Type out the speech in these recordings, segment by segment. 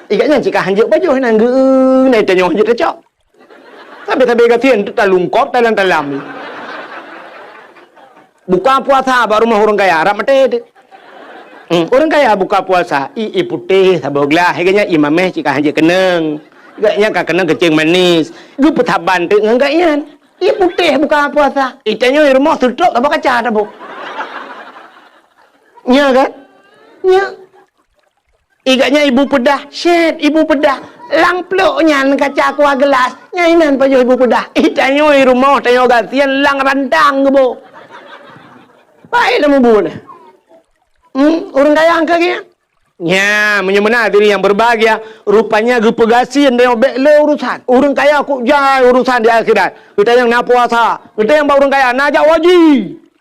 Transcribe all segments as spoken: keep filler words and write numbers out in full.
Ikat nyan cit ka hanjeuet pajoh, nyan geu-, na tanyoe hanjeuet tacok. Sabe-sabe gasien tu talungkop talam-talam. Buka puasa bak rumoh ureueng kaya, rab maté teuh. Hmm, ureueng kaya buka puasa, ie, ie putéh saboh glah, ikat nyan ie mamèh cit ka hanjeuet keunong. Ikat nyan ka keunong keucing manis. Geupeusaban teuk ngon gobnyan. Ie putéh buka puasa. Itanyoe rumoh seutrok saboh kaca saboh. Nya kan? Nya. Ikat nyan ibu peudah, syèt ibu peudah. Lam plôk nyan kaca kuah geulas, nyan inan pajoh ibu peudah. Itanyoe rumoh tanyoe gasien lam rantang geuboh. Baik lam ubun. Hmm, ureueng kaya angka geuh. Nya, meunyoe meunan hadirin yang berbahagia, rupanya geupeugasien tanyoe bèk le urusan. Ureueng kaya kok jai urusan di akhirat. Geutanyoe na puasa, geutanyoe bak ureueng kaya na jak haji,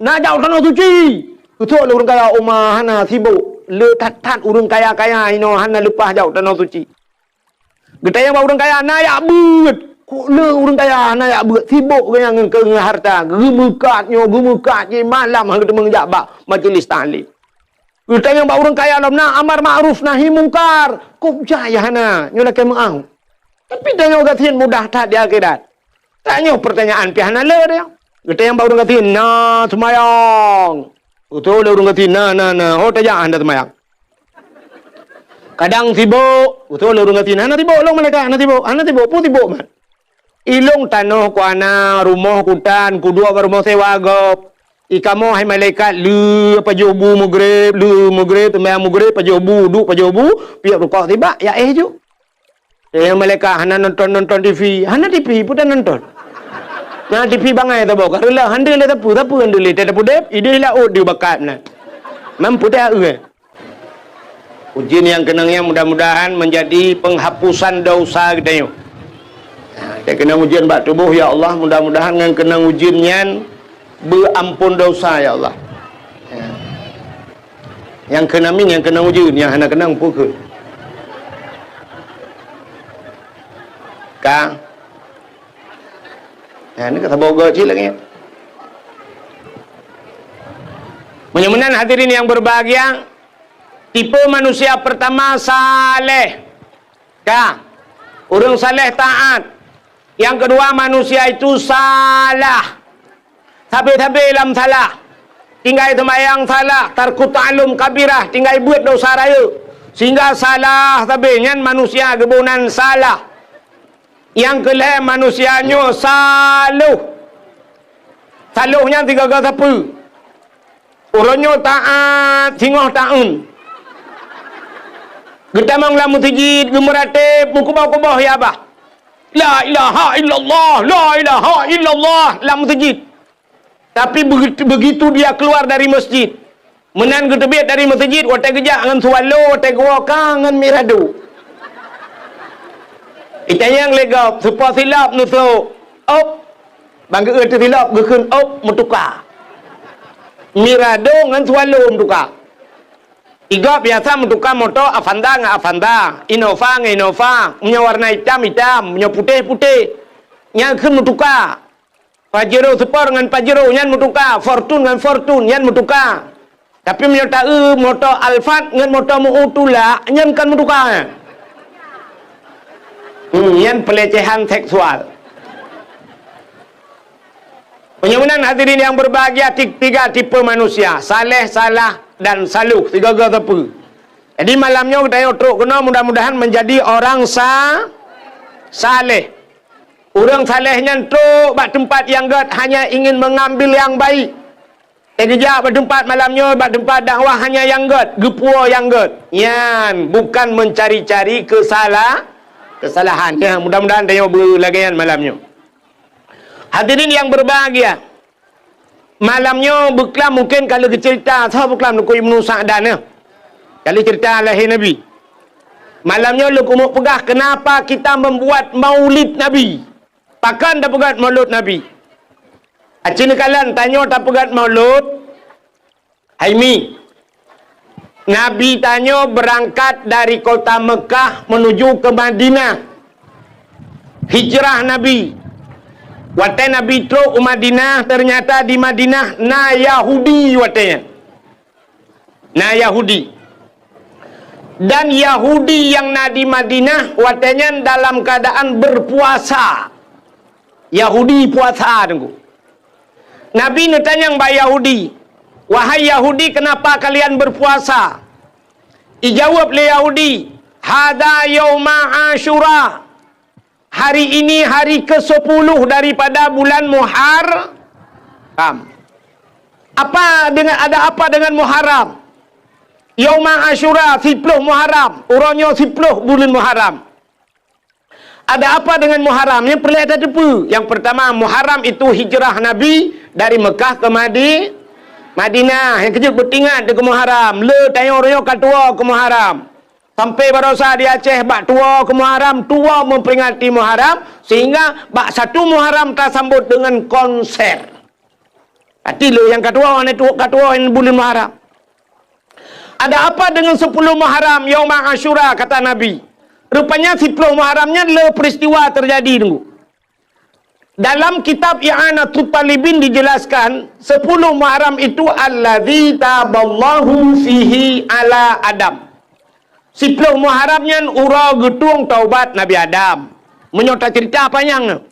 na jak tanoh suci. Keutok lé ureueng kaya uma hana sibok, le that-that ureueng kaya-kaya inoe hana leupah jak tanoh suci. Geutanyoe bak ureueng kaya na jak beuet, kok le ureueng kaya hana jak beuet, sibok geuh nyan ngon, ngon hareuta, geumeukat nyoe, geumeukat jih, malam han geuteumeung jak bak majeulis taklim. Geutanyoe bak ureueng kaya lom na amar makruf nahi mungkar, kok jai hana, nyoe lakèe meu'ah. Tapi tanyoe gasien mudah that di akhirat. Tanyoe peurtanyaan pih hana le deh. Geutanyoe bak ureueng gasien na seumayang. Beutôi lé ureueng gasien na, na, na. Ho tajak hana seumayang. Kadang sibok. Beutôi lé ureueng gasien hana sibok, lôn malaikat hana sibok. Hana sibok, peue sibok mat. Ilôn tanoh ku hana, rumoh ku tan, kuduek bak rumoh sewa gob. Ikamoe hai malaikat le pajoh bu meugreb, le meugreb, seumayang meugreb, pajoh bu, duek pajoh bu, piep rukok sibak, ya éh ju. Eh, malaikat hana nonton-nonton T V. Hana T V, peue tanonton? Na T V bangai saboh, ka reuloh, hana lé sapeue, sapeue hana lé, teuh tapudeb, idéh laôt deuh bakat na. Mampu teuh, eh. Ujian nyang keunong nyan mudah-mudahan menjadi penghapusan dosa geutanyoe. Ha, nyang keunong ujian bak tuboh, ya Allah, mudah-mudahan ngon keunong ujian nyan beuampon dosa, ya Allah. Ya. Nyang kheun amin, nyang keunong ujeuen, nyang hana keunong peue kheun. Ka. Nah, ni ka saboh goe cit lagèe nyan. Meunyoe meunan hadirin yang berbahagia, tipe manusia pertama saleh. Ka. Ureueng saleh taat. Yang kedua, manusia itu salah. Sabe-sabe lam salah. Tinggai seumayang salah, tarku ta'allum kabirah, tinggai beuet dosa rayeuk. Sehingga salah sabe nyan manusia geuboh nan salah. Nyang keu lhèe manusia nyoe saloh. Saloh nyan sigaga sapeue. Uroe nyoe taat singoh taeun. Geutamong lam meuseujid, geumeuratéb, meukuboh-kuboh ya bah. La ilaha illallah, la ilaha illallah lam meuseujid. Tapi begitu, begitu dia keluar dari masjid, meunan geuteubiet dari masjid, watèe geujak ngon swallow, watèe geuwoe ka ngon mirado. Itanyong lé gob, seupôt silop neusok. Op. Ban geu-eu teusilop geukheun op meutuka. Mirado ngon swallow meutuka. Igob biasa meutuka moto Avanza ngon Avanza, Innova ngon Innova, meunyoe warna itam, itam, meunyoe putéh, putéh. Nyan kheun meutuka. Pajero Sport ngon Pajero nyan meutuka, Fortuner ngon Fortuner nyan meutuka. Tapi meunyoe taeu moto Alphard ngon moto meu tulak, nyan kon meutuka. Hmm, nyan pelecehan seksual. Meunyoe meunan hadirin yang berbahagia, ti-, tiga tipe manusia, saleh, salah, dan saloh, sigaga sapeue. Jadi malam nyoe geutanyoe trok keunoe mudah-mudahan menjadi orang sa-, saleh. Ureueng saleh nyan trok bak teumpat nyang gèt hanya ingin mengambil yang baik. Teugeujak bak teumpat malam nyoe, bak teumpat dakwah hanya nyang gèt, geupuwoe nyang gèt. Nyan bukan mencari-cari kesala-, kesalahan. Ya, mudah-mudahan tanyoe beulagèe nyan malam nyoe. Hadirin yang berbahagia, malam nyoe beuklam mungkin ka lheueh geuceurita, soe beuklam Teungku Ibnu Sa'dan nyoe. Ka lheueh ceurita lahé Nabi. Malam nyoe lôn keumeung peugah kenapa kita membuat maulid Nabi. Pakon tapeugèt maulud Nabi? Aci neukalon tanyoe tapeugèt maulud, hai mi. Nabi tanyoe beurangkat dari kota Meukah menuju ke Madinah. Hijrah Nabi. Watèe Nabi trok u Madinah, ternyata di Madinah na Yahudi watèe nyan. Na Yahudi. Dan Yahudi nyang na di Madinah watée nyan dalam keuadaan beupuasa. Yahudi puasa, Teungku. Nabi neutanyong bak Yahudi, "Wahai Yahudi, keunapa kalian beupuasa?" Ijaweueb lé Yahudi, "Hadza yauma Asyura." Hari ini hari kesepuluh daripada bulan Muharram. Apa dengan, ada apa dengan Muharram? Yauma Asyura, siploh Muharram. Uroe nyoe siploh buleuen Muharram. Ada apa dengan Muharram? Nyang peureulée tateupeue. Yang pertama, Muharram itu hijrah Nabi dari Mekah ke Madi-, Madinah. Nyang keujeuet beutingat di keu Muharram. Le tanyoe uroe nyoe ka tuwoe keu Muharram. Sampai barosa di Aceh bak tuwoe keu Muharram, tuwoe memperingati Muharram, sehingga bak satu Muharram tasambot dengan konser. Arti lé nyang ka tuwoe, hana tuwoe, ka tuwoe buleuen Muharram. Ada apa dengan sepuluh Muharram, Yauma Asyura, kata Nabi. Rupanya siploh Muharram nyan le peristiwa terjadi, Teungku. Dalam kitab I'anatut Talibin dijelaskan, sepuluh Muharram itu alladzi taballahu fihi ala Adam. Siploh Muharram nyan uroe geutueng taubat Nabi Adam. Meunyoe taceurita panyang,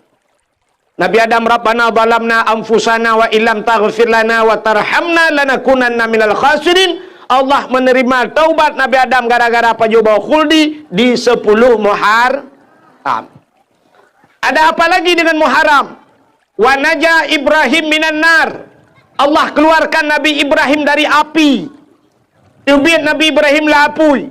Nabi Adam, "Rabbana zalamna anfusana wa illam taghfir lana wa tarhamna lanakunanna minal khasirin." Allah menerima taubat Nabi Adam gara-gara pajoh boh khuldi di sepuluh Muharram. Ada apa lagi dengan Muharram? "Wa naja Ibrahim minan nar." Allah keluarkan Nabi Ibrahim dari api. Teubiet Nabi Ibrahim lam apui.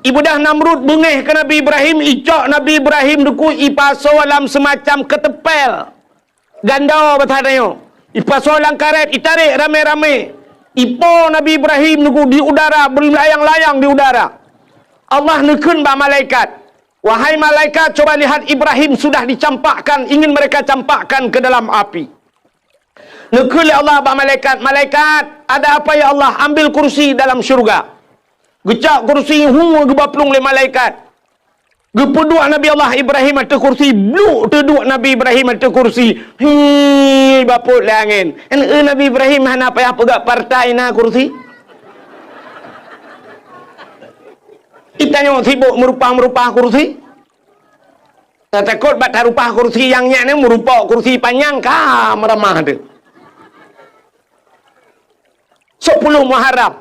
Ibeudôh Namrud beungéh keu Nabi Ibrahim, icok Nabi Ibrahim dikeue ipasoe lam seumacam keuteumpél. Gandô basa tanyoe. Ipasoe lam karét, itarek ramé-ramé. Ipo Nabi Ibrahim dikeue di udara, beulayang-layang di udara. Allah neukheun bak malaikat, "Wahai malaikat, coba lihat Ibrahim sudah dicampakkan, ingin mereka campakkan ke dalam api." Neukheun lé Allah bak malaikat, "Malaikat, ada apa ya Allah? Ambil kursi dalam syurga." Geucok kursi, hu, geuba plueng lé malaikat. Geupeuduek Nabi Allah Ibrahim ateueh kursi, bluk teuduek Nabi Ibrahim ateueh kursi. Hi, bapot lé angén. Kan, eh, Nabi Ibrahim hana payah peugah partai na kursi. Itanyoe sibok meurupah-meurupah kursi. Tatakot bak tarupah kursi nyang nyan, meurupok kursi panyang ka meuramah teuh. Sepuluh Muharram.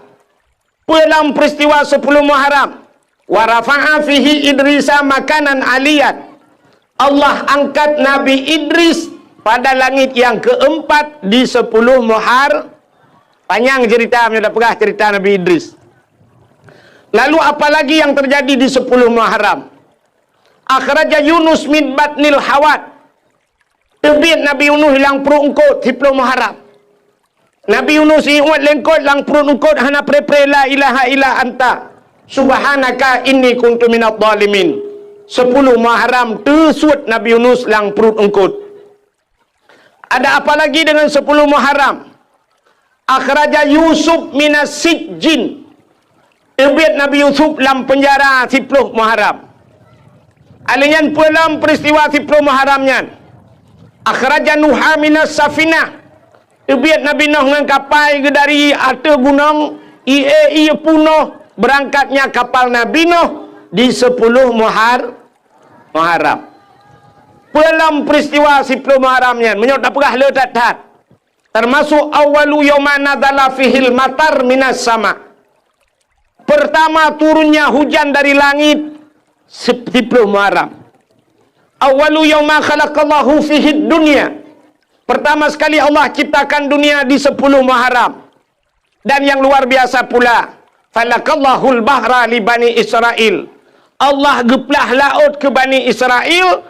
Peue lam peristiwa sepuluh Muharram? "Wa rafa'a fihi Idrisa makanan aliyan." Allah angkat Nabi Idris pada langit yang keempat di sepuluh Muhar-, panyang cerita, meunyoe tapeugah cerita Nabi Idris. Lalu apalagi yang terjadi di sepuluh Muharram? "Akhraja Yunus min batnil hawat." Teubiet Nabi Yunus lam pruet eungkot siploh Muharram. Nabi Yunus iuet lé eungkot lam pruet eungkot hana pre-pre la ilaha illa anta subhanaka inni kuntu minadh dhalimin. Sepuluh Muharram teusuet Nabi Yunus lam pruet eungkot. Ada apa lagi dengan sepuluh Muharram? Akhraja Yusuf minas sijjin. Teubiet Nabi Yusuf lam peunjara siploh Muharram. Alèh nyan peue lam peristiwa siploh Muharram nyan? Akhraja Nuha minas safinah. Teubiet Nabi Nuh ngon kapai geuh dari ateueh gunong, ie-ie punoh beurangkatnya kapal Nabi Nuh di siploh Muhar-, Muharram. Peue lam peristiwa siploh Muharram nyan? Meunyoe tapeugah le that-that. Termasuk awwalu yauma nazala fihil matar minas sama. Pertama turunnya hujan dari langit sip-, siploh Muharram. Awwalu yauma khalaqallahu fihid dunya. Pertama sekali Allah ciptakan dunia di siploh Muharram. Dan yang luar biasa pula, falakallahul bahra li Bani Israil. Allah geuplah laôt keu Bani Israil.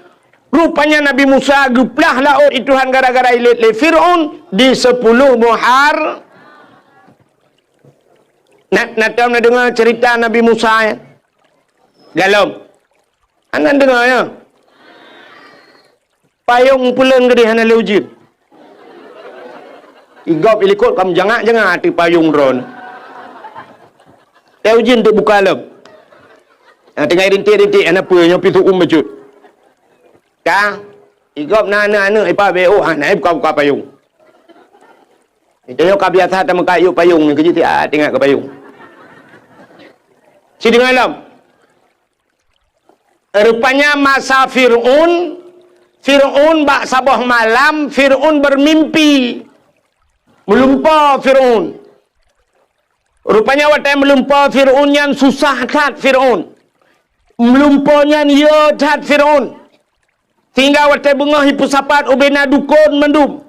Rupanya Nabi Musa geuplah laôt i Tuhan gara-gara ilét lé Fir'aun di siploh Muhar-, na, na tom na deungoe cerita Nabi Musa, ya? Galom. Hana deungoe, ya? Payong puleuen geudeh hana lé ujeuen. Igop ilikot ka meujangak-jangak ateueh payong droeneuh. Teuh ujeuen teuh buka lom. Ha, tinggai rintik-rintik hana peue nyoe pih su'um bacut. Ka, igop na aneuk-aneuk ipa B O, ha, na buka-buka payong. Tanyoe ka biasa tameukat yub payong nyoe keujeuet siat ingat keu payong. Ci deungoe lom. Rupanya masa Fir'aun, Fir'aun bak saboh malam, Fir'aun bermimpi. Meulumpoe Fir'aun. Rupanya watée meulumpoe Fir'aun nyan susah that Fir'aun. Meulumpoe nyan yö that Fir'aun. Sehingga watée beungoh jipeusapat ubena dukon mandum.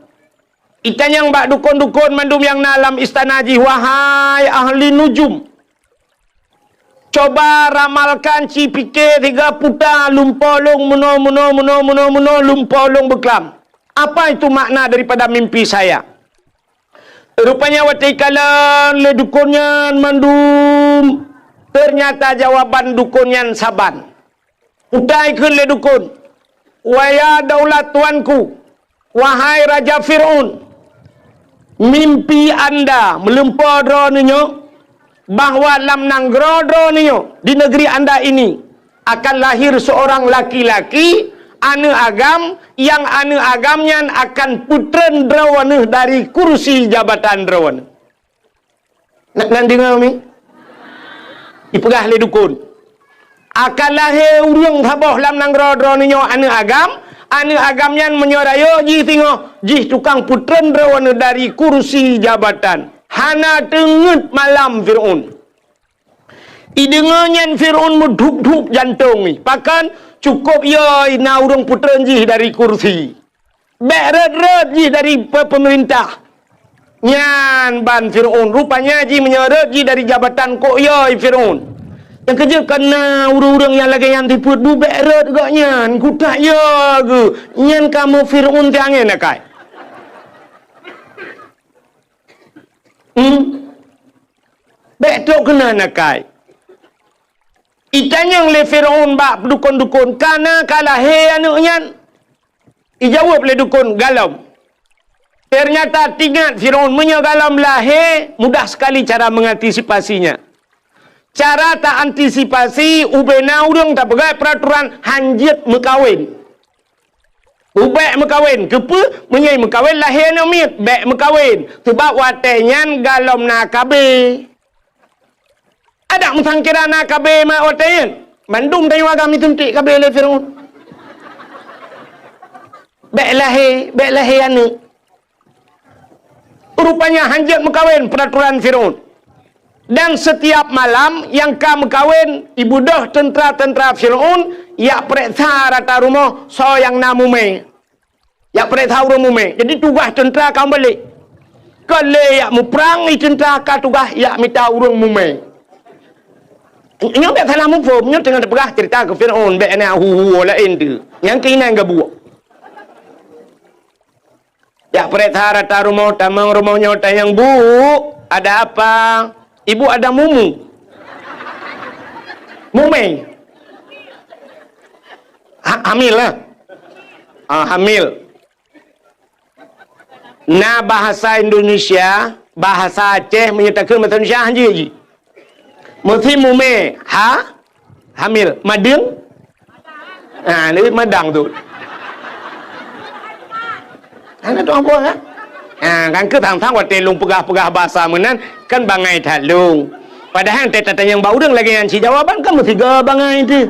Itanyong bak dukon-dukon mandum nyang na lam istana jih, "Wahai ahli nujum, coba ramalkan, ci pike siga puta lumpoe lôn meunoe, meunoe, meunoe, meunoe, meunoe, lumpoe lôn beuklam. Apa itu makna daripada mimpi saya?" Rupanya watée ikalon lé dukon nyan mandum, ternyata jawaban dukon nyan saban. Utai kheun lé dukon, "Waya daulat tuanku, wahai Raja Fir'aun, mimpi anda meulumpoe droeneuh nyoe, bahwa lam nanggroe droeneuh nyoe, di negeri anda ini, akan lahir seorang laki-laki, aneuëk agam, nyang aneuëk agam nyan akan peutreun droeneuh dari kursi jabatan droeneuh." Na, na deungoe mi? Ipeugah lé dukon, "Akan lahé ureuëng saboh lam nanggroe droeneuh nyoe aneuëk agam, aneuëk agam nyan meunyoe rayeuk jih singoh, jih tukang peutreun droeneuh dari kursi jabatan." Hana teungeut malam Fir'aun. Ideungoe nyan Fir'aun meudhup-dhup jantong jih. Pakon? Cukôp yö na ureuëng peutreun jih dari kursi. Bék rhot-rhot jih dari pe-, peumeurintah. Nyan ban Fir'aun. Rupanya jih meunyoe rhot jih dari jabatan, kok yö Fir'aun. Nyang keujeuet kon na ureuëng-ureuëng nyang lagée nyan sifeuet bu, bék rhot gobnyan. Kutak yö geuh. Nyan kamoe Fir'aun teuh angén akai. Hmm? Bék trok keunan akai. Itanyong lé Fir'aun bak dukon-dukon, "Ka na ka lahé aneuëk nyan?" Ijaweueb lé dukon, "Galom." Ternyata teuingat Fir'aun, meunyoe galom lahé, mudah sekali cara mengantisipasinya. Cara ta antisipasi, ubena ureuëng tapeugah peuraturan hanjeuet meukawen. Ubék meukawen, keupeue? Meunyoe meukawen lahé aneuëk miet, bék meukawen. Sabab watée nyan galom na KB. Adak meusangkira na KB mak watée nyan. Mandum tanyoe agam jisuntik KB lé Fir'aun. Bék lahé, bék lahé aneuëk. Rupanya hanjeuet meukawen peuraturan Fir'aun. Dan setiap malam nyang ka meukawen, ibeudôh teuntra-teuntra Fir'aun jak peureksa rata rumoh soe nyang na mumé. Jak peureksa ureuëng mumé. Jadi tugaih teuntra ka meubalek. Ka lé jak muprang, i teuntra ka tugaih jak mita ureuëng mumé. Nyoe bék salah muphom, nyoe teungoh teupeugah cerita keu Fir'aun, bék na hu-hu laén tu. Nyang keuinan gabuek. Jak peureksa rata rumoh, tamong rumoh nyoe tanyong, "Bu, ada apa?" "Ibu ada mumu." Mumé. Ha, hamil lah. Ah, hamil. Na bahasa Indonesia, bahasa Aceh, meunyoe takheun bahasa Indonesia hanjeuet jih. Meusi mumé, ha? Hamil. Madeueng? Ha, leubeh madang tu. Hana tu ambo, ha? Ha, kan keu sang-sang watée lôn peugah-peugah basa meunan, kan bangai that lôn. Padahai teutatanyong bak ureuëng lagée nyan, si jawaban kan meusigoe bangai teuh.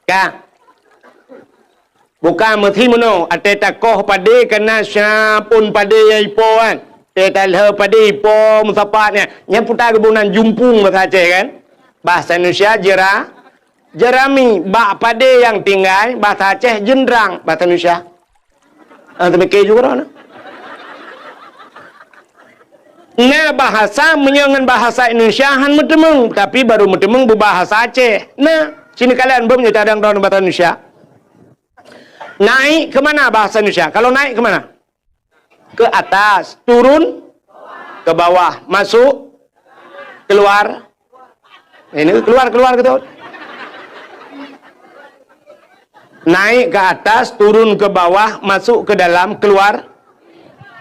Ka. Bukan meusi meunoe, watée takoh padé kana siap ôn padé nyang ipo kan. Watée talheueh padé ipo meusapat nyan. Nyan puta geuboh nan jumpung bahasa Aceh kan. Bahasa Indonesia jera, jerami, bak padé nyang tinggai, bahasa Aceh jeundrang, bahasa Indonesia. Ah, teumike juga dah. Na bahasa meunyoe ngon bahasa Indonesia han meuteumeung, tapi baru meuteumeung beubahasa Aceh. Na, sini kalian beumeunyoe cadang droe bahasa Indonesia. Naik ke mana bahasa Indonesia? Kalau naik ke mana? Ke atas, turun ke bawah, masuk, keluar. Ini keluar, keluar gitu. Naik ke atas, turun ke bawah, masuk ke dalam, keluar.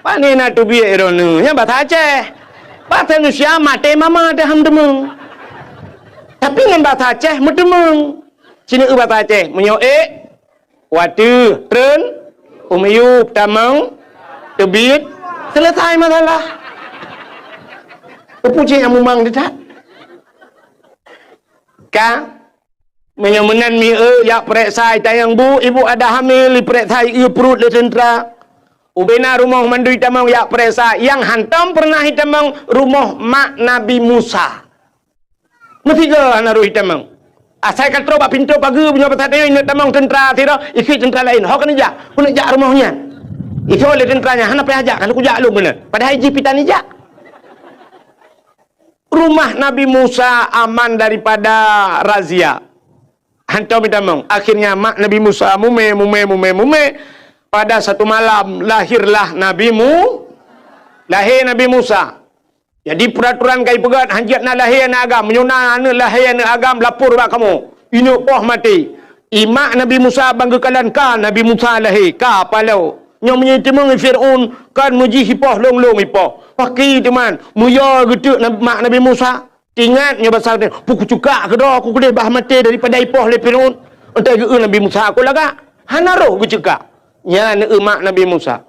Pane na teubiet droeneuh? Nyan bahasa Aceh. Bahasa Indonesia maté mama dah ham teumeng. Tapi ngon bahasa Aceh meuteumeung. Sini eu bahasa Aceh, meunyoe ék, wateuh, treun, u miyueb, tamong, teubiet, selesai masalah. Peue cit nyang mumang teutat? Ka? Meunyoe meunan mieu jak peuriksa i tanyong bu, ibu ada hamil, ipeuriksa i pruet lé teuntra. Ubena rumoh mandum itamong jak peuriksa, nyang hantom pernah itamong rumoh mak Nabi Musa. Meusigoe hana roh itamong. Asai ka troh bak pintoe pageue, meunyoe bak saát nyoe ineuk tamong teuntra sidroe, ikheun teuntra laén. Ho keuneuk jak, keuneuk jak rumoh nyan. Itho lé teuntra nyan, hana payah jak, ka lheueh kujak lôn keunoe. Padahai jih pih tan ijak. Rumah Nabi Musa aman daripada razia. Hantom itamong. Akhirnya mak Nabi Musa mumé, mumé, mumé, mumé. Pada satu malam lahirlah Nabi Mu-, lahé Nabi Musa. Jadi peuraturan ka ipeugét, hanjeuet na lahé aneuk agam. Meunyoe na aneuk lahé aneuk agam, lapor bak kamoe. Ineuk poh maté. I mak Nabi Musa ban geukalon ka Nabi Musa lahé, ka paloe. Nyoe meunyoe teumeung Fir'aun, kan meujih ipoh lôn-lôn ipoh. Paki teuman, meuyue geuteuk na-, mak Nabi Musa. Ingat nyoe basa teuh, "Peue kuceukak keudroe, kukeudeh bah maté daripada ipoh lé Fir'aun." Enteuk geu-eu Nabi Musa, "Aku lagak." Hana roh geuceukak. Nyan eu mak Nabi Musa.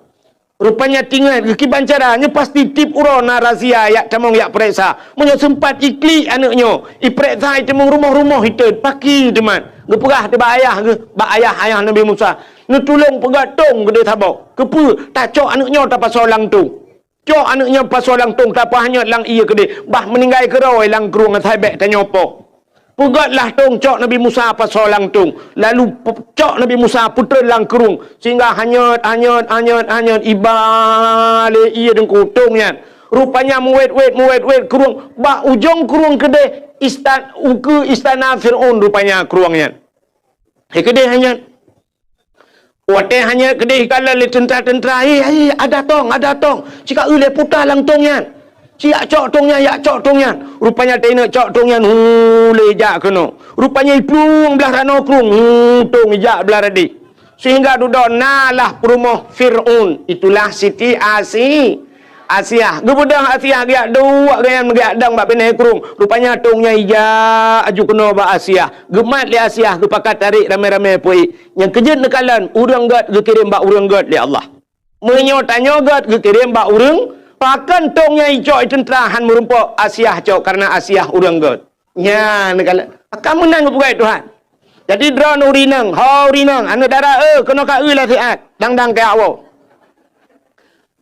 Rupanya tingat geukiban cara, nyoe pasti tiep uroe na razia jak tamong jak peuriksa. Meunyoe seumpat iklik aneuk nyoe, ipeuriksa itamong rumoh-rumoh itot, paki teuman. Geupeugah teuh bak ayah geuh, bak ayah, ayah Nabi Musa, "Neutulông peugöt tông keudeh saboh. Keupeue? Tacok aneuk nyoe tapasoe lam tông." Cok aneuk nyan pasoe lam tông, tapeuhanyot lam ié keudeh, bah meuninggai keudroe lam krueng asai bék tanyoe poh. Peugötlah tông, cok Nabi Musa pasoe lam tông, lalu pe-, cok Nabi Musa peutrön lam krueng, sehingga hanyot, hanyot, hanyot, hanyot, iba lé ié deungku tông nyan. Rupanya meuwét-wét, meuwét-wét krueng, bak ujong krueng keudeh istan-, ukeue istana Fir'aun rupanya krueng nyan. Hai keudeh hanyot. Watée hanyot keudeh ikalon lé teuntra-teuntra, "Hei, hei, ada tông, ada tông!" Cit ka eu lé puta lam tông nyan. Cit jak cok tông nyan, jak cok tông nyan. Rupanya teuingat cok tông nyan, hu, lé jak keunoe. Rupanya iplueng blah ranoe krueng, hu, tông ijak blah radeh. Sehingga dudoe na lah peurumoh Fir'aun, itulah Siti Asi-, Asiah. Geubeudôh Asiah geujak duek geuh nyan, geujak dong bak binéh krueng. Rupanya tông nyan ijak aju keunoe bak Asiah. Geumat lé Asiah, geupakat tarék ramé-ramé peuék. Nyang keujeuet neukalon, ureuëng gét geukirém bak ureuëng gét lé Allah. Meunyoe tanyoe gét geukirém bak ureuëng, pakon tông nyang icok i teuntra hán meurumpok Asiah cok, kareuna Asiah ureuëng gét. Nyan neukalon. Akan meunan geupeugah Tuhan. Jadi droeneuh ureuëng inong, ho ureuëng inong, aneuëk dara, eh, keunoe ka eu lasiat, dang-dang keu awak.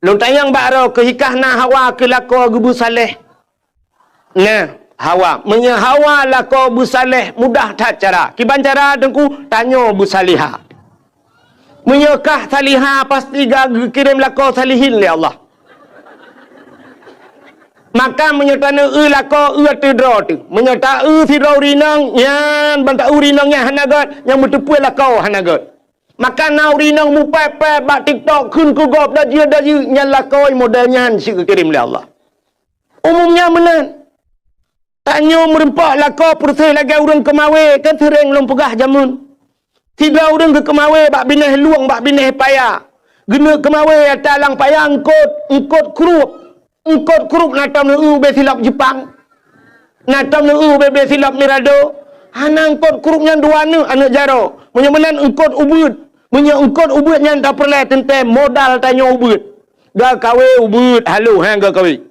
Lôn tanyong bak droe keuh, hikah na Hawa keu lakoe geubeusaléh? Nah, Hawa. Meunyoe Hawa lakoe beusaléh, mudah that cara. Kiban cara teungku, tanyoe beusaléha. Meunyoe kah saléha, pasti ka geukirém lakoe salihin lé Allah. Maka meunyoe taneueu lakoe eu ateueh droe teuh. Meunyoe taeu sidroe ureuëng inong, nyan ban taeu ureuëng inong nyan hana gét, nyang meuteupeu lakoe hana gét. Maka na ureuëng inong mupéb-péb bak TikTok kheun keu gob dajeuet-dajeuet, nyan lakoe model nyan cit geukirém lé Allah. Umumnya meunan. Tanyoe meurumpok lakoe peureuseh lagée ureuëng keumawé, kan seuréng lôn peugah jameun. Sidroe ureuëng geukeumawé bak binéh lueng, bak binéh paya. Geuneuk keumawé ata lam paya eungkot, eungkot krueb. Eungkot krueb na tom neueu ubé silop Jepang. Na tom neueu ubé-bé silop Mirado. Hana eungkot krueb nyan dua aneuëk, aneuëk jaroe. Meunyoe meunan eungkot ubeuet. Meunyoe eungkot ubeuet nyan tapeureulée teuntée modal tanyoe ubeuet. Geukawé ubeuet, halo, ha, geukawé.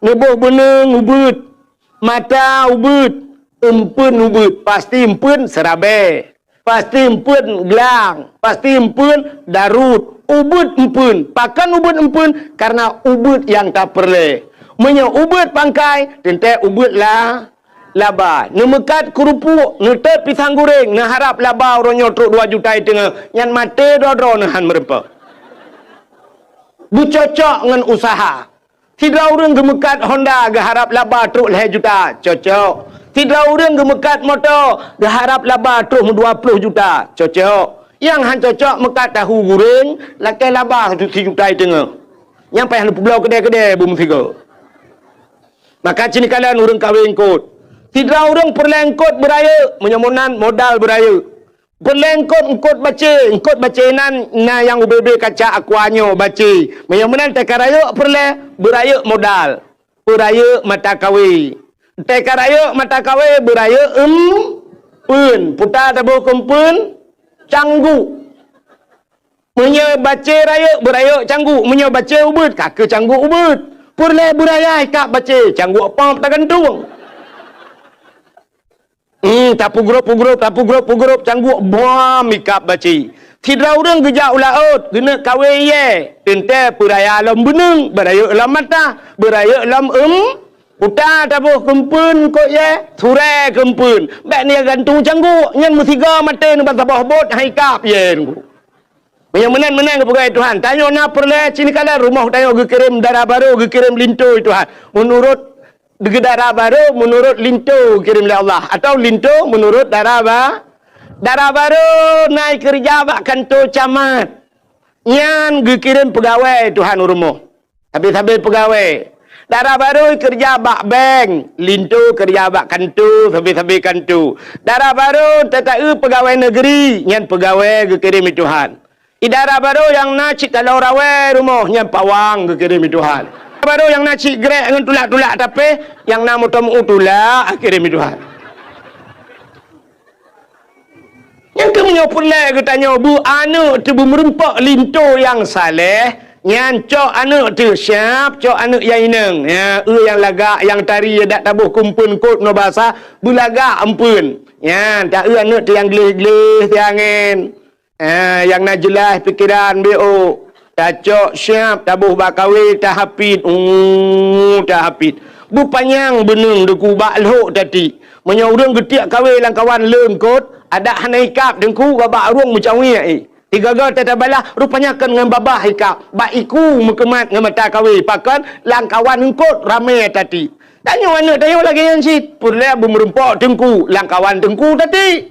Neuboh beuneueng ubeuet, mata ubeuet, eumpeuen ubeuet, pasti eumpeuen seurabée, pasti eumpeuen glang, pasti eumpeuen daruet, ubeuet eumpeuen. Pakon ubeuet eumpeuen? Kareuna ubeuet nyang tapeureulée. Meunyoe ubeuet pangkai, teuntée ubeuet la-, laba. Neumeukat keurupuek, neutot pisang guréng, neuharab laba uroe nyoe trok dua juta i teungoh, nyan maté droe-droe neuhan meurumpok. Beucocok ngon useuha. Sidroe ureuëng geumeukat Honda geuharab laba trok lhée juta, cocok. Sidroe ureuëng geumeukat moto geuharab laba trok meudua ploh juta, cocok. Nyang hán cocok meukat tahu guréng lakée laba sijuta i teungoh. Nyang payah neupeubloe keudée-keudée beumeusigoe. Maka cit neukalon ureuëng kawé eungkot. Sidroe ureuëng peureulée eungkot beurayeuk, meunyoe meunan modal beurayeuk. Peureulée eungkot, eungkot bacé, eungkot bacé nan na nyang ubé-bé kaca aqua nyoe bacé. Meunyoe meunan teuka rayeuk peureulée, beurayeuk modal, beurayeuk mata kawé. Teuka rayeuk mata kawé, beurayeuk eumpeuen. Puta taboh keu eumpeuen, cangguek. Meunyoe bacé rayeuk, beurayeuk cangguek. Meunyoe bacé ubeuet, ka keu cangguek ubeuet. Peureulée beuraya kab bacé, cangguek pop tagantung. Hmm, tapeugrôp-peugrôp, tapeugrôp-peugrôp cangguek, bom ikab baci. Sidroe ureuëng geujak u laôt, geuneuk kawé ié. Teuntée peuraya lom beuneung, beurayeuk lom mata, beurayeuk lom eum, uta taboh keumpeuen kot ié, surée keumpeuen. Bék ni gantung cangguek, nyan meusigoe maté nibak saboh bot hai ikab ié. Meunyoe meunan-meunan geupeugah Tuhan, tanyoe na peureulée cit nikalan rumoh tanyoe geukirém dara barô, geukirém linto Tuhan. Meunurot dara barô, meunurot linto geukirém lé Allah, atawa linto meunurot dara ba-, dara barô na keureuja bak kanto camat. Nyan geukirém peugawée Tuhan u rumoh. Sabe-sabe peugawée. Dara barô keureuja bak bank, linto keureuja bak kanto, sabe-sabe kanto. Dara barô tataeu peugawée negeri, nyan peugawée geukirém lé Tuhan. Idara barô nyang na cit taloe rawée rumoh, nyan pawang geukirém lé Tuhan. Barô nyang na cit grek ngon tulak-tulak tapéh, nyang na moto meu tulak geukirém lé Tuhan. Nyang keuh meunyoe peureulée geutanyoe beu aneuëk teuh beumeureumpok linto nyang saleh, nyan cok aneuëk teuh siab, cok aneuëk nyang inong. Ya, eu nyang lagak, nyang tari, dak taboh keumpeuen kot ngon basa, beulagak eumpeuen. Nyan, taeu aneuëk teuh nyang gleh-gleh siangén. Ah, nyang na jeulaih pikeran B O. Tacok siab, taboh bak kawé, tahapit, uh, tahapit. Beupanyang beuneung deuku bak lhok tati. Meunyoe ureuëng geutiek kawé lam kawan leungkot, adak hana ikab teungku, bak ureuëng meucawiek, eh. Tiga-tiga tatabalah, rupanya kon ngon babah ikab, bak iku meukeumat ngon mata kawé, pakon lam kawan eungkot ramé tati. Tanyoe aneuëk tanyoe lagée nyan cit, peureulée beumeureumpok teungku, lam kawan teungku tati.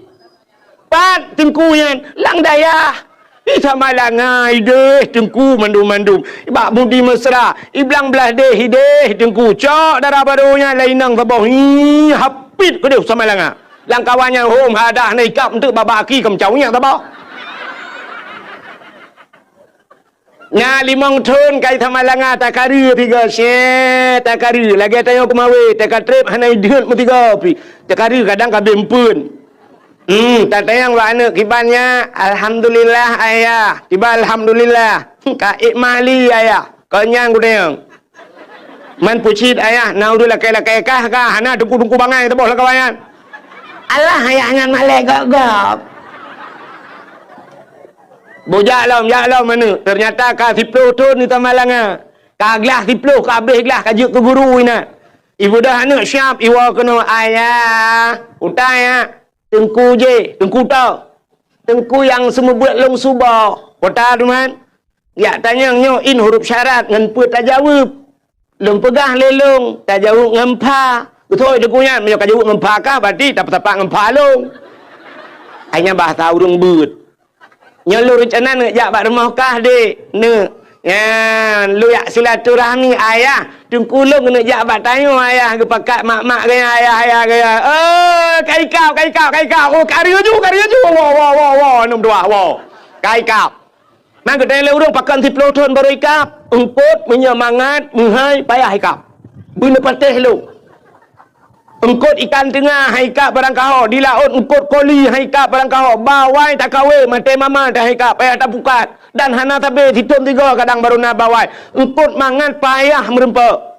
Pat teungku nyan, lam dayah. Di Samalanga ideh teungku mandum-mandum. Bak Budi Mesra, i Blang Blahdeh ideh teungku. Cok dara barô nyan lam inong saboh. Ih, hapit keudeh Samalanga. Lam kawan nyan hom hadah na ikab eunteuk babah aki keu meucawiek saboh. Na limong thon kai Samalanga takareu tiga syeh, takareu lagée tanyoe keumawé, takatreb hana ideuet meusigoe pi. Takareu kadang ka abéh eumpeuen. Hmm, tatanyong bak aneuëk kiban nyan, "Alhamdulillah, Ayah." Kiban alhamdulillah. Ka ék mali, Ayah. Kon nyan kutanyong. Man peucit, Ayah, na ureuëng lakée-lakée kah ka, hana teungku-teungku bangai teuboh lam kawan nyan. Alah, Ayah nyan malée gob-gob. Bujak lom, jak lom aneuëk. Teunyata ka siploh thon di Samalanga. Ka glah siploh, ka abéh glah, ka jeuet keu guru inan. Ibeudôh aneuëk siab, iwoe keunoe, "Ayah, utai, ya." "Teungku jih, teungku toh?" "Teungku nyang seumeubeuet lôn suboh." "Peue ta teuma?" "Jak tanyong nyoe in huruf syarat ngon peue tajaweueb." "Lôn peugah lé lôn, tajaweueb ngon pha." "Beutôi teungku nyan, meunyoe kajaweueb ngon pha kah, berarti tapeusapat ngon pha lôn." Hai nyan bahasa ureuëng beuet. "Nyoe lôn reuncana neuk jak bak rumoh kah, Dek, neuk. Nyan, lôn jak silaturahmi, Ayah. Teungku lôn keuneuk jak bak tanyoe, Ayah, geupakat mak-mak gaya, Ayah, Ayah gaya. Oh, ka ikab, ka ikab, ka ikab. Oh, ka laju, ka laju. Woe, woe, woe, woe, aneuk meutuah, woe. Ka ikab." Man geutanyong lé ureuëng, "Pakon siploh thon barô ikab?" "Eungkot, meunyoe mangat, meuhai, payah ikab. Beuneuk patéh lôn." Eungkot ikan teunga hai ikab barangkaho, di laôt eungkot koli hai ikab barangkaho, bawai takawé maté mama teuh hai ikab payah tapukat, dan hana sabe sithon tiga kadang barô na bawai. Eungkot mangat payah meureumpok.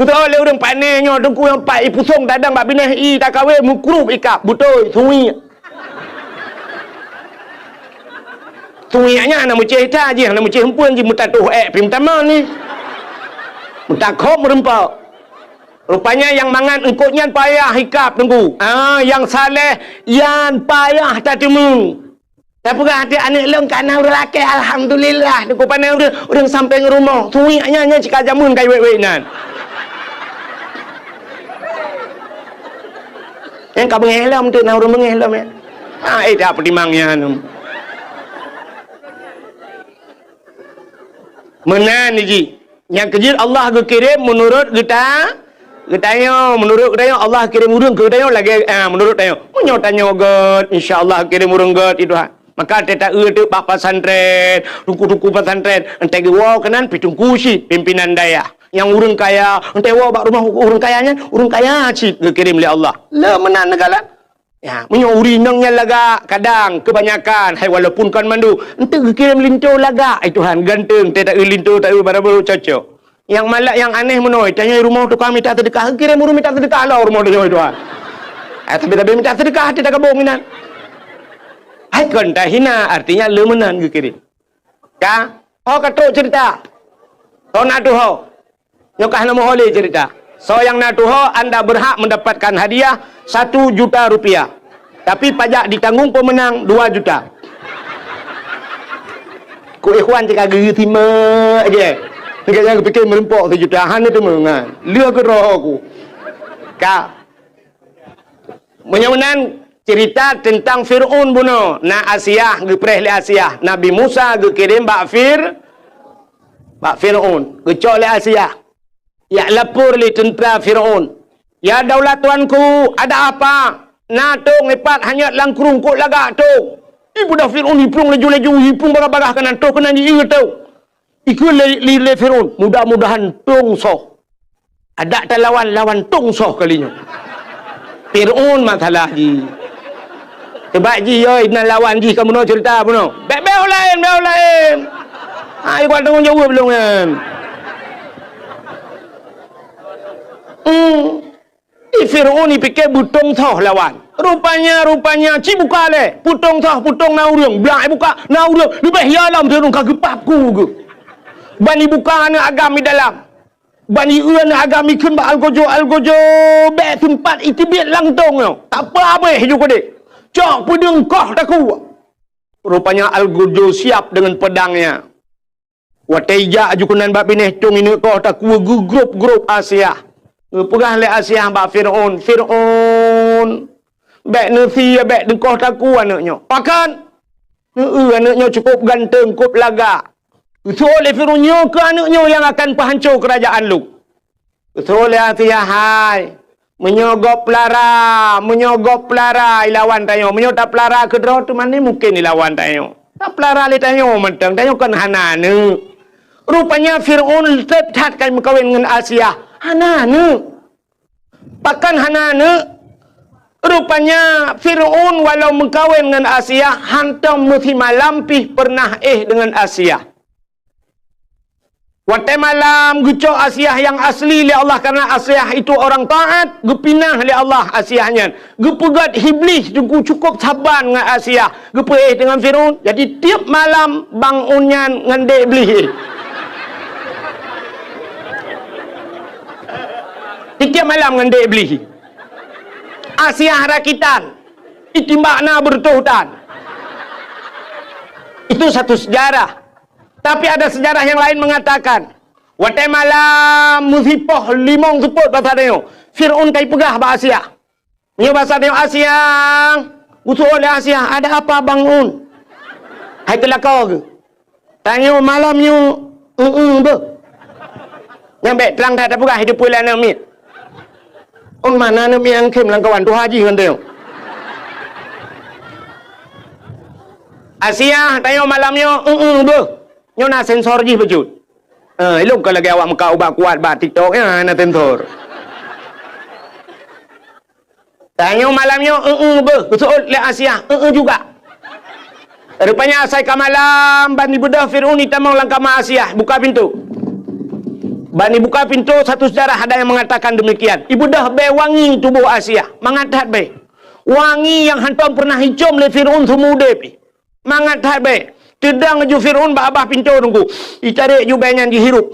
Geuteu'oh lé ureuëng pané nyoe teungku nyang pat ipusong tadong bak binéh i takawé meukrub ikab, beutôi, suwiek. Suwiek nyan hana meucéh that jih, hana meucéh eumpeuen jih, meutatoh ék pih meutamong ni. Meutakhob meureumpok. Rupanya nyang mangat eungkot nyan payah ikab teungku. Ah, nyang saleh nyan payah tateumeung. Tapeugah até aneuk lôn ka na ureuëng lakée, alhamdulillah. Teungku pané ureuëng, ureuëng sampéng rumoh. Suwiek nyan, nyan cit ka jameun ka iwék-wék nan. Nyang ka beungéh lom tu na ureuëng beungéh lom ya. Ah, eh, dak peutimang nyan. Meunan jih. Nyang keujeuet Allah geukirém meunurot geuta-, geutanyoe. Meunurot geutanyoe Allah kirém ureuëng keu geutanyoe lagée, ah, meunurot tanyoe. Meunyoe tanyoe gét, insya Allah kirém ureuëng gét, i Tuhan. Maka teuta eu teuk bak pesantren, teungku-teungku pesantren, entah geuwoe keunan pi teungku cit, pimpinan dayah. Nyang ureuëng kaya, entah woe bak rumoh ureuëng kaya nyan, ureuëng kaya cit geukirém lé Allah. Le meunan neugalan. Ya, meunyoe ureuëng inong nyan lagak, kadang keubanyakan, hai walaupun kon mandum, enteuk geukirém linto lagak, ai Tuhan, ganteng, teuta eu linto, ta eu barabara cocok. Nyang malak, nyang aneh meunoe, tanyoe rumoh tukang mita seudeukah, geukirém ureuëng mita seudeukah lom rumoh tanyoe, ai Tuhan. Ah, tapi, tapi minta sedekah hati tak kabong inan. Hai kon tahina, artinya le meunan geukirém. Ka, ho ka trok cerita. Ho na tuho. Nyoe ka hana meuho lé cerita. Soe nyang na tuho, anda berhak mendapatkan hadiah satu juta rupiah. Tapi pajak ditanggung pemenang dua juta. Ku ikhwan cit ka geusimak je. Gobnyan geupike meureumpok sijuta, hana teumeungan. Lheueh keudroe ku. Ka. Meunyoe meunan cerita teuntang Fir'aun bunoe, na Asiah, geupreh lé Asiah. Nabi Musa geukirém bak Fir-, bak Fir'aun. Geucok lé Asiah. Jak lapor lé teuntra Fir'aun. "Ya daulat tuanku, ada apa? Na tông ipat hanyot lam krueng, kok lagak tông." Ibeudôh Fir'aun iplueng laju-laju, iplueng bagah-bagah keunan, tông keunan jiié tông. Ikheun lé, lé, lé Fir'aun, "Mudah-mudahan tông soh. Adak talawan, lawan tông soh kali nyoe." Fir'aun masalah jih. Sebab jih, yo, na lawan jih ka bunoe cerita bunoe. Bèk, bèk laén, bèk laén. Ha, ikut tanggong jaweueb lôn nyan. Hmm. Di Fir'aun ipike beutông soh lawan. Rupanya, rupanya, ci buka lé. Peutông soh, peutông na ureueng. Blak ibuka, na ureueng. Leubeh ya lom Fir'aun ka geupap ku geuh. Ban ibuka aneuk agam di dalam. Ban ieu aneuk agam ikheun bak algojo, algojo, bèk seumpat iteubiet lam tông nyoe. Tak apa habéh ju keudeh. Cok peudeueng koh takue. Rupanya algojo siap deungon peudangnya. Watèe ijak aju keunan bak binéh tông ineuk koh takue geugrôp-grôp Asiah. Geupeugah lé Asiah bak Fir'aun, "Fir'aun, bèk neusie, bèk neukoh takue aneuk nyoe. Pakon? Heu, aneuk nyoe cukup ganteng, cukup lagak." Geuseuôt lé Fir'aun, "Nyoe keuh aneuk nyoe nyang akan peuhanco keurajaan lôn." Geuseuôt lé Asiah, "Hai, meunyoe gob peulara, meunyoe gob peulara ilawan tanyoe, meunyoe tapeulara keudroe teuma ni mungken ilawan tanyoe. Tapeulara lé tanyoe mantong, tanyoe kon hana aneuk." Rupanya Fir'aun that-that ka meukawen ngon Asiah, hana aneuk. Pakon hana aneuk? Rupanya Fir'aun walau meukawen ngon Asiah, hantom meusimalam pih peureunah éh deungon Asiah. Watèe malam geucok Asiah nyang asli lé Allah, karena Asiah itu orang taat, geupinah lé Allah Asiah nyan. Geupeugöt Iblih teungku cukup saban ngon Asiah, geupeuéh deungon Fir'aun. Jadi tiep malam bangun nyan ngon dek Iblih. Tiep malam ngon dek Iblih. Asiah rakitan, itimbak na beureutoh tan. Itu satu sejarah. Tapi ada sejarah yang lain mengatakan, watèe malam meusipoh limong seupôt basa tanyoe, Fir'aun ka ipeugah bak Asiah. Nyoe basa tanyoe, "Asiah, geusu'oh lé Asiah, ada apa bangun?" Hai teulakau geuh. Tanyoe malam nyoe, eu-eu beuh. Nyang bèk trang that tapeugah, hidup lé aneuk miet. Ôn mana aneuk miet nyang khém lam kawan tuha jih ngon tanyoe. Asiah, tanyoe malam nyoe, eu-eu beuh. Nyoe na sensor jih bacut. Eh, ilôn ka lagèe awak meukat ubat kuat bak TikTok, ya, na sensor. Tanyoe malam nyoe, eu-eu beuh, geuseuôt lé Asiah, eu-eu juga. Rupanya asai ka malam, ban ibeudôh Fir'aun itamong lam kama Asiah, buka pintoe. Ban ibuka pintoe, satu sejarah ada yang mengatakan demikian. Ibeudôh bèe wangi tuboh Asiah, mangat that bèe. Wangi nyang hantom peureunah icôm lé Fir'aun seumeu udép. Mangat that bèe. Teudong ju Fir'aun bak babah pintoe teungku. Itarek ju bèe nyan jihirup.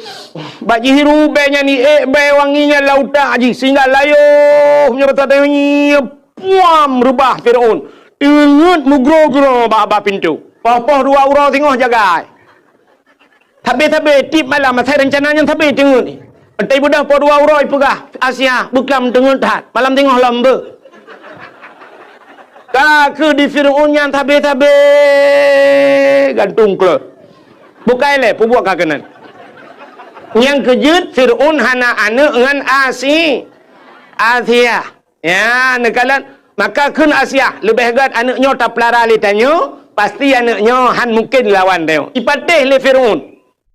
Bak jihirup bèe nyan, iék bèe wangi nyan lam utak jih. Sehingga layoh nyoe rata tanyoe nyoe puam reubah Fir'aun. Teungeut meugroe-groe bak babah pintoe. Poh-poh dua uroe singoh jagai. Sabé-sabé tiep malam asai reuncana nyan sabé teungeut. Entah ibeudôh poh dua uroe ipeugah, "Asiah, beuklam teungeut that. Malam singoh lom beuh." Ka keuh di Fir'aun nyan sabé-sabé gantung klot. Bukai lé, peubuet ka keunan. Nyang keujeuet Fir'aun hana aneuk ngon Asi-, Asiah. Ya, neukalon. Maka kheun Asiah, "Leubeh gèt aneuk nyoe tapeulara lé tanyoe, pasti aneuk nyoe han mungken lawan tanyoe." Ipatéh lé Fir'aun.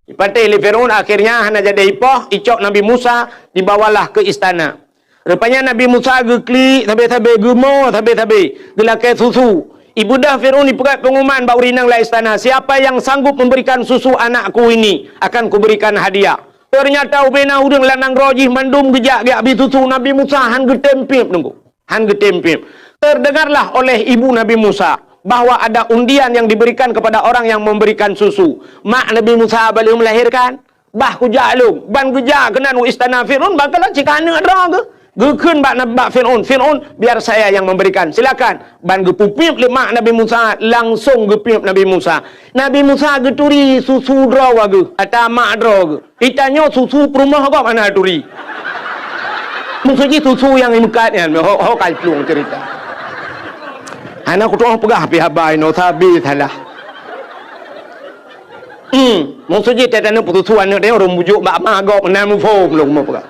Ipatéh lé Fir'aun, akhirnya hana jadi ipoh, icok Nabi Musa, dibawalah ke istana. Rupanya Nabi Musa geuklik sabé-sabé, geumo sabé-sabé, geulakèe susu. Ibeudôh Fir'aun ipeugah pengumuman bak ureueng inong lam istana, "Siapa yang sanggup memberikan susu anakku ini, akan kuberikan hadiah." Ternyata ubé na ureueng lam nanggroe jih mandum geujak geubri susu, Nabi Musa han geutem piep teungku. Han geutem piep. Terdengarlah oleh ibu Nabi Musa bahwa ada undian yang diberikan kepada orang yang memberikan susu. Mak Nabi Musa bak lheueh melahirkan, bah kujak lôn, ban geujak keunan u istana Fir'aun, ban kalon cit ka aneuk droe geuh. Geukheun bak Nab-, bak Fir'aun, "Fir'aun, biar saya yang memberikan. Silakan." Ban geupeupiep lé mak Nabi Musa, langsong geupiep Nabi Musa. Nabi Musa geuturi susu droe geuh, ata mak droe geuh. Itanyoe susu peurumoh gob hana turi. Maksud jih susu nyang imeukat nyan, ho, ho ka plueng cerita. Hana kutu'oh peugah pih haba inoe sabe salah. Hmm, maksud jih teutanyoe peususu aneuk teuh ureueng bujuk bak ma gob, na muphom lôn meupeugah.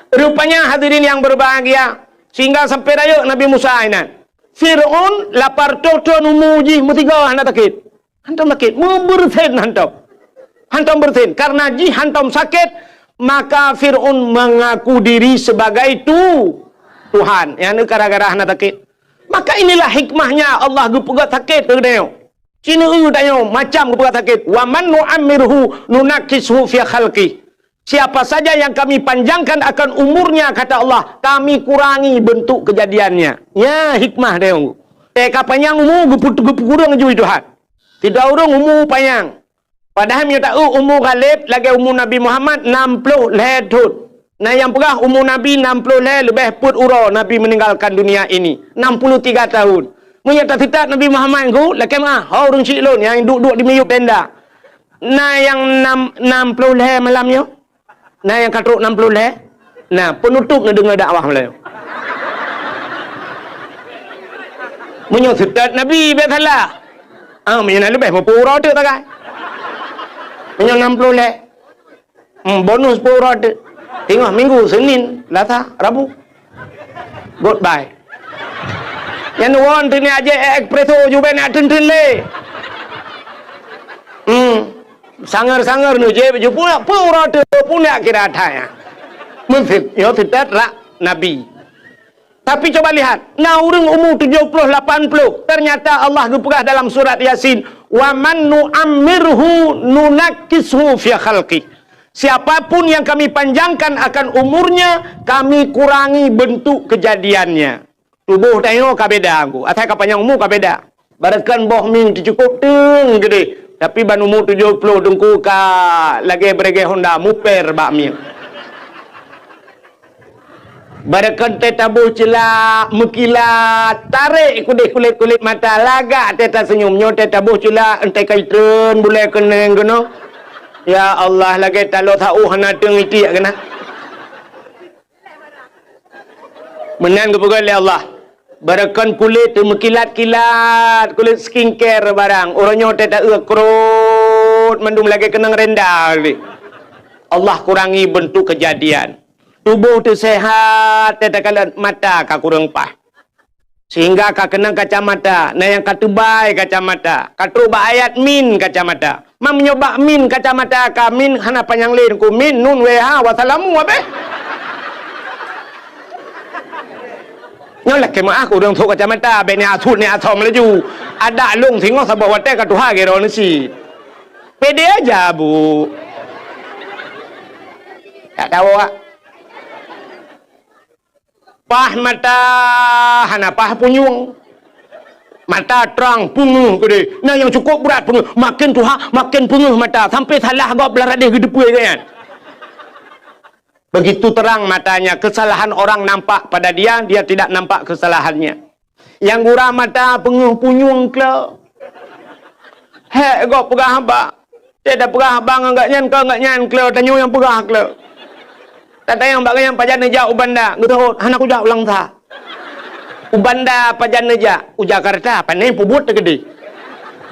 Rupanya hadirin yang berbahagia, sehingga sampai rayeuk Nabi Musa inan. Fir'aun lapar thon-thon umu jih meusigoe hana sakét. Hantom sakét, meubeureusen hantom. Hantom beureusen. Karena jih hantom sakét, maka Fir'aun mengaku diri sebagai tu-, Tuhan. Nyang neu gara-gara hana sakét. Maka inilah hikmahnya Allah geupeugah sakét keu geutanyoe. Ci neueu tanyoe macam geupeugah sakét. "Wa man nu'ammirhu nunakkishu fi khalqih." Siapa saja yang Kami panjangkan akan umurnya, kata Allah, Kami kurangi bentuk kejadiannya. Nya hikmah dia. Teuka panyang umu geupeu-, geupeukureueng ju Tuhan. Sidroe ureueng umu panyang. Padahai meunyoe taeu umu Ghalib lagèe umu Nabi Muhammad nam ploh lhèe thon. Na nyang peugah umu Nabi nam ploh lhèe leubeh peuet uroe Nabi meninggalkan dunia ini, enam puluh tiga tahun. Meunyoe taseutat Nabi Muhammad ngon lakèe meu'ah, ho ureueng chik lôn nyang duek-duek di miyueb tenda. Na nyang nam, nam ploh lhèe malam nyoe? Na nyang ka trok nam ploh lhèe? Na, peunutôp neudeungoe dakwah malam nyoe. Meunyoe seutat Nabi, bèk salah. Ah, meunyoe na leubeh, muphom uroe teuk tagai. Meunyoe nam ploh lhèe. Hmm, bonus peuet uroe teuk. Teungoh minggu, Senin, Selasa, Rabu. Goodbye. Nyan won teuh ni aje espresso ju bèk nak teun-teun lé. Hmm. Sanger-sanger nu jép ju peuet uroe teuk pun dak kira that nyan. Meuntèk, nyoe seutat rak Nabi. Tapi coba lihat, na ureueng umu tujoh ploh, lapan ploh, ternyata Allah geupeugah dalam surat Yasin, "Wa man nu'ammirhu nunakkishu fi khalqih." Siapapun yang Kami panjangkan akan umurnya, Kami kurangi bentuk kejadiannya. Tuboh tanyoe ka beda, Teungku. Asai ka panyang umu ka beda. Barokon boh mieng teucukôp teung keudéh, tapi ban umu tujoh ploh Teungku ka lagèe beureuguih honda muper bak mieng. Barokon teuh taboh ceulak meukilat, tarek keudéh kulét-kulét mata, lagak teuh taseunyum. Nyoe teuh taboh ceulak, enteuk ka itreun bulèe keunong keunoe. Ya Allah, lagèe taloe saôh hana teung itiek keunan. Meunan geupeugah lé Allah, barokon kulét meukilat-kilat, kulét skincare barang. Uroe nyoe teuh taeu krot mandum lagèe keunong renda. Allah kurangi bentuk kejadian. Tuboh teuh sehat, teuh takalon mata ka kureueng paih. Sehingga ka keunong kacamata, na nyang ka teubai kacamata, ka trok bak ayat min kacamata. Ma meunyoe bak min kacamata ka min hana panyang lé Teungku, min, nun, wéh, ha, wassalamu, abéh. Nyoe lakèe meu'ah keu ureueng trok kacamata, bèk ni asut ni asom laju. Adak lôn singoh saboh watèe ka tuha geuroe neusi. Pede aja, Bu. Tak tahu, Wak. Paih mata hana paih punyueng. Mata trang, peungeuh keudéh. Na nyang cukôp brat peungeuh. Makin tuha, makin peungeuh mata. Sampai salah gob blah radeh geuteupeue gobnyan. Begitu terang matanya, kesalahan orang nampak pada dia, dia tidak nampak kesalahannya. Nyang gura mata peungeuh punyueng klo. Hék gob peugah haba. Teuh tapeugah haba ngon gobnyan, kon gobnyan klo, tanyoe nyang peugah klo. Tatanyong bak gobnyan, "Pajan neujak u Banda?" Geuteuôt, "Hana kujak u Langsa." "U Banda pajan neujak?" "U Jakarta." "Pane peubuet teukeudi?"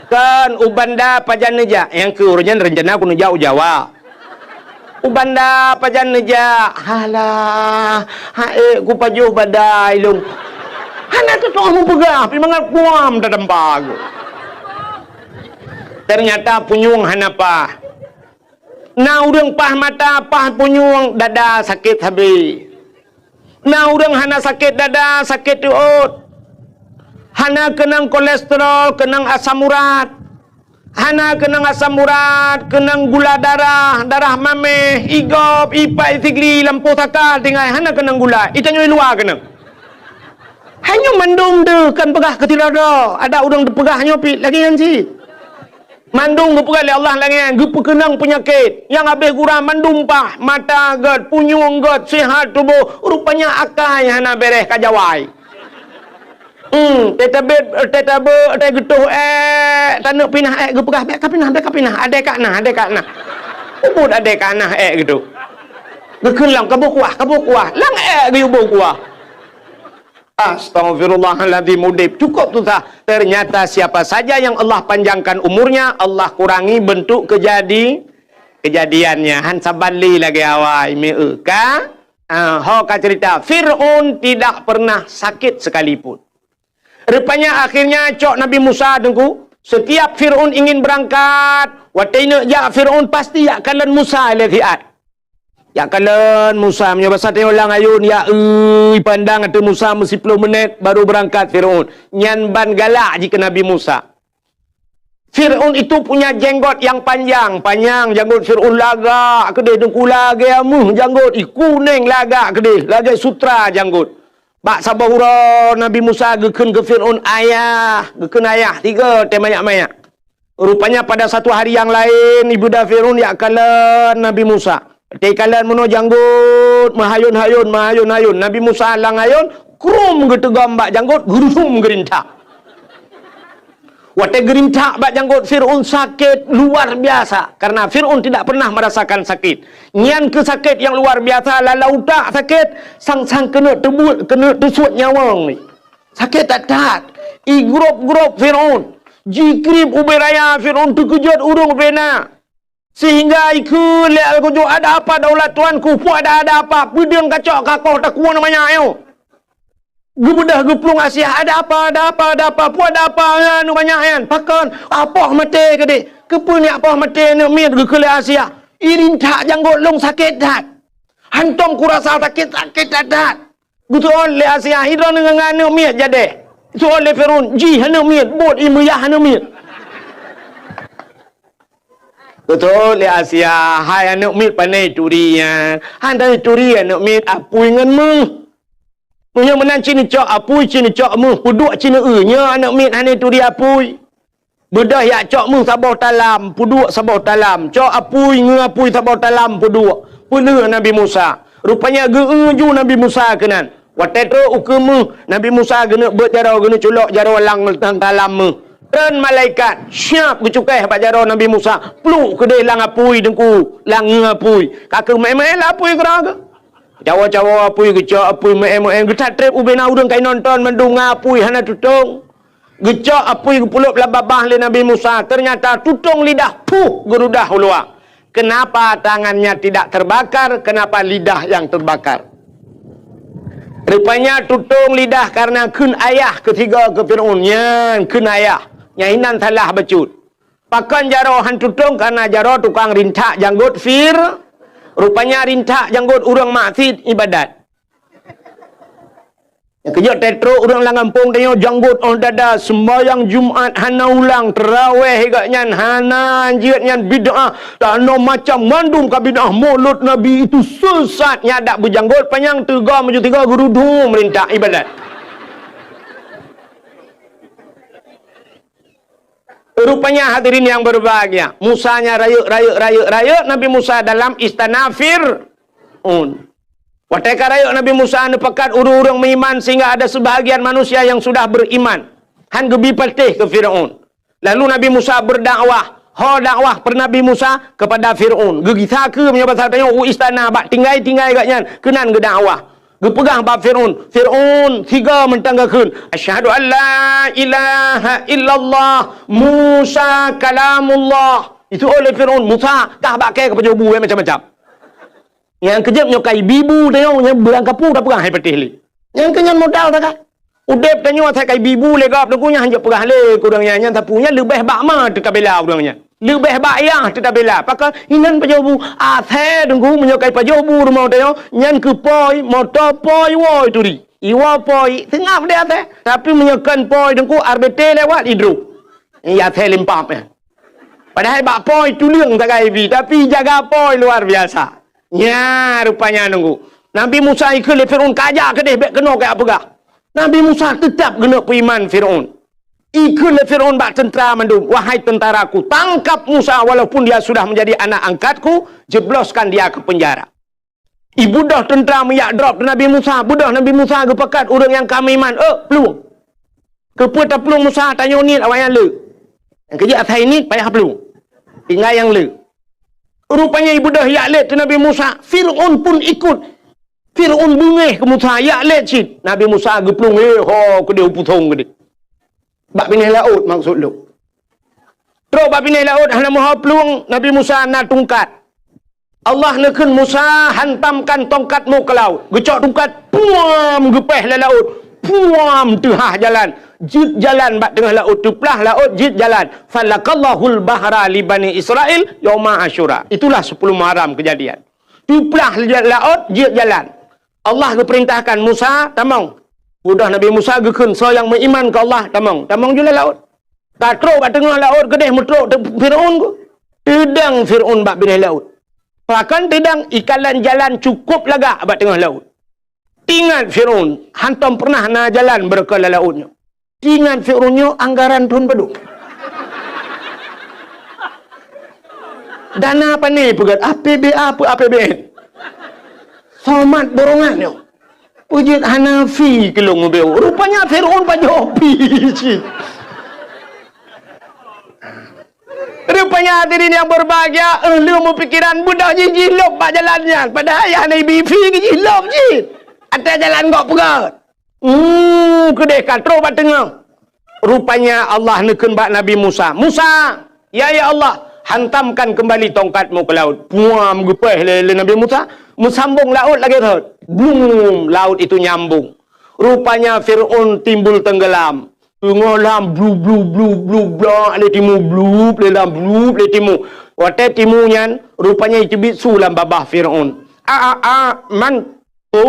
"Kon, u Banda pajan neujak?" "Nyang keu uroe nyan rencana ku neujak u Jawa." "U Banda pajan neujak?" "Halah, ha'ék kupajoh badai lôn." Hana teutoh meupeugah, pi mangat kuam tatampa geuh. Ternyata punyueng hana paih. Na ureueng paih mata, paih punyueng, dada sakét sabe. Na ureueng hana sakét dada, sakét teuôt. Hana keunong kolesterol, keunong asam urat. Hana keunong asam urat, keunong gula darah, darah maméh, igop, ipat, isigli, lampôh sakal, tinggai hana keunong gula. Itanyoe i luwa keunong. Hai nyoe mandum deuh kan peugah keu sidroe-droe. Adak ureuëng teupeugah nyoe pih lagée nyan cit. Mandum geupeugah lé Allah lagée nyan, geupeukeunong peunyakét nyang habéh gura mandum paih, mata gét, punyueng gét, sihat tuboh, rupanya akai hana béréh ka jawai. Hmm, teutabét, teutabeuek, teugeutôh ék, taneuk pinah ék, geupeugah, "Bék kapinah, bék kapinah, adé ka na, adé ka na." Ubot adé ka na ék geutu. Geukheun lam kaboh kuah, kaboh kuah, lam ék geuyue boh kuah. Astaghfirullahaladzim, udeb cukup susah. Ternyata siapa saja yang Allah panjangkan umurnya, Allah kurangi bentuk kejadi-, kejadiannya. Han saban lé lagée awai, meu ka? Ah, ho ka cerita, Fir'aun tidak pernah sakit sekalipun. Rupanya akhirnya cok Nabi Musa teungku, setiap Fir'aun ingin berangkat, watée neuk jak Fir'aun pasti jak kalon Musa lé siat. Jak kalon Musa, meunyoe basa teuh lam ayôn, ya, ui, pandang ateueh Musa meusiploh menét baru berangkat Fir'aun. Nyan ban galak jih keu Nabi Musa. Fir'aun itu punya jenggot yang panjang, panjang janggot Fir'aun lagak keudeh, teungku, lagée ameuh janggot, i kuneng lagak keudeh, lagée sutra janggot. Bak saboh uroe Nabi Musa geukheun keu Fir'aun, "Ayah," geukheun ayah, tiga tée manyak-manyak. Rupanya pada satu hari yang lain, ibeuda Fir'aun jak kalon Nabi Musa. Teukalon meunoe janggot, meuhayôn-hayôn, meuhayôn-hayôn. Nabi Musa lam ayôn, krum geuteugom bak janggot, geurudum geurintak. Watée geurintak bak janggot Fir'aun sakét luar biasa, karena Fir'aun tidak pernah merasakan sakit. Nyan keuh sakét nyang luar biasa, lala utak sakét, sang-sang keuneuk teubuet, keuneuk teusuet nyawöng. Sakét that-that. Igrôb-grôb Fir'aun. Jikrieb ubé raya Fir'aun teukeujot ureuëng ubé na. Sehingga ikheun lé Algojo, "Ada apa daulat tuanku? Peue ada, ada apa? Peudeueng kacok kakoh takue aneuk manyak nyoe?" Geubeudoh geuplueng Asiah, "Ada apa, ada apa, ada apa? Peue ada apa aneuk manyak nyan? Pakon? Apoh maté keudeh." "Keupeue neujak poh maté aneuk miet?" geukheun lé Asiah. "Irintak janggot lôn sakét that. Hantom kurasa sakét, sakét that-that." Geuseuôt lé Asiah, "Droeneuh ngon aneuk miet jadeh?" Seuôt lé Fir'aun, "Jih aneuk miet, buet imeuyah aneuk miet." Geuseuôt lé Asiah, "Hai aneuk miet, pane turi nyan?" "Hana turi aneuk miet, apui ngon méuh." "Meunyoe meunan ci neucok apui, ci neucok méuh, peuduek ci neueu, nyoe aneuk miet hana turi apui." Beudôh jak cok méuh saboh talam, peuduek saboh talam. Cok apui, ngeu apui saboh talam, peuduek. Peuleueh Nabi Musa. Rupanya geu-eu ju Nabi Musa keunan. Watée trok ukeue méuh, Nabi Musa geuneuk beuet jaroe, geuneuk culok jaroe lam, lam talam méuh. Treun malaikat, siab geucukéh bak jaroe Nabi Musa. Pluek keudeh lam apui teungku, lam ngeu apui. Ka keuh meu'én-meu'én lam apui keudroe geuh. Cawoe-cawoe apui, geucok apui, meu'én-meu'én. Geuthat treb ubé na ureuëng ka inonton mandum ngon apui hana tutong. Geucok apui geupulop lam babah lé Nabi Musa, ternyata tutong lidah, puh, geurudah u luwa. Kenapa tangannya tidak terbakar? Kenapa lidah yang terbakar? Rupanya tutong lidah karena kheun ayah keu sigoe keu Fir'aun. Nyan kheun ayah. Nyan inan salah bacut. Pakon jaroe han tutong? Karena jaroe tukang rintak janggot Fir-, rupanya rintak janggot ureuëng maksiet ibadat. Nyang keujeuet tetrok ureuëng lam gampông tanyoe janggot óh dada, seumbahyang Jumat hana ulang, teurawéh geuh nyan hana, jeuet nyan bid'ah, tanoh macam mandum ka bid'ah, Maulud Nabi itu sesat, nyan dak beujanggot panyang teuga meujeuet tiga geurudum rintak ibadat. Rupanya hadirin yang berbahagia, Musa nya rayeuk, rayeuk, rayeuk, rayeuk Nabi Musa dalam istana Fir'aun. Watée ka rayeuk Nabi Musa neupakat ureuëng-ureuëng meuiman sehingga ada sebahagian manusia yang sudah beriman. Han geubi patéh keu Fir'aun. Lalu Nabi Musa berdakwah. Ho dakwah per Nabi Musa kepada Fir'aun. Geugisa keu meunyoe basa tanyoe u istana bak tinggai-tinggai geuh nyan keunan geudakwah. Geupeugah bak Fir'aun, "Fir'aun, sigoe mantong geukheun, 'Asyhadu an la ilaha illallah, Musa kalamullah.'" Itu oleh Fir'aun, "Musa, kah bak kée keupajoh bu macam-macam." Nyang keujeuet nyoe ka ibi bu tanyoe, nyang beurangkapeue tapeugah hai patéh lé. Nyang keu nyan modal that ka. Udeb tanyoe asai ka ibi bu lé gob teungku nyan hanjeuet peugah lé keu ureuëng nyan, nyan sapeue nyan leubeh bak ma teutabela ureuëng nyan. Leubeh bak yah teutabela. Pakon inan pajoh bu? Asai teungku meunyoe ka ipajoh bu rumoh tanyoe, nyan keu poi, moto poi, woe turi. Iwoe poi, seungab deh asai. Tapi meunyoe kon poi teungku, R B T lewat idrob. Iya asai limpab nyan. Padahai bak po tuleueng sagai bi, tapi jaga po luar biasa. Nya rupanya nunggu. Nabi Musa ikheun lé Firaun, "Kajak keudeh, bék keunoe kajak peugah." Nabi Musa teutap geuneuk peuiman Firaun. Ikheun lé Firaun bak teuntara mandum, "Wahai tentaraku, tangkap Musa walaupun dia sudah menjadi anak angkatku, jebloskan dia ke penjara." Ibeudôh teuntara meujak drop Nabi Musa, beudôh Nabi Musa geupakat ureuëng nyang ka meuiman, "Eh, plueng!" Keupeue taplueng Musa, tanyoe niet awaknyan le. Nyang keujeuet asai niet payah plueng. Tinggai nyang le. Rupanya ibeudôh jak lét Nabi Musa, Firaun pun ikut. Firaun beungéh keu Musa, jak lét cit. Nabi Musa geuplueng, "Hé, ho keudeh, pusong keudeh." Bak binéh laôt maksud lôn. Trok bak binéh laôt hana meuho plueng, Nabi Musa na tungkat. Allah neukheun, "Musa, hantamkan tongkatmu ke laut." Geucok tungkat, puam, geupéh lam laôt. Puam, teuhah jalan. Jeuet jalan bak teungoh laôt, teuplah laôt, jeuet jalan. "Falakallahul bahra li Bani Israil yauma Asyura." Itulah sepuluh Muharram kejadian. Teuplah laôt, jeuet jalan. Allah geupeurintahkan Musa, "Tamong." Udah Nabi Musa geukheun, "Soe nyang meuiman keu Allah, tamong." Tamong ju lam laôt. Ka trok bak teungoh laôt, keudeh meutrok teuk Firaun ku. Teudang Firaun bak binéh laôt. Pakon teudang, ikalon jalan cukup lagak bak teungoh laôt. Teuingat Firaun, hantom pernah na jalan beureukat lam laôt nyoe. Teuingat Firaun nyoe anggaran thon padum. Dana pane peugét, A P B A peu A P B N. Somat borongan nyoe. Peujeuet hana fi keu lôn meubeuet. Rupanya Firaun pajoh pi cit. Rupanya hadirin yang berbahagia, eh, lôn meupikiran beudôh jih jilôb bak jalan nyan. Padahai hana ibi fi keu jilôb jih. Até jalan gok peugét. Hmm, keudeh ka trok bak teungoh. Rupanya Allah neukheun bak Nabi Musa, "Musa, ya, ya Allah, hantamkan kembali tongkatmu ke laut." Puam, geupéh lé, lé Nabi Musa, meusambong laôt lagée rot. Blum, laut itu nyambung. Rupanya Firaun timbul tenggelam. Teungoh lam blu, blu, blu, blu, blak lé timu, blu, lé lam blu, lé timu. Watée timu nyan, rupanya iteubiet su lam babah Firaun. A, a, a, man, tu,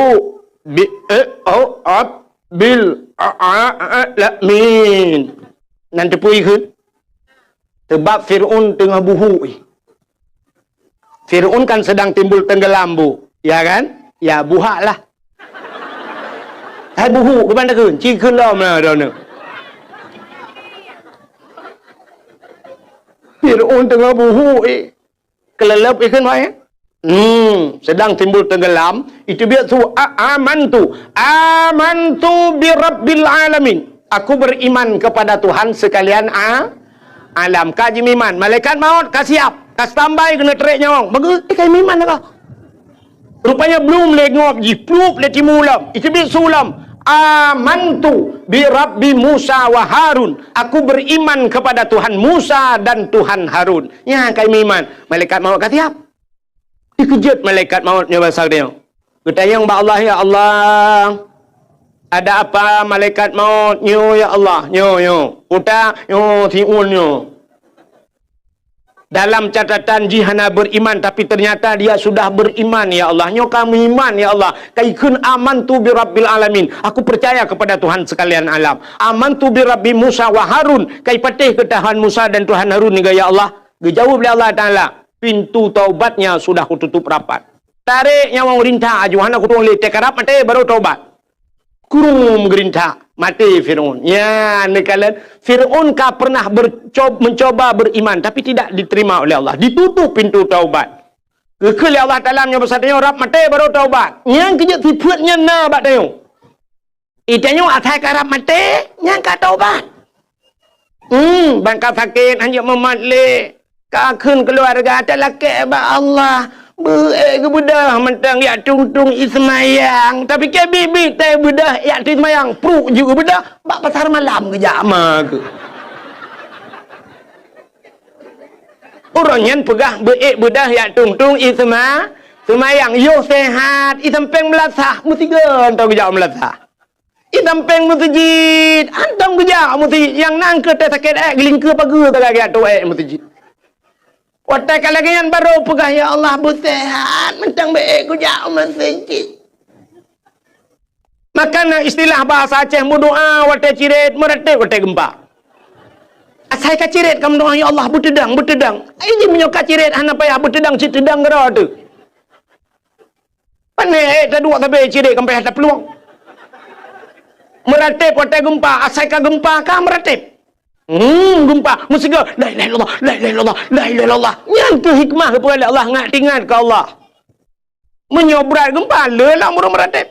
bi, e, o, ap, bil, a, a, a, la, min. Nan teupeu ikheun. Sebab Firaun teungoh buhuk. Firaun kan sedang timbul tenggelam, Bu. Ya kan? Ya, buhak lah. Hai buhuk, keuban takheun? Ci kheun lom lah, droeneuh. Firaun teungoh buhuk, eh. Keuleuleub ikheun wae. Hmm, sedang timbul tenggelam, iteubiet su, a, amantu. Amantu bi rabbil alamin. Aku beriman kepada Tuhan sekalian a, alam. Ka jimeuiman. Malaikat maut ka siap. Ka standby keuneuk trek nyawöng. Bagus, eh, ka jimeuiman dah. Rupanya blum lé ngop jih, plup lé timu lom. Iteubiet su lom. Amantu bi rabbi Musa wa Harun. Aku beriman kepada Tuhan Musa dan Tuhan Harun. Nyan ka jimeuiman. Malaikat maut ka siap. Dikeujot malaikat maut nyoe basa geutanyoe. Geutanyong bak Allah, "Ya Allah, ada apa malaikat maut nyoe, ya Allah?" Nyoe, nyoe. Utak, nyoe, siun nyoe. Dalam catatan jih hana beriman, tapi ternyata dia sudah beriman, ya Allah. Nyoe ka meuiman, ya Allah. Ka ikheun, "Amantu bi rabbil alamin." Aku percaya kepada Tuhan sekalian alam. "Amantu bi rabbi Musa wa Harun." Ka ipatéh keu Tuhan Musa dan Tuhan Harun nyoe, ya Allah. Geujaweueb lé Allah Taala, "Pintu taubatnya sudah kututup rapat." Tarek nyawöng rintak aju, hana kutueng lé, teukarab maté baru taubat. Krum geurintak, maté Firaun. Nyan neukalon, Firaun ka pernah berco-, mencoba beriman, tapi tidak diterima oleh Allah. Ditutup pintu taubat. Geukheun lé Allah Taala meunyoe basa tanyoe rab maté baru taubat. Nyan keujeuet sifeuet nyan na bak tanyoe. Itanyoe asai karab maté, nyan ka taubat. Hmm, ban ka sakét, hanjeuet mumat lé. Ka kheun keuluwarga, talakée bak Allah. Beuék geubeudôh mantong jak tung-tung i seumayang. Tapi keu biet-biet teubeudôh jak tung seumayang. Pruek jeuet geubeudôh, bak pasar malam geujak ma keuh. Uroe nyan peugah beuék beudôh jak tung-tung i seuma-, seumayang. Yoh sehat, i sampéng meulasah, meusigon tau geujak meulasah. I sampéng meuseujid, hantom geujak meuseujid. Nyang na keu teu sakét ék, geulingkeue pageue sagai geujak teu ék meuseujid. Watée ka lagée nyan barô peugah, "Ya Allah, beuseuhat, mantong beuék geujak meuseujid." Maka na istilah bahasa Aceh, meudoá watée cirét, meuratéb watée geumpa. Asai ka cirét ka meudoa, "Ya Allah, beuteudang, beuteudang." Ai jih meunyoe ka cirét hana payah beuteudang, cit teudang keudroe teuh. Pane ék taduek sabe cirét ka payah taplueng. Meuratéb watée geumpa, asai ka geumpa ka meuratéb. Hmm, geumpa, meusigoe, "La ilaha illallah, la ilaha illallah, la ilaha illallah." Nyan keuh hikmah geupeugah lé Allah, ngat teuingat keu Allah. Meunyoe brat geumpa, le lam ureuëng meuratéb.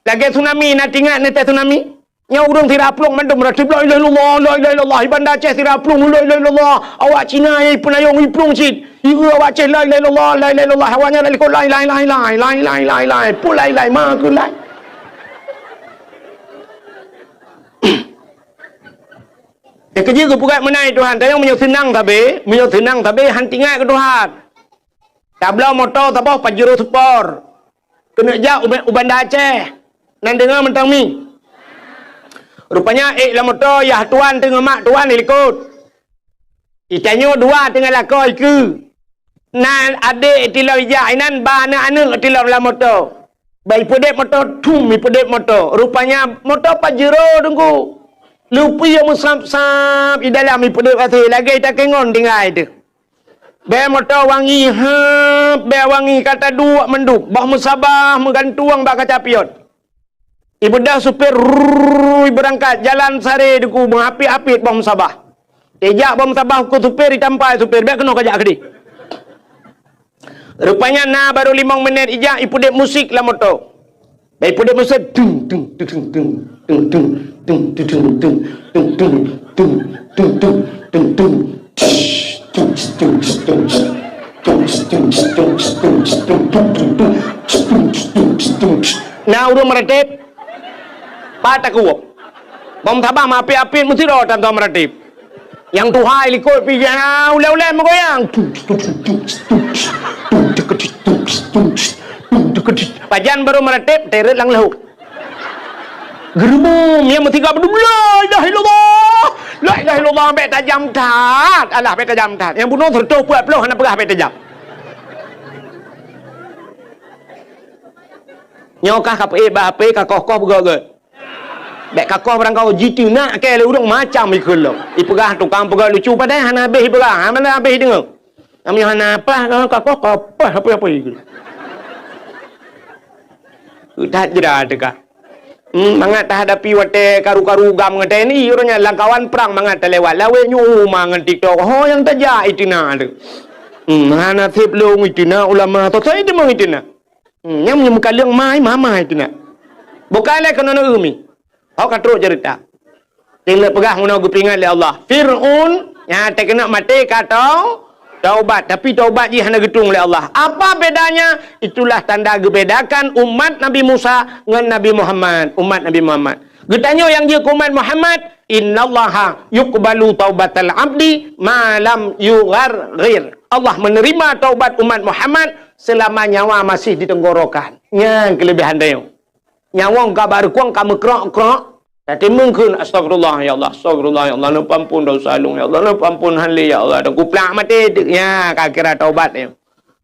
Lagée tsunami, na teuingat neutée tsunami? Nyoe ureuëng sira plueng mandum meuratéb, "La ilaha illallah, la ilaha illallah." Di Banda Aceh sira plueng, "La ilaha illallah." Awak Cina nyang ipeunayong iplueng cit. Ieu awak Aceh, "La ilaha illallah, la ilaha illallah." Awaknyan lalikot, "Lai, lai, lai, lai, lai, lai, lai, lai." Pun lai, lai, ma keu lai. Nyang keujeuet geupeugah meunan Tuhan, tanyoe meunyoe seunang sabe, meunyoe seunang sabe, han teuingat keu Tuhan. Tabloe moto saboh Pajero Sport. Keuneuk jak u, u Banda Aceh. Nan deungoe mantong mi. Rupanya ék lam moto yah tuan teungoh mak tuan di likot. Itanyoe dua teungoh lakoe ikeue. Na adék tilom ijak inan ba aneuëk-aneuëk tilom lam moto. Ba ipeudeb moto, thum, ipeudeb moto. Rupanya moto Pajero teungku. Lupi nyang meusab-sab i dalam ipeudeb até lagée takengon tinggai teuh. Bée moto wangi, heup, bée wangi ka taduek mandum, boh meusabah meugantueng bak kaca pion. Ibeudôh supir, rrrr, ibeurangkat, jalan sare teungku, meuapit-apit boh meusabah. Ijak boh meusabah keu supir, itampai supir, "Bék keunoe kajak keudeh." Rupanya na barô limong minét ijak, ipeudeb musik lam moto. Bée ipeudeb musik, tung, tung, tung, tung. Na ureuëng meuratéb, pat takuwob. Bom sabah meuapit-apit meusidroe tan-tan meuratéb. Nyang tuha i likot pih ulée-ulée meugoyang. Pajan barô meuratéb, teret lam leuhok. Geureubum, nyang meusigoe beudum, "La ilaha illallah! La ilaha illallah!" Bék tajam that. Alah, bék tajam that. Nyang bunoe seureutôh peuet ploh hana peugah bék tajam. Nyoe kah ka peuék bak H P, ka koh-koh peugah gét. Bék kakoh barangkaho jiteunak keu lé ureuëng macam ikheun lom. Ipeugah tukang peugah lucu padahai hana habéh ipeugah, hana habéh ideungoe. Kami hana apah, kakoh kapah apa-apa ikheun. That jera teuka. Hmm, mangat tahadapi watée karu-karu gam ngon T N I, uroe nyan lam kawan prang mangat talewat. Lawét nyoe uma ngon TikTok. Ho nyang tajak iteunak tu. Hmm, hana sép lông iteunak ulama. Tosai teumong iteunak. Hmm, nyang meunyoe meukaleueng mai, mamai teunak. Bukai lé keunoe umi. Hok ka trok ceurita. Teuingat peugah meunoe geupeuingat lé Allah. Fir'aun nyang teukeunok maté ka tau, taubat, tapi taubat jih hana geutueng lé Allah. Apa bedanya? Itulah tanda geubedakan umat Nabi Musa ngon Nabi Muhammad. Umat Nabi Muhammad. Geutanyoe nyang jeuet keu umat Muhammad, "Innallaha yuqbalu taubatal abdi ma lam yugharghir." Allah menerima taubat umat Muhammad selama nyawa masih di tenggorokan. Nyan keulebihan tanyoe. Nyawöng ka bareukueng ka meukrok-krok, tatimbang kheun, "Astagfirullah, ya Allah, astagfirullah, ya Allah, neupeu ampôn dosa lôn, ya Allah, neupeu ampôn han lé, ya Allah," dan kuplak maté teuk. Nya, ka kira taubat nyoe.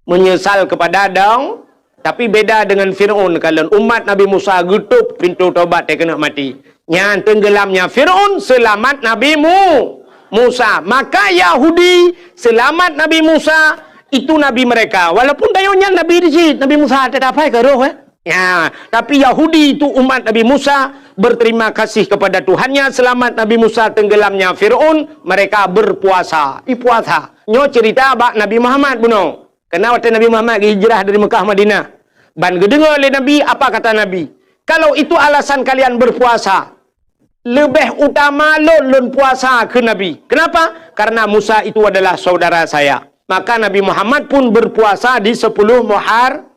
Menyesal kepada dong, tapi beda dengan Firaun. Kalon umat Nabi Musa geutôp pintoe taubat teukeunok maté. Nyan tenggelamnya Firaun, selamat Nabi Mu-, Musa. Maka Yahudi selamat Nabi Musa, itu nabi mereka. Walaupun tanyoe nyan nabi di cit, Nabi Musa tetap hai ka roh, eh. Ya, tapi Yahudi itu umat Nabi Musa berterima kasih kepada Tuhannya, selamat Nabi Musa tenggelamnya Firaun, mereka berpuasa. Ipuasa. Nyoe cerita bak Nabi Muhammad bunoe. Karena watée Nabi Muhammad geuhijrah dari Mekah Madinah, ban geudeungoe lé Nabi, apa kata Nabi? "Kalau itu alasan kalian berpuasa, leubeh utama lôn, lôn puasa," kheun Nabi. Kenapa? "Karena Musa itu adalah saudara saya." Maka Nabi Muhammad pun berpuasa di sepuluh Muhar-,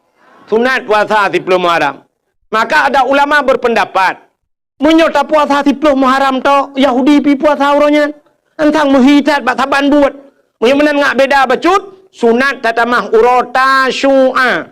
sunat puasa sepuluh Muharram. Maka ada ulama berpendapat, meunyoe tapuasa siploh Muharram tok, Yahudi pi puasa uroe nyan. Antang meuhi that bak saban buet. Meunyoe meunan ngak beda bacut, sunat tatamah uroe Tasyu'a.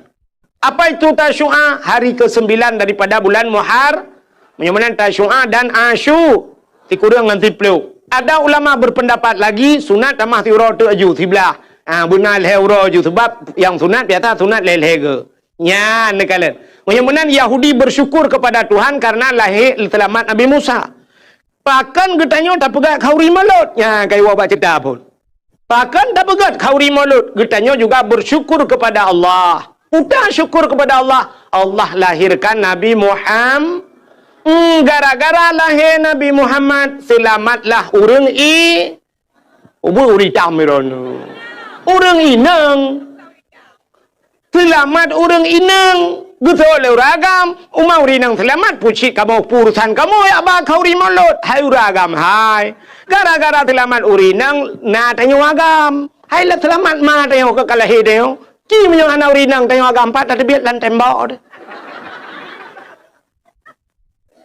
Apa itu Tasyu'a? Hari kesembilan daripada bulan Muhar-, meunyoe meunan Tasyu'a dan Asyu, sikureueng ngon siploh. Ada ulama berpendapat lagi, sunat tamah siuroe teuk aju, siblah. Ha, beuna lhée uroe aju, sebab nyang sunat biasa sunat lhée-lhée geu. Nyan neukalon. Meunyoe meunan Yahudi bersyukur kepada Tuhan karena lahé seulamat Nabi Musa. Pakon geutanyoe tapeugét khauri mulod? Nyan ka iwoe bak ceurita phon. Pakon tapeugét khauri mulod? Geutanyoe juga bersyukur kepada Allah. Peue syukur kepada Allah? Allah lahirkan Nabi Muham-, Hmm, gara-gara lahé Nabi Muhammad, seulamatlah ureuëng i-, ubé ureuëng itam droeneuh. Ureuëng inong. Seulamat ureuëng inong, geuseuôt lé ureuëng agam, uma ureuëng inong seulamat, peue cit kamoe, peue urusan kamoe jak ba khauri mulod, hai ureuëng agam hai. Gara-gara seulamat ureuëng inong, na tanyoe agam. Hai lé seulamat ma tanyoe ka lahé tanyoe. Ci meunyoe hana ureuëng inong tanyoe agam, pat tateubiet lam tembok deh.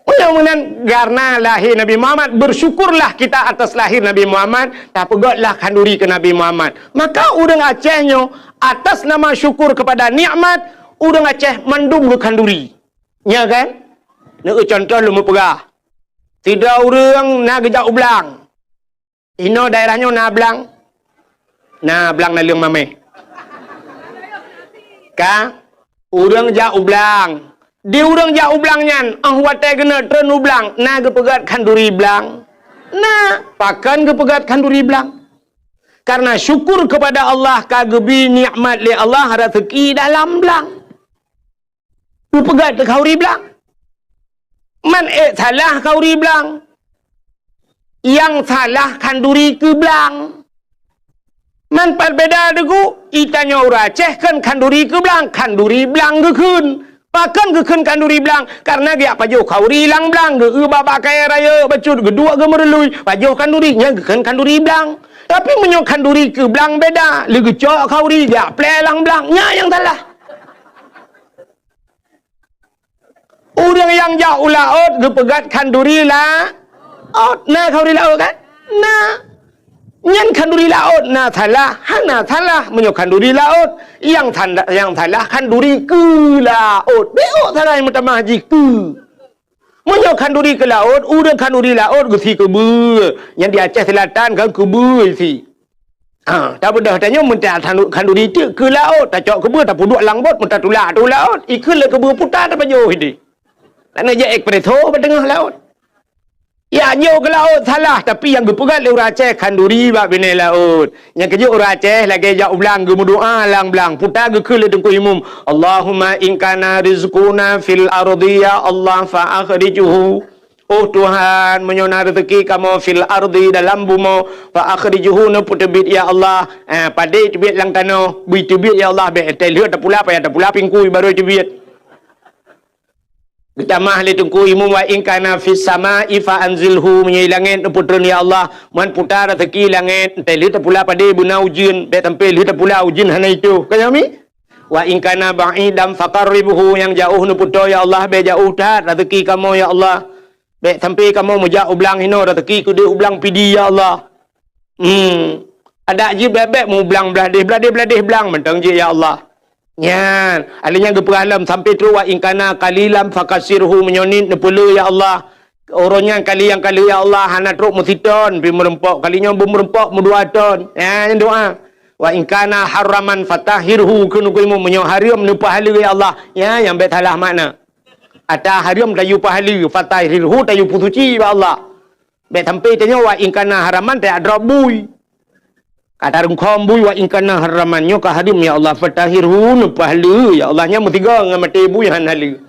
Meunyoe meunan, karena lahé Nabi Muhammad, bersyukurlah kita atas lahir Nabi Muhammad, tapeugötlah khanduri keu Nabi Muhammad. Maka ureuëng Aceh nyoe, atas nama syukur kepada nikmat, ureuëng Aceh mandum geukhanduri. Nya kan? Neueu contoh lôn meupeugah. Sidroe ureuëng na geujak u blang. Inoe daerah nyoe na blang? Na blang naleueng mamèh. Ka, ureuëng jak u blang. Di ureuëng jak u blang nyan, óh watèe geuneuk treun u blang, na geupeugöt khanduri blang? Na, pakon geupeugöt khanduri blang? Karena syukur kepada Allah ka geubri nikmat lé Allah raseuki dalam blang. Geupeugöt khanduri blang. Man ék salah khanduri blang. Nyang salah khanduri keu blang. Man pat beda deungon, geutanyoe ureuëng Aceh kheun khanduri keu blang, khanduri blang geukheun. Pakon geukheun khanduri blang? Karena geujak pajoh khanduri lam blang, geueu bak-bak kayèe rayeuk bacut, geuduek geumeurului, pajoh khanduri, nyan geukheun khanduri blang. Tapi meunyoe khanduri keu blang beda, lé geucok khanduri, geujak plè lam blang, nyan nyang salah. Ureuëng nyang jak u laôt geupeugöt khanduri laôt. Na khanduri laôt kan? Na. Nyan khanduri laôt na salah, hana salah meunyoe khanduri laôt. Nyang sanda-, nyang salah khanduri keu laôt. Bék salah nyang meutamah jih keu. Meunyoe khanduri keu laôt, ureuëng khanduri laôt geusie keubeue. Nyang di Aceh Selatan kan keubeue isi. Ha, tabeudôh tanyoe meuta khanduri teuk keu laôt, tacok keubeue tapeuduek lam bot, meutatulak ateueh laôt, ikheun lé keubeue puta tapajoh idéh. Kana jak espresso bak teungoh laôt. Ya, nyoe keu laôt salah, tapi nyang geupeugöt lé ureuëng Aceh khanduri bak binéh laôt. Nyang keujeuet ureuëng Aceh lagèe jak u blang geumeudoá lam blang, puta geukheun lé Teungku Imum, "Allahumma in kana rizquna fil ardi, ya Allah, fa akhrijhu." Oh Tuhan, meunyoe na reuzeuki kamoe fil ardi, dalam bumoe, fa akhrijhu, neupeuteubiet ya Allah. Eh, padé teubiet lam tanoh, bri teubiet ya Allah, bék teuh lheueh tapula, payah tapula pingkui barô teubiet. Geutamah lé Teungku Imum, wa in kana fis sama'i fa anzilhu, meunyoe langét neupeutreun ya Allah, man puta reuzeuki langét, teuh lheueh tapula padé beuna ujeuen, bék sampoe lheueh tapula ujeuen hana itoh. Ka nyan mi? Wa in kana ba'idan faqarribhu, nyang jaoh neupeutoe ya Allah, bék jaoh that reuzeuki kamoe ya Allah. Bék sampoe kamoe meujak u blang hinoe, reuzeuki keudéh u blang Pidie ya Allah. Hmm. Adak jih bék-bék mu blang bladéh, bladéh, bladéh blang mantong jih ya Allah. Nyan, alèh nyan geupeugah lom sampoe trok wa in kana qalilan fakatsirhu, meunyoe niet neupeuleueh ya Allah. Uroe nyan kali nyang ka lheueh ya Allah, hana trok meusiton pih meureumpok, kali nyoe beumeureumpok meudua ton. Nyan doa. Wa in kana haraman fatahhirhu, kheun Teungku Imum, meunyoe hareuem neupeuhaleue ya Allah. Nyan nyang bék salah makna. Ata hareuem tayue peuhaleue, fatahhirhu tayue peusuci bak Allah. Bék sampoe tanyoe wa in kana haraman tajak drop bui. Ka tarungkhom bui wa in kana haraman, nyoe ka hareuem ya Allah, fatahhirhu, neupeuhaleue ya Allah, nyan meusigoe ngon maté bui han haleue.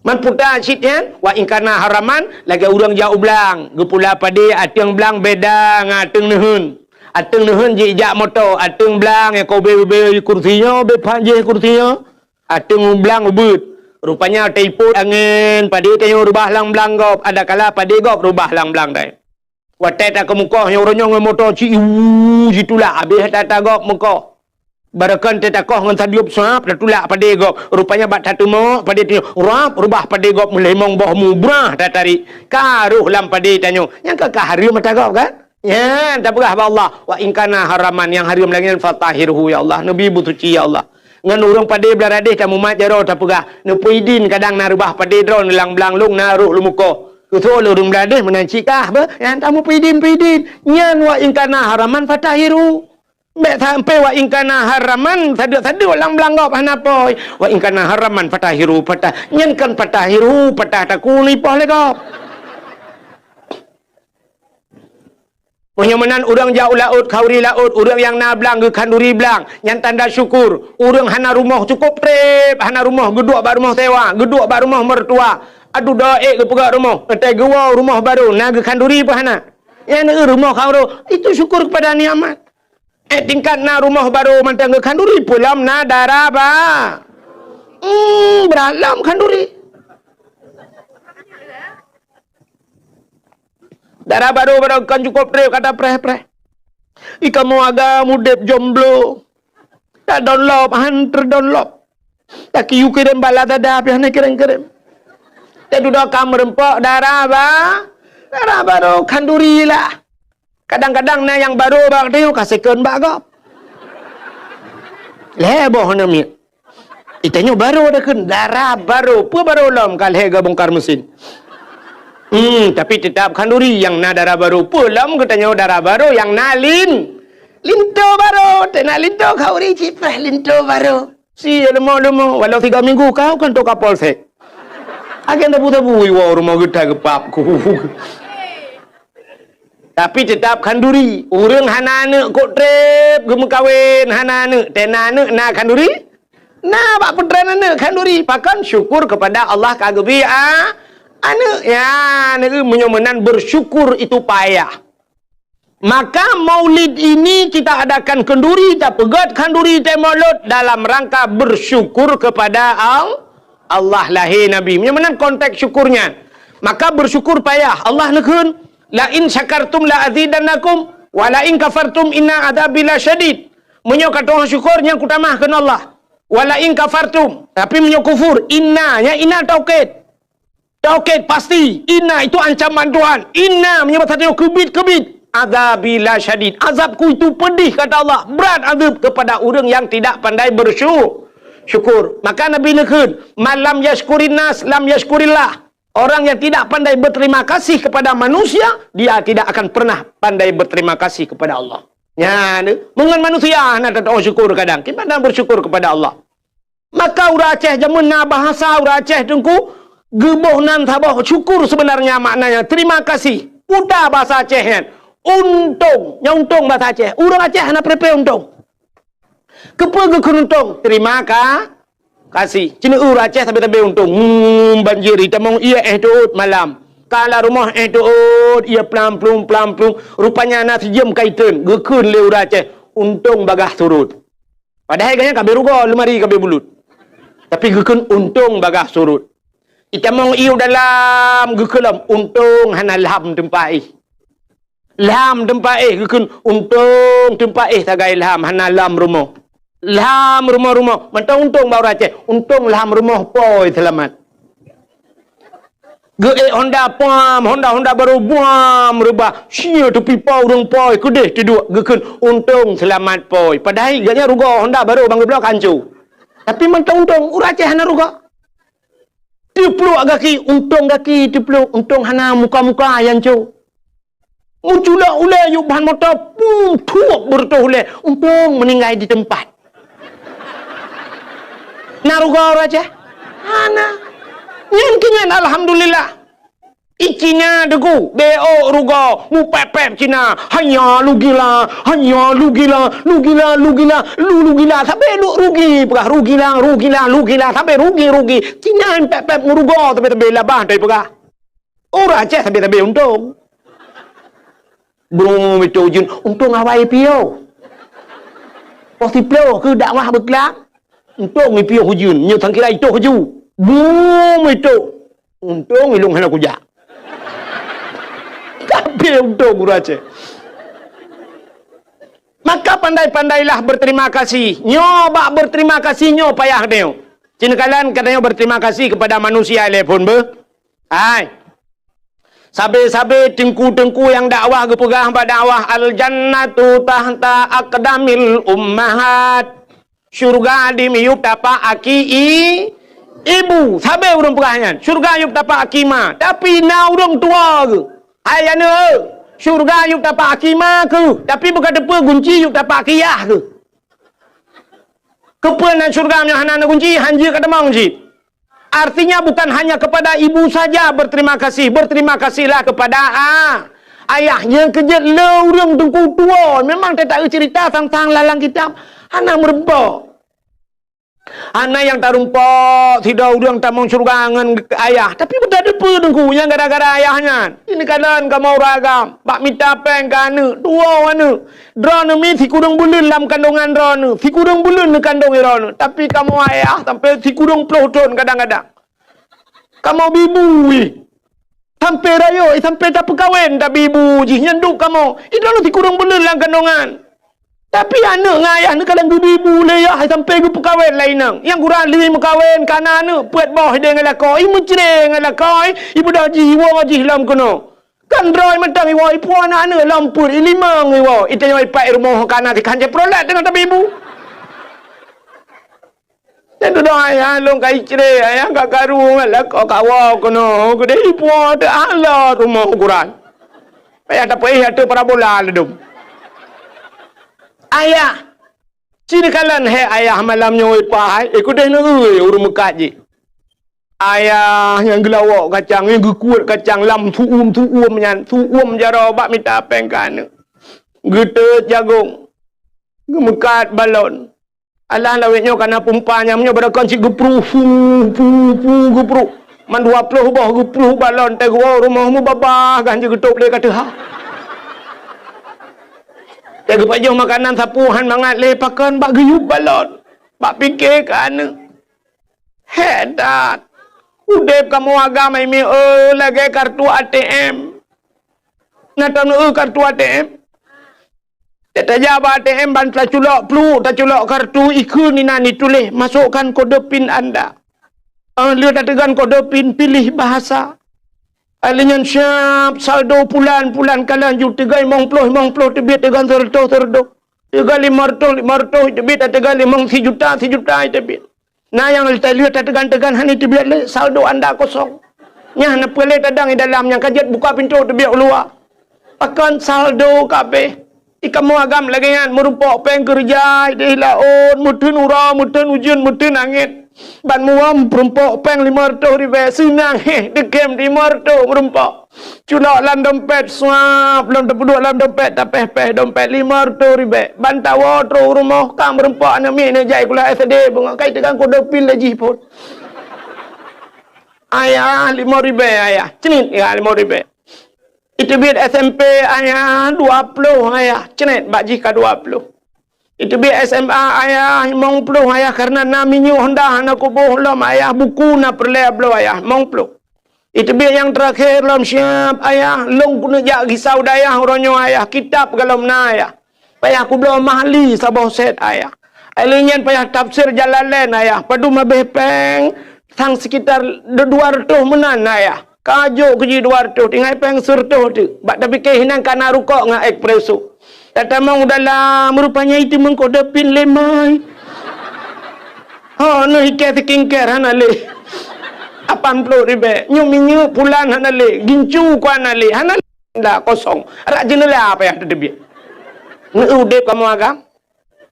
Man puta cit nyan, wa in kana haraman, lagèe ureuëng jak u blang, geupula padé ateueng blang beda ngon ateueng neuheun. Ateueng neuheun jijak moto, ateueng blang nyang ka ubé-ubé kursi nyoe, ubé phan jih kursi nyoe. Ateueng blang ubeuet. Rupanya taipot angén, padé tanyoe reubah lam blang gob, adakala padé gob reubah lam blang tanyoe. Watèe takeumeukoh nyoe uroe nyoe ngon moto ci, iwu, jitulak habéh ata-ata gob meukoh. Barokon teuh takoh ngon sadeueb suab, tatulak padé gob. Rupanya bak tateumok, padé tanyoe rab, reubah padé gob meulimong boh mu, brah tatarék. Ka roh lam padé tanyoe. Nyan ka, ka hareuem ata gob kan? Nyan tapeugah bak Allah, "Wa in kana haraman," nyang hareuem lagèe nyan, "fatahhirhu, ya Allah, neubri beusuci, ya Allah." Ngon ureuëng padé Blang Radéh tamumat jaroe tapeugah, "Neupeuidin, kadang na reubah padé droeneuh lam blang lôn, na rhot lôn meukoh." Keusoe lé ureuëng Blang Radéh meunan cit kah beuh, nyan tamu peuidin-peuidin. Nyan, "Wa in kana haraman fatahhirhu." Bék sampoe "Wa in kana haraman" sadeuk-sadeuk lam blang gob hana poi. "Wa in kana haraman fatahhirhu," patah. Nyan kon fatahhirhu, patah takue neuipoh lé gob. Meunyoe meunan ureuëng jak u laôt, khanduri laôt, ureuëng nyang na blang geukhanduri blang, nyan tanda syukur. Ureuëng hana rumoh, cukup treb hana rumoh, geuduek bak rumoh sewa, geuduek bak rumoh mertua. Aduh, doa ék geupeugah rumoh, entai geuwoe rumoh barô, na geukhanduri peue hana? Nyan rumoh khanduri, itu syukur kepada nikmat. Eh, tingkat na rumoh barô mantong geukhanduri, peue lom na dara ba-, hmm, brat lom khanduri. Dara barô, barô kon cukup treb kata preh-preh. Ih, kamoe agam udeb jomblo. Tak download, han terdownload. Taki yue kirém bak Lazada, pih hana kirém-kirém. Teududoe ka meureumpok dara ba-, dara barô khanduri lah. Kadang-kadang na nyang barô bak tanyoe ka second bak gob. Lhée boh na miet. Itanyoe barô dah kheun, dara barô. Peue barô lom ka lhée geubongkar mesin. Hmm, tapi teutap khanduri nyang na dara barô. Peue lom geutanyoe dara barô nyang na lin-, linto barô. Teunak linto khanduri cit preh linto barô. Si leumo-leumo, walau tiga minggu kau kan toka polsek. Agen tabu-tabu iwoe rumoh geuta geupap ku. Tapi teutap khanduri. Ureuëng hana aneuëk kok treb geumeukawen, hana aneuëk, teunak aneuëk na khanduri. Na bak peutren aneuëk khanduri. Pakon? Syukur kepada Allah ka geubri a-, aneuëk. Ya, aneuëk meunyoe meunan bersyukur itu payah. Maka maulid ini kita adakan khanduri, tapeugét khanduri teuh maulud dalam rangka bersyukur kepada Al-, Allah lahé Nabi. Meunyoe meunan konteks syukurnya, maka bersyukur payah. Allah neukheun, "La in syakartum la azidannakum, wa la in kafartum inna adzabi lasyadid." Meunyoe ka tu'oh syukur, nyan kutamah kheun Allah. "Wa la in kafartum," tapi meunyoe kufur, inna, nyan inna taukid. Taukid pasti, inna itu ancaman Tuhan. Inna meunyoe bahasa tanyoe keubit-keubit. Adzabi lasyadid. Azabku itu pedih, kata Allah. Berat azab kepada ureuëng yang tidak pandai bersyu-, syukur. Maka Nabi neukheun, "Man lam yashkurin nas, lam yashkurillah." Orang yang tidak pandai berterima kasih kepada manusia, dia tidak akan pernah pandai berterima kasih kepada Allah. Nyan, meungon manusia hana tatu'oh syukur kadang. Kiban bersyukur kepada Allah. Maka ureuëng Aceh jameun na bahasa ureuëng Aceh teungku, geuboh nan saboh syukur sebenarnya maknanya terima kasih. Peue bahasa Aceh nyan? Untông. Nyan untông bahasa Aceh. Ureuëng Aceh hana prepare untông. Keupeue geukheun untông? Terima ka-, kasih. Cina ureuëng Aceh sabe-sabe untông. Hmm, banjir itamong ié éh teuôt malam. Ka lam rumoh éh teuôt ié plam-plum, plam-plum. Rupanya na sijeuem ka itreun. Geukheun lé ureuëng Aceh, untông bagaih surut. Padahai gobnyan ka abéh rugoe, leumari ka abéh bulut. Tapi geukheun untông bagaih surut. Itamong ié u dalam geukheun lom, untông hana lham teumpat éh. Lham teumpat éh geukheun untông teumpat éh sagai lham hana lham rumoh. Lham rumoh-rumoh, mantong untông bak ureuëng Aceh, untông lham rumoh pôi seulamat. Geuék honda pam, honda-honda barô buam reubah. Sia teupipa ureuëng pôi keudeh teuduek geukheun untông seulamat pôi. Padahai gobnyan rugoe honda barô bang geubloe ka hanco. Tapi mantong untông, ureuëng Aceh hana rugoe. Teupluek gaki, untông gaki teupluek, untông hana muka-muka nyang hanco. Meuculok ulée yub ban moto, pum, thuok beureutoh ulée, untông meuninggai di teumpat. Na rugoe ureuëng Aceh? Hana. Nyan keu nyan alhamdulillah. I Cina teungku, bék rugoe, mupép-pép Cina. Hanya lugila, hanya lugila, lugila, lugila, lu lugila, sabe lu rugi, peugah rugila, rugila, lugila, sabe rugi, rugi. Cina pép-pép meurugoe, sabe-sabe labah dai peugah. Ureuëng Aceh sabe-sabe untông. Brum itu jun, untông awai piôh. Poh siplôh keu dakwah beuklam. Untông i piôh ujeuen, nyoe sangkira itoh ju. Brum itoh. Untông ilong hana kujak. Tapi untông ureuëng Aceh. Maka pandai-pandailah berterima kasih. Nyoe bak berterima kasih nyoe payah nyoe. Cina kalan katanya berterima kasih kepada manusia telepon beuh. Hai. Sabe-sabe teungku-teungku nyang dakwah geupeugah bak dakwah, "Al-jannatu tahta aqdamil ummahat." Syurga di miyueb tapak aki i-, ibu. Sabe ureuëng peugah nyan. Syurga yueb tapak aki ma. Tapi na ureuëng tuwoe geuh. Hai aneuëk, syurga yueb tapak aki ma keuh. Tapi beuka teupeu gunci yueb tapak aki yah keuh. Keupeue nan syurga meunyoe hana na gunci, hanjeuet ka tamong cit. Artinya bukan hanya kepada ibu saja berterima kasih, berterima kasihlah kepada a-, Ayah nyang keujeuet le ureuëng teungku tuwoe, memang teuta ceurita sang-sang lam kitab hana meurumpok. Hana nyang tarumpok sidroe ureuëng tamong syeuruga ngon ayah, tapi beuteupeue teungku nyang gara-gara ayah nyan. Ini kalon kamoe ureuëng agam bak mita péng keu aneuëk, tuwoe aneuëk. Droeneuh mi sikureueng buleuen lam kandongan droeneuh, sikureueng buleuen neukandong droeneuh, tapi kamoe ayah sampai sikureueng ploh thon kadang-kadang. Kamoe bi bu, ih. Sampai rayeuk, ih, sampai tapeukawen, tabi bu jih nyan duek kamoe. Ih, droeneuh sikureueng buleuen lam kandongan. Tapi aneuëk ngon ayah neukalon geubi bu lé yah, ih, sampai geupeukawen lé inong. Nyang gura lé meukawen, kana aneuëk peuet boh idéh ngon lakoe, ih, meucre ngon lakoe, ih, ibeudôh jih, iwoe jih lom keunoe. Kan droe mantong iwoe, ipuwoe aneuëk-aneuëk lom peuet, ih, limong iwoe. Itanyoe ipat rumoh kana tikhan jih prolet teungoh tabi bu. Nyan dudoe ayah lôn ka icre, ayah ka karu ngon lakoe kawoe keunoe, keudeh ipuwoe teuala rumoh ukuran. Payah tapeuéh ateueh parabola ladôm. Ayah, ci neukalon hék ayah malam nyoe ipai, eh, keudeh neueu ureuëng meukat jih. Ayah nyang geulawok kacang, nyang geukuet kacang lam su'uem-su'uem nyan, su'uem jaroe bak mita péng keu aneuëk. Geuteut jagong, geumeukat balon. Alah lawét nyoe kana pumpa nyang nyoe beureukan cit geupruh, pu, pu, pu, geupruh. Man dua ploh boh geupruh balon teuh geuwoe rumoh mubabah gan jeuet geutôb lé ka teuha. Teuh geupajoh makanan sapeue han mangat lé pakon bak geuyueb balon. Bak pike keu aneuëk. Hék that. Udeb kamoe agam hai mieu lagée kartu A T M. Na taneuk kartu A T M? Tajak bak A T M ban taculok pluek, taculok kartu, ikheun inan ituléh, "Masukkan kode pin anda." Ah, lheueh tateugan kode pin, pilih bahasa. Ai lheueh nyan siab saldo pulan, pulan ka laju teuga limong ploh, limong ploh teubiet, teuga seureutôh, seureutôh. Teuga limong reutôh, limong reutôh teubiet, teuga limong sijuta, sijuta teubiet. Na nyang lheueh tateugan-teugan hana teubiet lé, saldo anda kosong. Nyan na peue lé tadang di dalam nyang ka jeuet buka pintoe teubiet u luwa. Pakon saldo ka abéh. Di kamoe agam lagée nyan, meurumpok péng keureuja idéh laôt, meuteun uroe, meuteun ujeuen, meuteun angén. Ban muwöm meurumpok péng limong reutôh ribée, seunang héh, deukem limong reutôh meurumpok. Culok lam dompet suab, lom tapeuduek lam dompet, tapéh-péh dompet limong reutôh ribée. Ban tawoe troh u rumoh, ka meurumpok aneuk miet neujak sikula S D, beungoh ka iteugang kode pin lé jih phon. Ayah, limong ribée, ayah. Cnit, ya, limong ribée. Iteubiet S M P, ayah, dua ploh, ayah. Cnit, bak jih ka dua ploh. Iteubiet S M A, ayah, limong ploh, ayah, karena na minyeuk Honda hana kuboh lom, ayah, buku na peureulée bloe, ayah, limong ploh. Iteubiet nyang teurakhé lom siab, ayah, lôn keuneuk jak gisa u dayah uroe nyoe, ayah, kitab golom na, ayah. Payah kubloe Mahli saboh set, ayah. Ai lheueh nyan payah tafsir Jalalain, ayah. Padum abéh péng, sang sekitar dua reutôh meunan, ayah. Ka jok keu jih dua reutôh, tinggai péng seureutôh teuk. Bak tapike hinan ka na rukok ngon espresso. Tatamong u dalam, rupanya iteumeung kode pin lé mai. Ha, neuh ikée skincare hana lé. Lapan ploh ribée. Nyoe minyeuk pulan hana lé. Gincu ku hana lé. Hana lé. Ndak, kosong. Rak jeuneula payah tateubiet. Neueu udeb kamoe agam.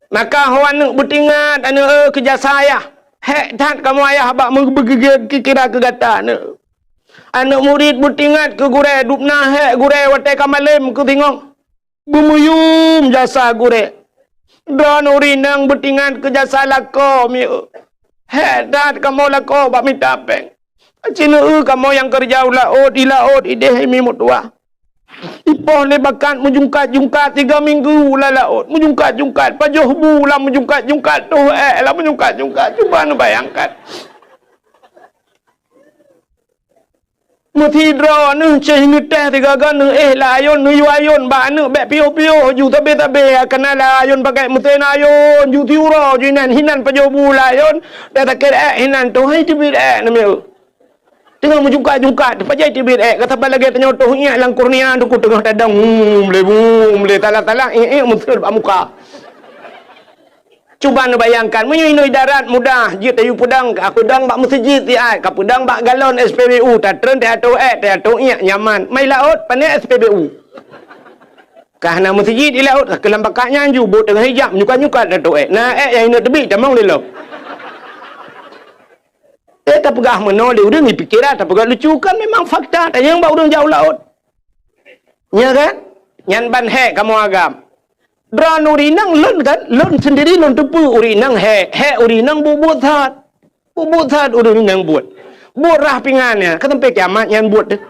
Maka ho aneuk beutingat, aneuk, eh, keu jasa ayah. Hék that kamoe ayah bak meubeugeugét kira keu gata, aneuk. Aneuk murit beutingat keu gurée, dubna hék gurée watée ka malém keu singoh. Beumuyum jasa gurée. Droeneuh ureuëng inong beutingat keu jasa lakoe, mieu. Hék that kamoe lakoe bak mita péng. Ci neueu kamoe nyang keureuja u laôt, di laôt idéh mi meutuwah. Ipoh lé bakat meujungkat-jungkat tiga minggu lam laôt, meujungkat-jungkat, pajoh bu lam meujungkat-jungkat, toh ék lam meujungkat-jungkat. Cuba neubayangkan. Meusidroe neuh ceh neutéh sigaga neuéh lam ayôn, neuyue ayôn bak aneuk bék piôh-piôh ju sabé-sabé, kana lam ayôn pakai meusén ayôn, ju siuroe ju inan, hinan pajoh bu lam ayôn, dan sakét ék hinan, toh hai teubiet ék namiet. Teungoh meujungkat-jungkat, pajan teubiet ék, ka saban lagée tanyoe toh iék lam kurnia teungku teungoh tadong, hmm, lé, hmm, lé, talang-talang, iék-iék meuseuet bak muka. Cuba neubayangkan, meunyoe inoe darat mudah, jeuet tayue peudong, ka peudong bak meuseujid siat, ka peudong bak galon S P B U, tatreun teuatoe ék, teuatoe iék, nyaman. Mai laôt, pané S P B U. Ka hana meuseujid di laôt, ka keulam bakat nyan ju, bot teungoh hijab, nyukat-nyukat teuatoe ék. Na ék nyang inoe teubiet, tamong lé lom. Eh, tapeugah meunoe lé ureuëng, ipike that, tapeugah lucu, kan memang fakta, tanyong bak ureuëng jak u laôt. Nya kan? Nyan ban hék kamoe agam. Droeneuh ureueng inong lôn kan, lôn sendiri lôn teupeue ureueng inong hék, hék ureueng inong buet-buet that. Buet-buet that ureueng inong buet. Buet rhah pingan nyan, ka sampai kiamat nyan buet teuh.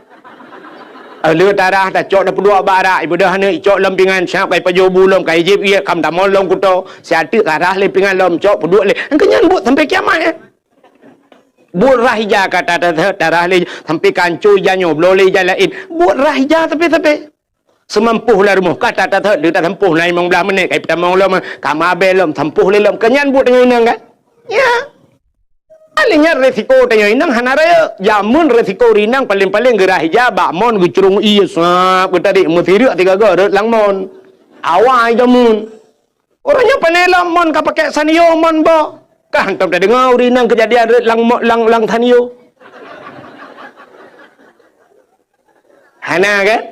Eh, le tarhah tacok tapeuduek bak arak, ibeudôh aneuk icok lom pingan, siap ka ipajoh bu lom, ka ijieb ié, kam tamong lom kuto, siat teuk tarhah lé pingan lom, cok peuduek lé. Engkeu nyan buet sampai kiamat nyan. Buet rhah ija ka ta-, ta-, ta-, tarhah lé, sampai ka ancô ija nyoe, bloe lé ija laén. Buet rhah ija sampai-sampai. Seumampoh lam rumoh, ka ta-, ta-, ta-, tasampôh na limong blaih menit, ka ipeutamong lom, ka mabée lom, sampôh lé lom. Keu nyan buet tanyoe inong kan? Ya. Alah nyan resiko tanyoe inong hana rayeuk. Jameun resiko ureueng inong paléng-paléng geurhah ija bak mon geucrông ié sab geutadik meusireuk sigoe-goe rhot lam mon. Awai jameun. Uroe nyoe pane lom mon ka pakai sanyo mon boh. Ka hantom tadeungoe ureueng inong keujadian rhot lam mo-, lam, lam sanyo. Hana kan?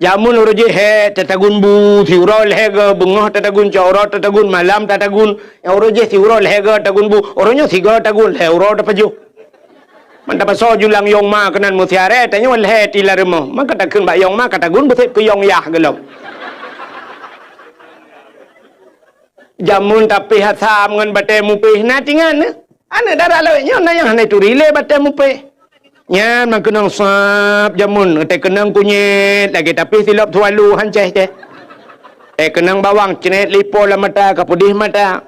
Jameun uroe jih hék tatagun bu, siuroe lhèe goe, beungoh tatagun, cot uroe tatagun, malam tatagun. Nyang uroe jih siuroe lhèe goe tagun bu, uroe nyoe sigoe tagun, lhèe uroe tapajoh. Man tapasoe julang yong ma keunan meusiaré, tanyoe lhèe ti lam rumoh. Man ka takheun bak yong ma ka tagun beusép keu yong yah geulom. Jameun tapéh asam ngon batée mupéh na tingan nyoe. Aneuk dara lawét nyoe na nyang hana turi lé batée mupéh. Nyan meukeunong sab jameun, teukeunong kunyét lagée tapéh silop swallow hancéh céh. Teukeunong bawang cret lipo lam mata ka peudeh mata.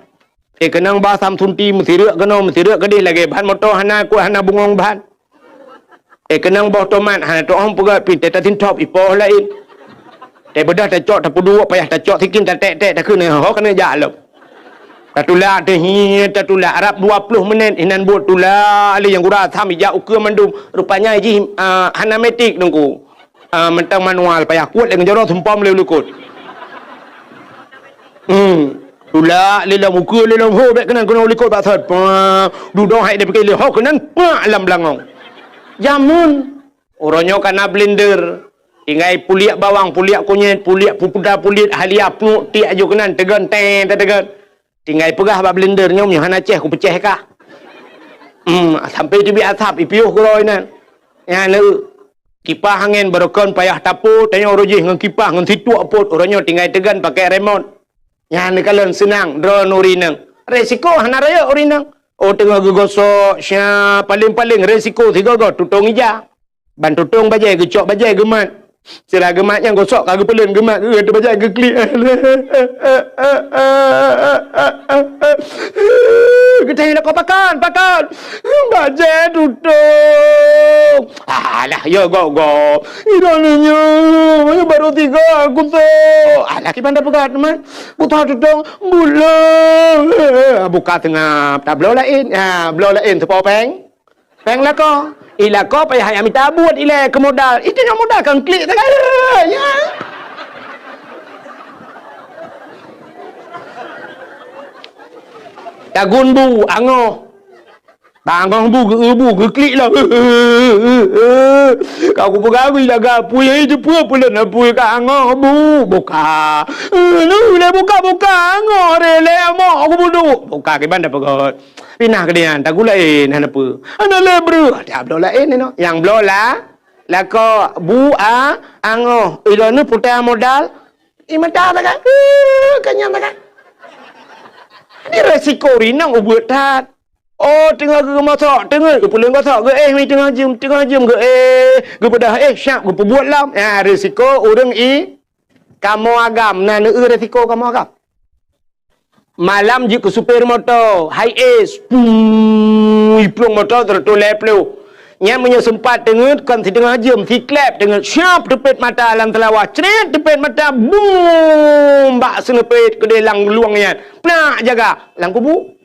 Teukeunong ba samsunti meusireuk keunoe meusireuk keudeh lagée ban moto hana kuat hana bungong ban. Eh, keunong boh tomat, hana teuôh peugöt pih, teutatintop ipoh laén. Teubeudôh tacok, tapeuduek, payah tacok sikin, tatek-tek, takheun, ho keuneuk jak lom. Tatulak teuh, hi, tatulak. Rab dua ploh menit, inan buet tulak lé nyang gura asam ijak ukeue mandum. Rupanya jih, ah, hana metik teungku. Ah, mantong manual, payah kuet lé ngeujoro sumpom lé likot. Hmm. Tulak lé lom, ukeue lé lom, ho, bék keunan keunoe likot bak sot. Pah, dudoe hai dipike lé, ho keunan, pak lam beulangong. Jameun. Uroe nyoe ka na blender. Tinggai puliek bawang, puliek kunyét, puliek pupuda, puliek halia, pluek tiek aju keunan, teugon, teng, teugon. Tinggai peugah bak blender nyoe, nyoe hana céh, kupeucéh kah. Hmm, sampai teubiet asap, ipiôh keudroe inan. Nyan lé. Kipah angén barokon payah tapot, tanyoe uroe jih ngon kipah ngon situek pot, uroe nyoe tinggai teugon pakai remot. Nyan neukalon seunang droeneuh ureueng inong. Resiko hana rayeuk ureueng inong. Oh, teungoh geugosok, sya, paléng-paléng resiko sigoe-goe tutong ija. Ban tutong bajée, geucok bajée geumat. Sira geumat nyang gosok ka geupeuleuen geumat, geuteuk bajée geuklik. Geutanyoe lakoe pakon, pakon. Bajée tutong. Alah, ya gop-gop. Idong nyoe, nyoe baru tiga kusok. Alah, kiban dah peugah teuma. Buta tutong, bulo. Buka seungab, tabloe laén. Ha, bloe laén teupo péng. Péng lakoe. I lakoe payah jak mita buet ilée keu modal. Itu nyang modal kan klik sagai. Ya. Tagun bu, angoh. Bangoh bu geu-, bu geuklik lah. Ka kupeugah bak jaga apui, "Hai, teupeue peulon apui ka angoh bu?" Buka. "Eh, nu lé buka-buka angoh re lé amok aku budu." Buka kiban dah peugah. Pinah keu dia, tagun laén, hana peue. Hana lé breuh. Dah bloe laén inoe. Nyang bloe la, lakoe bu a angoh. Ilôn ni puta modal. I mata sagai. Eh, kenyang sagai. Di resiko rinong ubeut that. Oh, teungoh geumosok, teungoh geupeuleuen gosok, geuéh mi teungoh jeuem, teungoh jeuem geuéh, geubeudôh éh, siap geupeubuet lom. Ya, risiko ureuëng i kamoe agam, na neueu risiko kamoe agam. Malam jeuet keu supir moto, high ace, pui, plueng moto sireutoh lhée ploh. Nyan meunyoe seumpat teungeut, kon siteungoh jeuem, siklep teungeut, siap teupet mata lam teulawah, cret teupet mata, bum, bak seuneupet keudeh lam luwang nyan. Plak jaga, lam kubu.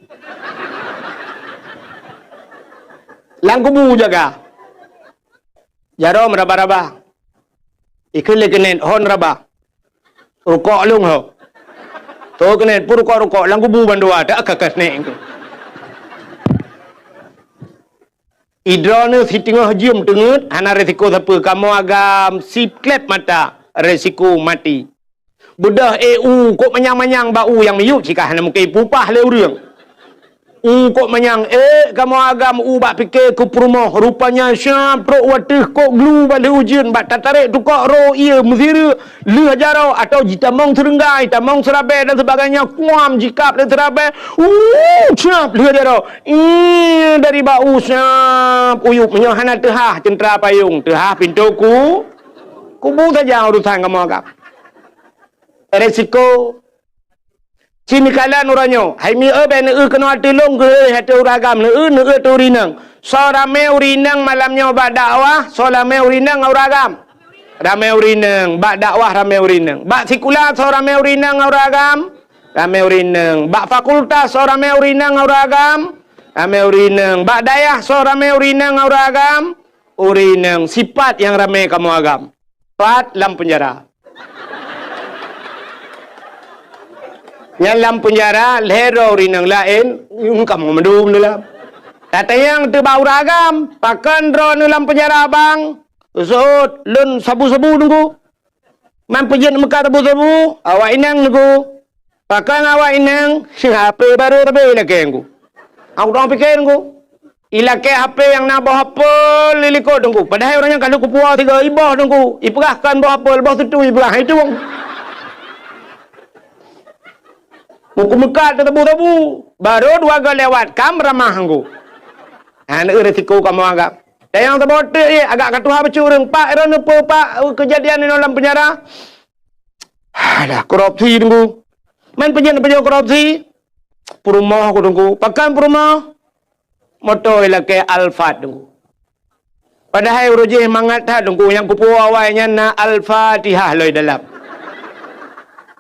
Lam kubu jaga. Jaroe meuraba-raba. Ikheun lé keuneuk hon raba. Rukok lôn ho. Tho keuneuk pun rukok-rukok lam kubu bandua tak ka keuneuk. Idroeneuh siteungoh jeuem teungeut hana resiko sapeue, kamoe agam siklep mata resiko maté. Beudôh éh u, kok manyang-manyang bak u nyang miyueb cit ka hana mungken ipupah lé ureuëng. U kok manyang, ék kamoe agam u bak pike keu peurumoh, rupanya siap trok wateuh kok glu bak lheueh ujeuen, bak tatarek tukok ro ié meusireuk, lheueh jaroe atau jitamong seureunggai, tamong seurabée dan sebagainya, kuam jikab lé seurabée, u siap lheueh jaroe, ih, dari bak u siap uyueb, meunyoe hana teuhah ceuntra payong, teuhah pintoe ku, kubu saja urusan kamoe agam. Resiko. Ci neukalon uroe nyoe, hai mieu bèk neueu keunoe ateueh lôn keuh, hai ateueh ureueng agam, neueu, neueu ateueh ureueng inong. Soe ramé ureueng inong malam nyoe bak dakwah, soe ramé ureueng inong ngon ureueng agam? Ramé ureueng inong, bak dakwah ramé ureueng inong. Bak sikula soe ramé ureueng inong ngon ureueng agam? Ramé ureueng inong. Bak fakultas soe ramé ureueng inong ngon ureueng agam? Ramé ureueng inong. Bak dayah soe ramé ureueng inong ngon ureueng agam? Ureueng inong. Sipat nyang ramé kamoe agam. Pat lam peunjara. Nyan lam peunjara, lhèe droe ureueng inong laén, nyang kamoe mandum dalam. Tatanyong teuh bak ureueng agam, pakon droeneuh lam peunjara bang? Seuôt, lôn sabu-sabu teungku. Man peujeuet meukat sabu-sabu, awak inong teungku. Pakon awak inong, HP barô tapi ilakée teungku. Aku dong pike teungku. Ilakée HP nyang na boh apel di likot teungku. Padahai ureueng nyan ka lheueh kupuwoe sigoe iboh teungku. Ipeugah kon boh apel, boh sutui ipeugah. Hai teungku. Buku meukat teutabu-tabu. Barô dua goe lewat, kam ramah teungku. Ha, neueu resiko kamoe agam. Dan nyang saboh teuk, eh, agak ka tuha bacut ureueng. Pak, droeneuh peue, Pak, keujadian inoe lam peunjara? Alah, korupsi teungku. Man peujeuet-peujeuet korupsi? Peurumoh ku teungku. Pakon peurumoh? Moto ilakée Alphard teungku. Padahai uroe jih mangat that teungku, nyang kupuwoe awai nyan na Al-Fatihah lom dalam.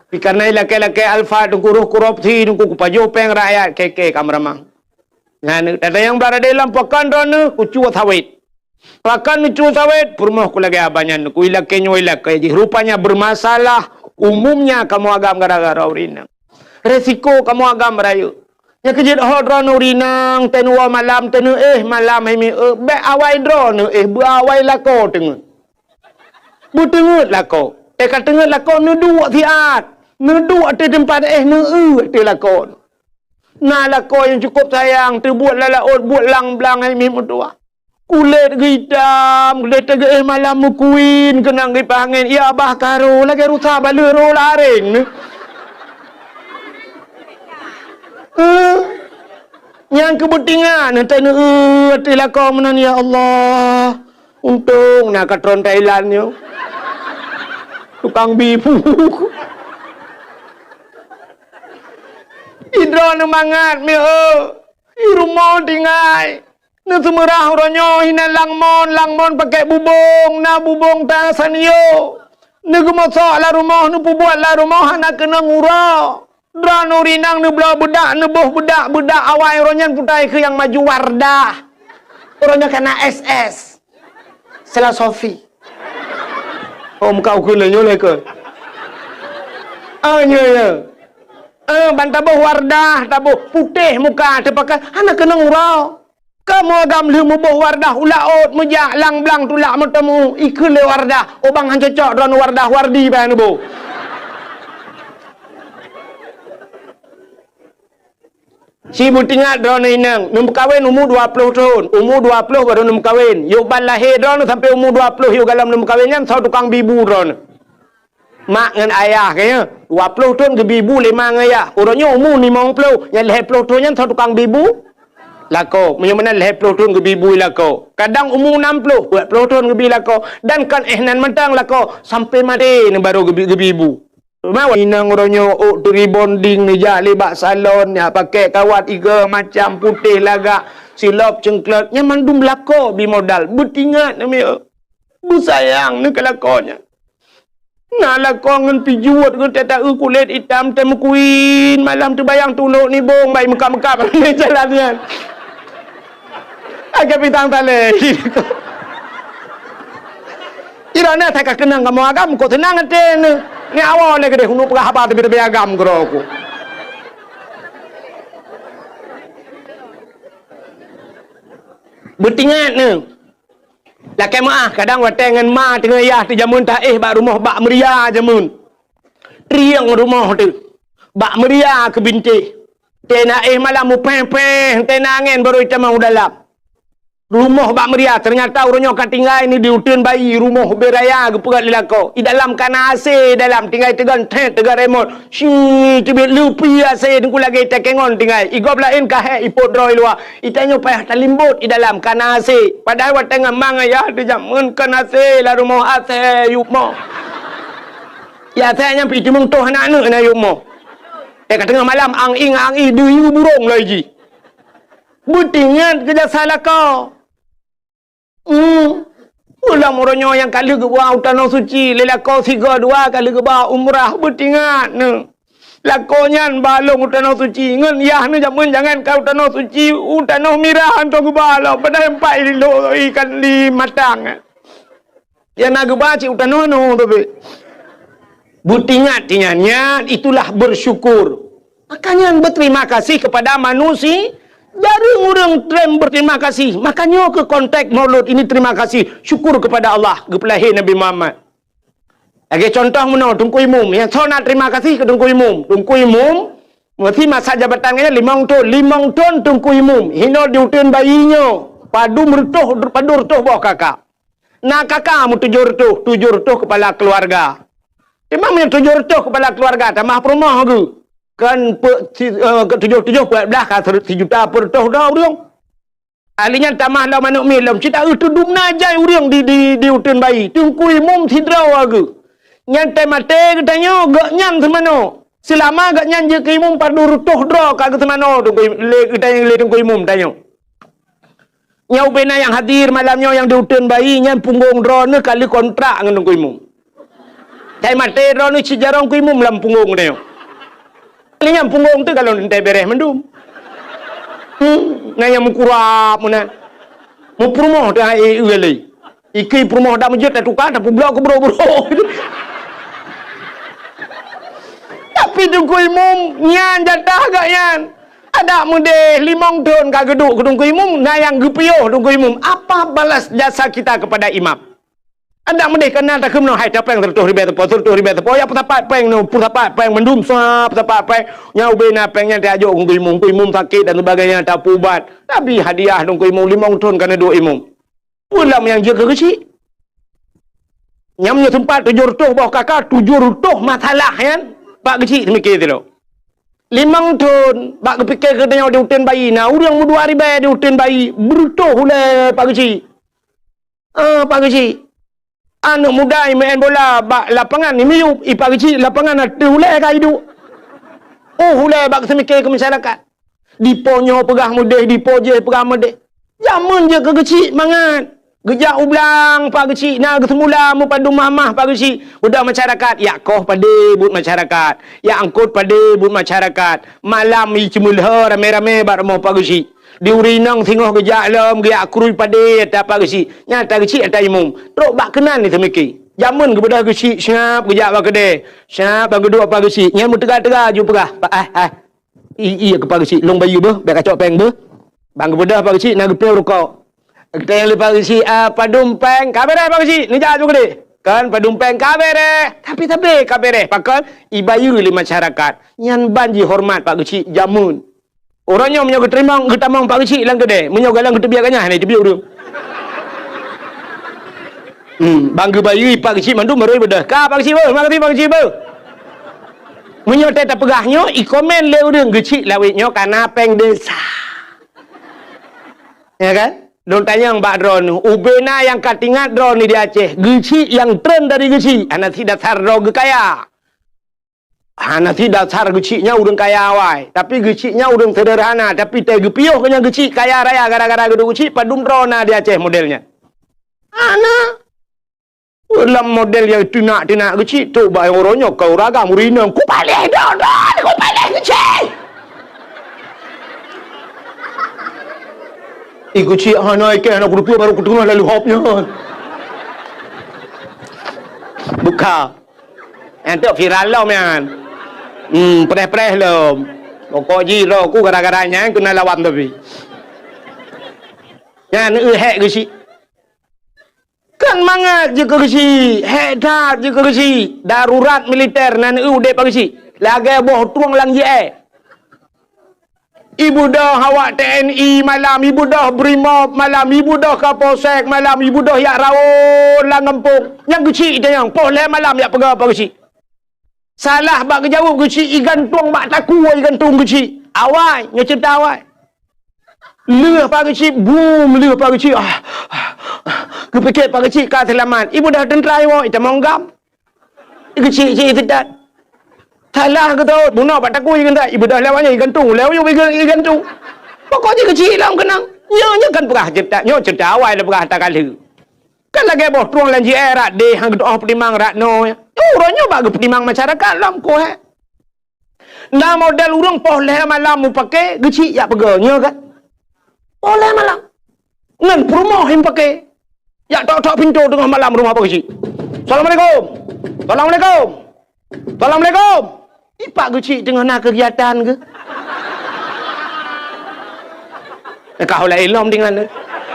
Tapi karena ilakée-lakée Alphard teungku, roh korupsi teungku, kupajoh péng rakyat, keke kam ramah. Nyan, tatanyong bak radé lom, pakon droeneuh? Kucue sawét. Pakon neucue sawét? Peurumoh ku lagée abah nyan, ku ilakée nyoe ilakée jih. Rupanya bermasalah, umumnya kamoe agam gara-gara ureueng inong. Resiko kamoe agam rayeuk. Nyang keujeuet ho droeneuh ureueng inong, teuh neuwoe malam, teuh neuéh malam hai mieu, bék awai droeneuh éh, beu awai lakoe teungeut. Beuteungeut lakoe. Teuka teungeut lakoe neuduek siat. Neuduek ateueh teumpat éh, neueu ateueh lakoe. Na lakoe nyang cukôp sayang, teubuet lam laôt, buet lam blang hai miet meutuwah. Kulét geuitam, kulét teugeuéh malam meukuin, keunong kipaih angén, ya bah karo, lagée rusa baleue roh lareng nyoe. Eh, nyang keu beutingat, neutai neueu ateueh lakoe meunan, ya Allah. Untông na katron Thailand nyoe. Tukang bi bu. Idroe neumangat meu'eu. I rumoh tinggai. Neuseumeurah uroe nyoe hinan lam mon, lam mon pakèk bubông, na bubông ta sanyo. Neugeumosok lam rumoh, neupeubuet lam rumoh hana keunong uroe. Droeneuh ureueng inong neubloe beudak, neuboh beudak, beudak awai uroe nyan putai keu nyang maju Wardah. Uroe nyoe ka na S S. Filosofi. Oh, muka ukeue lé nyoe lé keu. Ah, nyoe, nyoe. Eh, ban taboh Wardah, taboh putéh muka, teupakai hana keunong uroe. Kamoe agam lheueh muboh Wardah u laôt, meujak lam blang tulak meuteumu, ikheun lé Wardah, "Oh bang, han cocok droeneuh Wardah, Wardi bèk neuboh." Ci beutingat droeneuh inong, neumeukawen umu dua ploh thon, umu dua ploh barô neumeukawen. Yôh ban lahé droeneuh sampoe umu dua ploh yôh galom neumeukawen nyan soe tukang bi bu droeneuh. Mak ngon ayah geuh nyan, dua ploh thon geubi bu lé ma ngon ayah. Uroe nyoe umu limong ploh, nyang lhèe ploh thon nyan soe tukang bi bu? Lakoe. Meunyoe meunan lhèe ploh thon geubi bu lakoe. Kadang umu nam ploh, peuet ploh thon geubi lakoe. Dan kon éh nan mantong lakoe, sampoe maté nyan barô geubi, geubi bu. Teuma inong uroe nyoe ôk teu rebonding neujak lé bak salon, nyan pakèk kawat iga macam putéh lagak, silop ceuengklot, nyan mandum lakoe bi modal. Beutingat namiet. Beusayang neuh keu lakoe nyan. Na lakoe ngon pijuet geuh tataeu kulét itam teuh meukuin, malam teubayang tulok nibong bai meukab-meukab lé jalan nyan. Agak bintang talé. Iroe na that ka keunong kamoe agam, kok seunang até neuh. Nyoe awai lé keudeh uneuk peugah haba teubi-teubi agam keudroe ku. Beutingat neuh. Lakèe meu'ah, kadang watèe ngon ma teungoh yah teuh jameun taéh bak rumoh bak meuria jameun. Trieng rumoh teuh. Bak meuria keu bintéh. Teuh na éh malam mupéh-péh, teuh na angén barô itamong u dalam. Rumoh bak meuria, teunyata uroe nyoe ka tinggai ni di uteuen bayi, rumoh ubé raya geupeugöt lé lakoe. I dalam ka na A C, i dalam tinggai teugon thét, teugon remote. Shi, teubiet leupi A C, teungku lagèe takengon tinggai. I gob laén ka hék ipot droe i luwa. I tanyoe payah talimbot i dalam ka na A C. Padahai watèe ngon ma ngon yah teujameun kon A C, lam rumoh A C, yub moh. Ya, A C nyan pih teumeung toh aneuk-aneuk na yub moh. Eh, ka teungoh malam, ang-ing, ang-ing, deuyue burông lagèe jih. Beutingat keu jasa lakoe. Hmm. Ulang uroe nyoe nyang ka lheueh geuba u tanoh suci, lé lakoe sigoe dua ka lheueh geuba umrah, beutingat neuh. Lakoe nyan ba lôn u tanoh suci, ngon yah neuh jameun jangan ka u tanoh suci, u tanoh mirah hantom geuba lom, padahai empat kilo ikan di matang. Nyang na geuba cit u tanoh nyoe tapi. Beutingat, tingat, nyan itulah bersyukur. Makanya berterima kasih kepada manusia. Jareueng ureueng treb berterima kasih. Makanya ke konteks Maulud ini terima kasih, syukur kepada Allah, geupeulahé Nabi Muhammad. Lagèe contoh meunoe, Teungku Imum. Nyang soe na terima kasih keu Teungku Imum. Teungku Imum, meusi masa jabatan nyan limong thon. Limong thon Teungku Imum. Hino di uteuen bayi nyoe. Padum reutôh, padum reutôh boh kakak. Na kakak meutujoh reutôh, tujoh reutôh kepala keluarga. Teuma meunyoe tujoh reutôh kepala keluarga, tamah peurumoh geuh. Kan pe-, si-, eh, tujoh, tujoh, empat belas ka sijuta peureutôh droe ureueng. Ahli nyan tamah lom aneuk miet lom, cit aeuh teudum na jai ureueng di, di, di uteuen bayi. Teungku Imum sidroe geuh. Nyan teuh maté geutanyoe, gobnyan seumanoe. Seulama gobnyan jeuet keu imum padum reutôh droe ka geuseumanoe Teungku Im-, lé geutanyoe, lé Teungku Imum tanyoe. Nyan ubé na nyang hadir malam nyoe nyang di uteuen bayi nyan punggong droeneuh ka lheueh kontrak ngon Teungku Imum. Cai maté droeneuh cit jaroe Teungku Imum lam punggong tanyoe. Lé nyang punggong teuh ka lôn teuntèe bèrèh mandum. Hmm, na nyang meukurab meunan. Meupeurumoh teuh hai éue lé. Ikeu peurumoh dak meujeuet tatuka, tapeublok keu brok-brok. Tapi Teungku Imum nyan jatah gobnyan. Adak meudeh limong thon ka geuduek keu Teungku Imum, na nyang geupiôh Teungku Imum. Apa balas jasa kita kepada imam? Adak meudeh ka na takheun meunoe, hai tapéng seureutôh ribèe teupô, seureutôh ribèe teupô, ya peusapat péng nyoe, peusapat péng mandum, sa peusapat péng. Nyan ubé na péng nyan tajok keu Teungku Imum, Teungku Imum sakét dan sebagainya, tapeuubat. Tapi hadiah Teungku Imum limong thon ka neuduek imum. Peue lam nyang jeuet keu geuchik? Nyang meunyoe teumpat tujoh reutôh boh kaka, tujoh reutôh masalah nyan, Pak Geuchik seumiké sidroe. Limong thon, bak geupike keu tanyoe di uteuen bayi, na ureueng meudua ribèe di uteuen bayi, beureutôh ulèe Pak Geuchik. Ah, Pak Geuchik. Aneuk muda imeu'en bola bak lapangan, imiyup, i Pak Geuchik lapangan ateueh ulèe ka iduek. Oh, ulèe bak geuseumiké keu masyarakat. Dipo nyoe peugah meudeh, dipo jéh peugah meudeh. Jameun jeuet keu geuchik mangat. Geujak u blang Pak Geuchik, na geuseumula meupadum mahmah Pak Geuchik. Beudôh masyarakat, jak koh padé buet masyarakat, jak eungkôt padé buet masyarakat. Malam iceumeuleue ramé-ramé bak rumoh Pak Geuchik. Di ureueng inong singoh geujak lom, geujak krui padé ata Pak Geuchik. Nyan ata geuchik ata imum. Trok bak keunan iseumiké. Jameun geubeudôh geuchik, seungab geujak bak keudè. Seungab ban geuduek Pak Geuchik. Nyan meuteuga-teuga ju peugah, "Pak, ah, ah." I, i, keu Pak Geuchik, lôn bayeue beuh, bèk kacok péng beuh. Ban geubeudôh Pak Geuchik na geupiôh rukok. Geutanyong lé Pak Geuchik, "Ah, padum péng?" "Ka bèrèh Pak Geuchik, neujak ju keudéh." "Kan padum péng?" "Ka bèrèh." Tapi sabé ka bèrèh, pakon ibayeue lé masyarakat. Nyan ban jihoreumat Pak Geuchik jameun. Uroe nyoe meunyoe geuteurimong, geutamong Pak Geuchik lam keudè, meunyoe galak geuteubiet ganyah, hana teubiet ureueng. Hmm, ban geubayeue Pak Geuchik mandum baru ibeudôh. "Ka Pak Geuchik beuh, makasih Pak Geuchik beuh." Meunyoe teuh tapeugah nyoe, ikomen lé ureueng, "Geuchik lawét nyoe ka na péng desa." Ya kan? Lôn tanyong bak droeneuh, ubé na nyang ka teuingat droeneuh di Aceh, geuchik nyang treun dari geuchik, hana sit dasar droe geukaya. Hana sit dasar geuchik nyan ureueng kaya awai, tapi geuchik nyan ureueng seuderhana, tapi teuh geupiôh keu nyang geuchik kaya raya gara-gara geuduek geuchik, padum droe na di Aceh model nyan. Hana. Lam model nyang teunak-teunak geuchik, trok bak nyang uroe nyoe ka ureueng agam, ureueng inong, "Kupaléh droe, droe, kupaléh geuchik!" Ih, geuchik hana ikeh, hana kuteupeu, baru kuteungoh lalu hop nyan. Buka. Nyan tu viral lom nyan. Hmm, preh-preh lom. Pokok jih droe ku gara-gara nyan keuneuk lawan tapi. Nyan, eu, hék geuchik. Kan mangat jeuet keu geuchik, hék that jeuet keu geuchik. Darurat militer nan eu udép bak geuchik. Lagèe boh tueng lam jih, eh. Ibeudôh awak T N I malam, ibeudôh Brimob malam, ibeudôh Kapolsek malam, ibeudôh jak rawon lam gampông. Nyang geuchik tanyong, poh lhèe malam jak peugah bak geuchik. Salah bak geujaweueb geuchik, igantung bak takue, igantung geuchik. Awai, nyoe ceurita awai. Lheueh bak geuchik, bum, lheueh bak geuchik. Ah, ah, ah. Geupike bak geuchik ka seulamat. Ibeudôh teuntra iwoe, itamong GAM. Geuchik-chik iseutôt. Salah geutot, bunoe bak takue igantung. Ibeudôh lewat nyan igantung, lewat nyoe iga-, igantung. Pokok jih geuchik lom keunong. Nyoe, nyoe kan peugah ceurita, nyoe ceurita awai lôn peugah ata ka lheueh. Kan lagèe boh trueng lam jiéh rot deh, han geuteu'oh peutimang rot noe. Nyoe uroe nyoe bak geupeutimang masyarakat lom koh, eh. Na model ureueng poh lhèe malam mupake, geuchik jak peugah, nyoe kan? Poh lhèe malam. Ngon peurumoh nyang pake. Jak tok-tok pintoe teungoh malam rumoh bak geuchik. "Assalamualaikum. Assalamualaikum. Assalamualaikum." Ipak geuchik teungoh na keugiatan geuh. Ka hola ilom dengan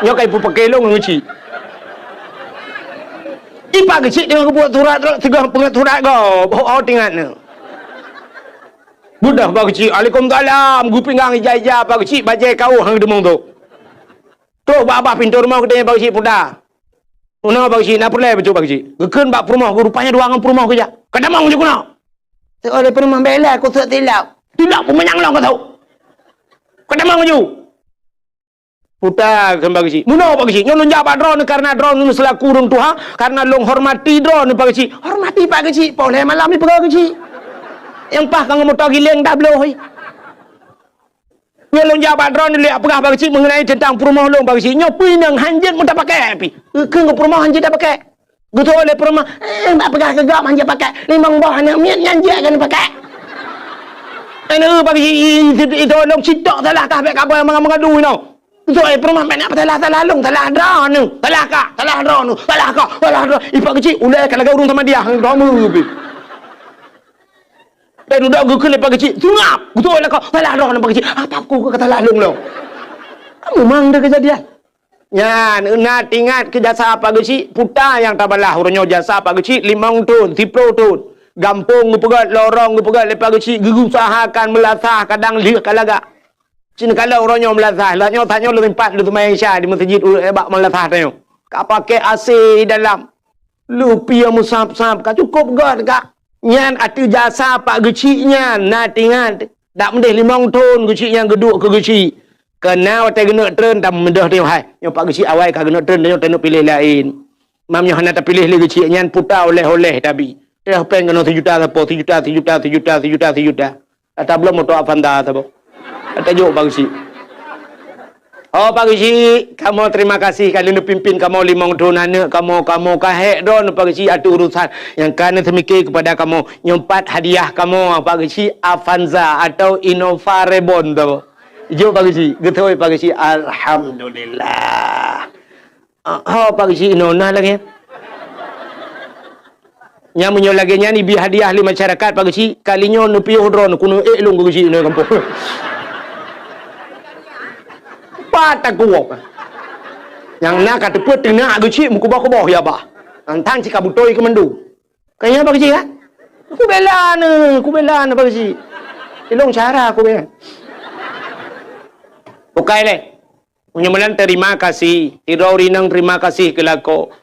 nyoe kai pupake lôn geuchik. Ipak geuchik teungoh geubuet surat, teungoh peungeut surat gob. Oh, oh, tingat nyoe. Beudôh bak geuchik, "Waalaikumsalam." Geupinggang ija-ija bak geuchik, bajèe kawöh han geudeumeung tu. Trok bak babah pintoe rumoh geutanyoe bak geuchik puta. Meunoe bak geuchik, na peureulèe bacut bak geuchik. Geukheun bak peurumoh, rupanya dua ngon peurumoh geujak. "Ka tamong ju keunoe." Teuh lé peurumoh, "Bèk lé, keu sôk silop." "Silop peumanyang lom ka sôk. Ka tamong ju." Puta kheun bak geuchik. "Meunoe bak geuchik, nyoe lôn jak bak droeneuh kareuna droeneuh seulaku ureueng tuha, kareuna lôn hormati droeneuh bak geuchik." "Hormati bak geuchik, poh lhèe malam ipeugah geuchik. Nyang paih ka ngon moto giléng dah bloh." Nyoe lôn jak bak droeneuh lé peugah bak geuchik meungenai teuntang peurumoh lôn bak geuchik. Nyoe peue inong han jeuet meutapakèk pih. Keu peurumoh han jeuet tapakèk. Geutôh lé peurumoh, "Eh, bak peugah keu gob han jeuet pakèk. Limong boh aneuk miet nyan jeuet keuneuk pakèk." Aneuk bak geuchik, i, i, i, itu lôn sitok salah kah bèk kabai manga-manga dui nyoe. Geutôh lé peurumoh, "Bèk na peusalah-salah lôn, salah droeneuh. Salah kah, salah droeneuh, salah kah, salah droe." Ipak geuchik, ulèe ka lagèe ureueng Samadiyah, droeneuh pih. Teuduek geukheun lé Pak Geuchik, seungab. Geutôh lakoe, salah droeneuh Pak Geuchik. Apa ku ka salah lôn lom? Kamu mang deh keujadian. Nyan, na teuingat keu jasa Pak Geuchik, puta nyang tabalah uroe nyoe jasa Pak Geuchik limong thon, siplôh thon. Gampông geupeugöt, lorong geupeugöt lé Pak Geuchik, geuusahakan meulasah kadang lheueh ka lagak. Cit neukalon uroe nyoe meulasah, lheueh nyoe tanyoe lôn sempat lôn seumayang Isya di meuseujid u-, bak meulasah tanyoe. Ka pakai A C dalam. Lupie meusab-sab ka cukôp göt ka. Nyan ateueh jasa Pak Geuchik nyan, na teuingat. Dak meudeh limong thon Geuchik nyan geuduek keu Geuchik. Keu na watèe geuneuk treun, tameudeh teuh hai. Nyoe Pak Geuchik awai ka geuneuk treun, nyoe taneuk piléh laén. Mam nyoe hana tapiléh lé Geuchik nyan, puta oleh-oleh tabi. Teuh péng keunoe sijuta sapo, sijuta, sijuta, sijuta, sijuta, sijuta. Ata bloe moto Avanza saboh. Ata jok Pak Geuchik. Oh, Pak Geuchik, kamoe terima kasih ka lheueh neupimpin kamoe limong thon aneuk kamoe, kamoe ka hék droeneuh Pak Geuchik ateueh urusan nyang ka neuseumiké keupada kamoe. Nyoe pat hadiah kamoe, Pak Geuchik, Avanza atau Innova Reborn saboh. Jok Pak Geuchik, geutôi Pak Geuchik, alhamdulillah. Ah, ho, Pak Geuchik, inoe na lagèe nyan. Nyan meunyoe lagèe nyan ibi hadiah lé masyarakat, Pak Geuchik, kali nyoe neupiôh droeneuh, keuneuk ék lôn keu Geuchik inoe gampông. Pat takuok. Nyang na ka teupeu teunak Geuchik meukuboh-kuboh ya bah. Nyan tan cit ka beutôi keu mandum. Ka nyan Pak Geuchik, kan? Kubela neuh, kubela neuh Pak Geuchik. Ilong cara kubela. Bukai lé. Meunyoe meunan terima kasih, sidroe ureueng inong terima kasih keu lakoe.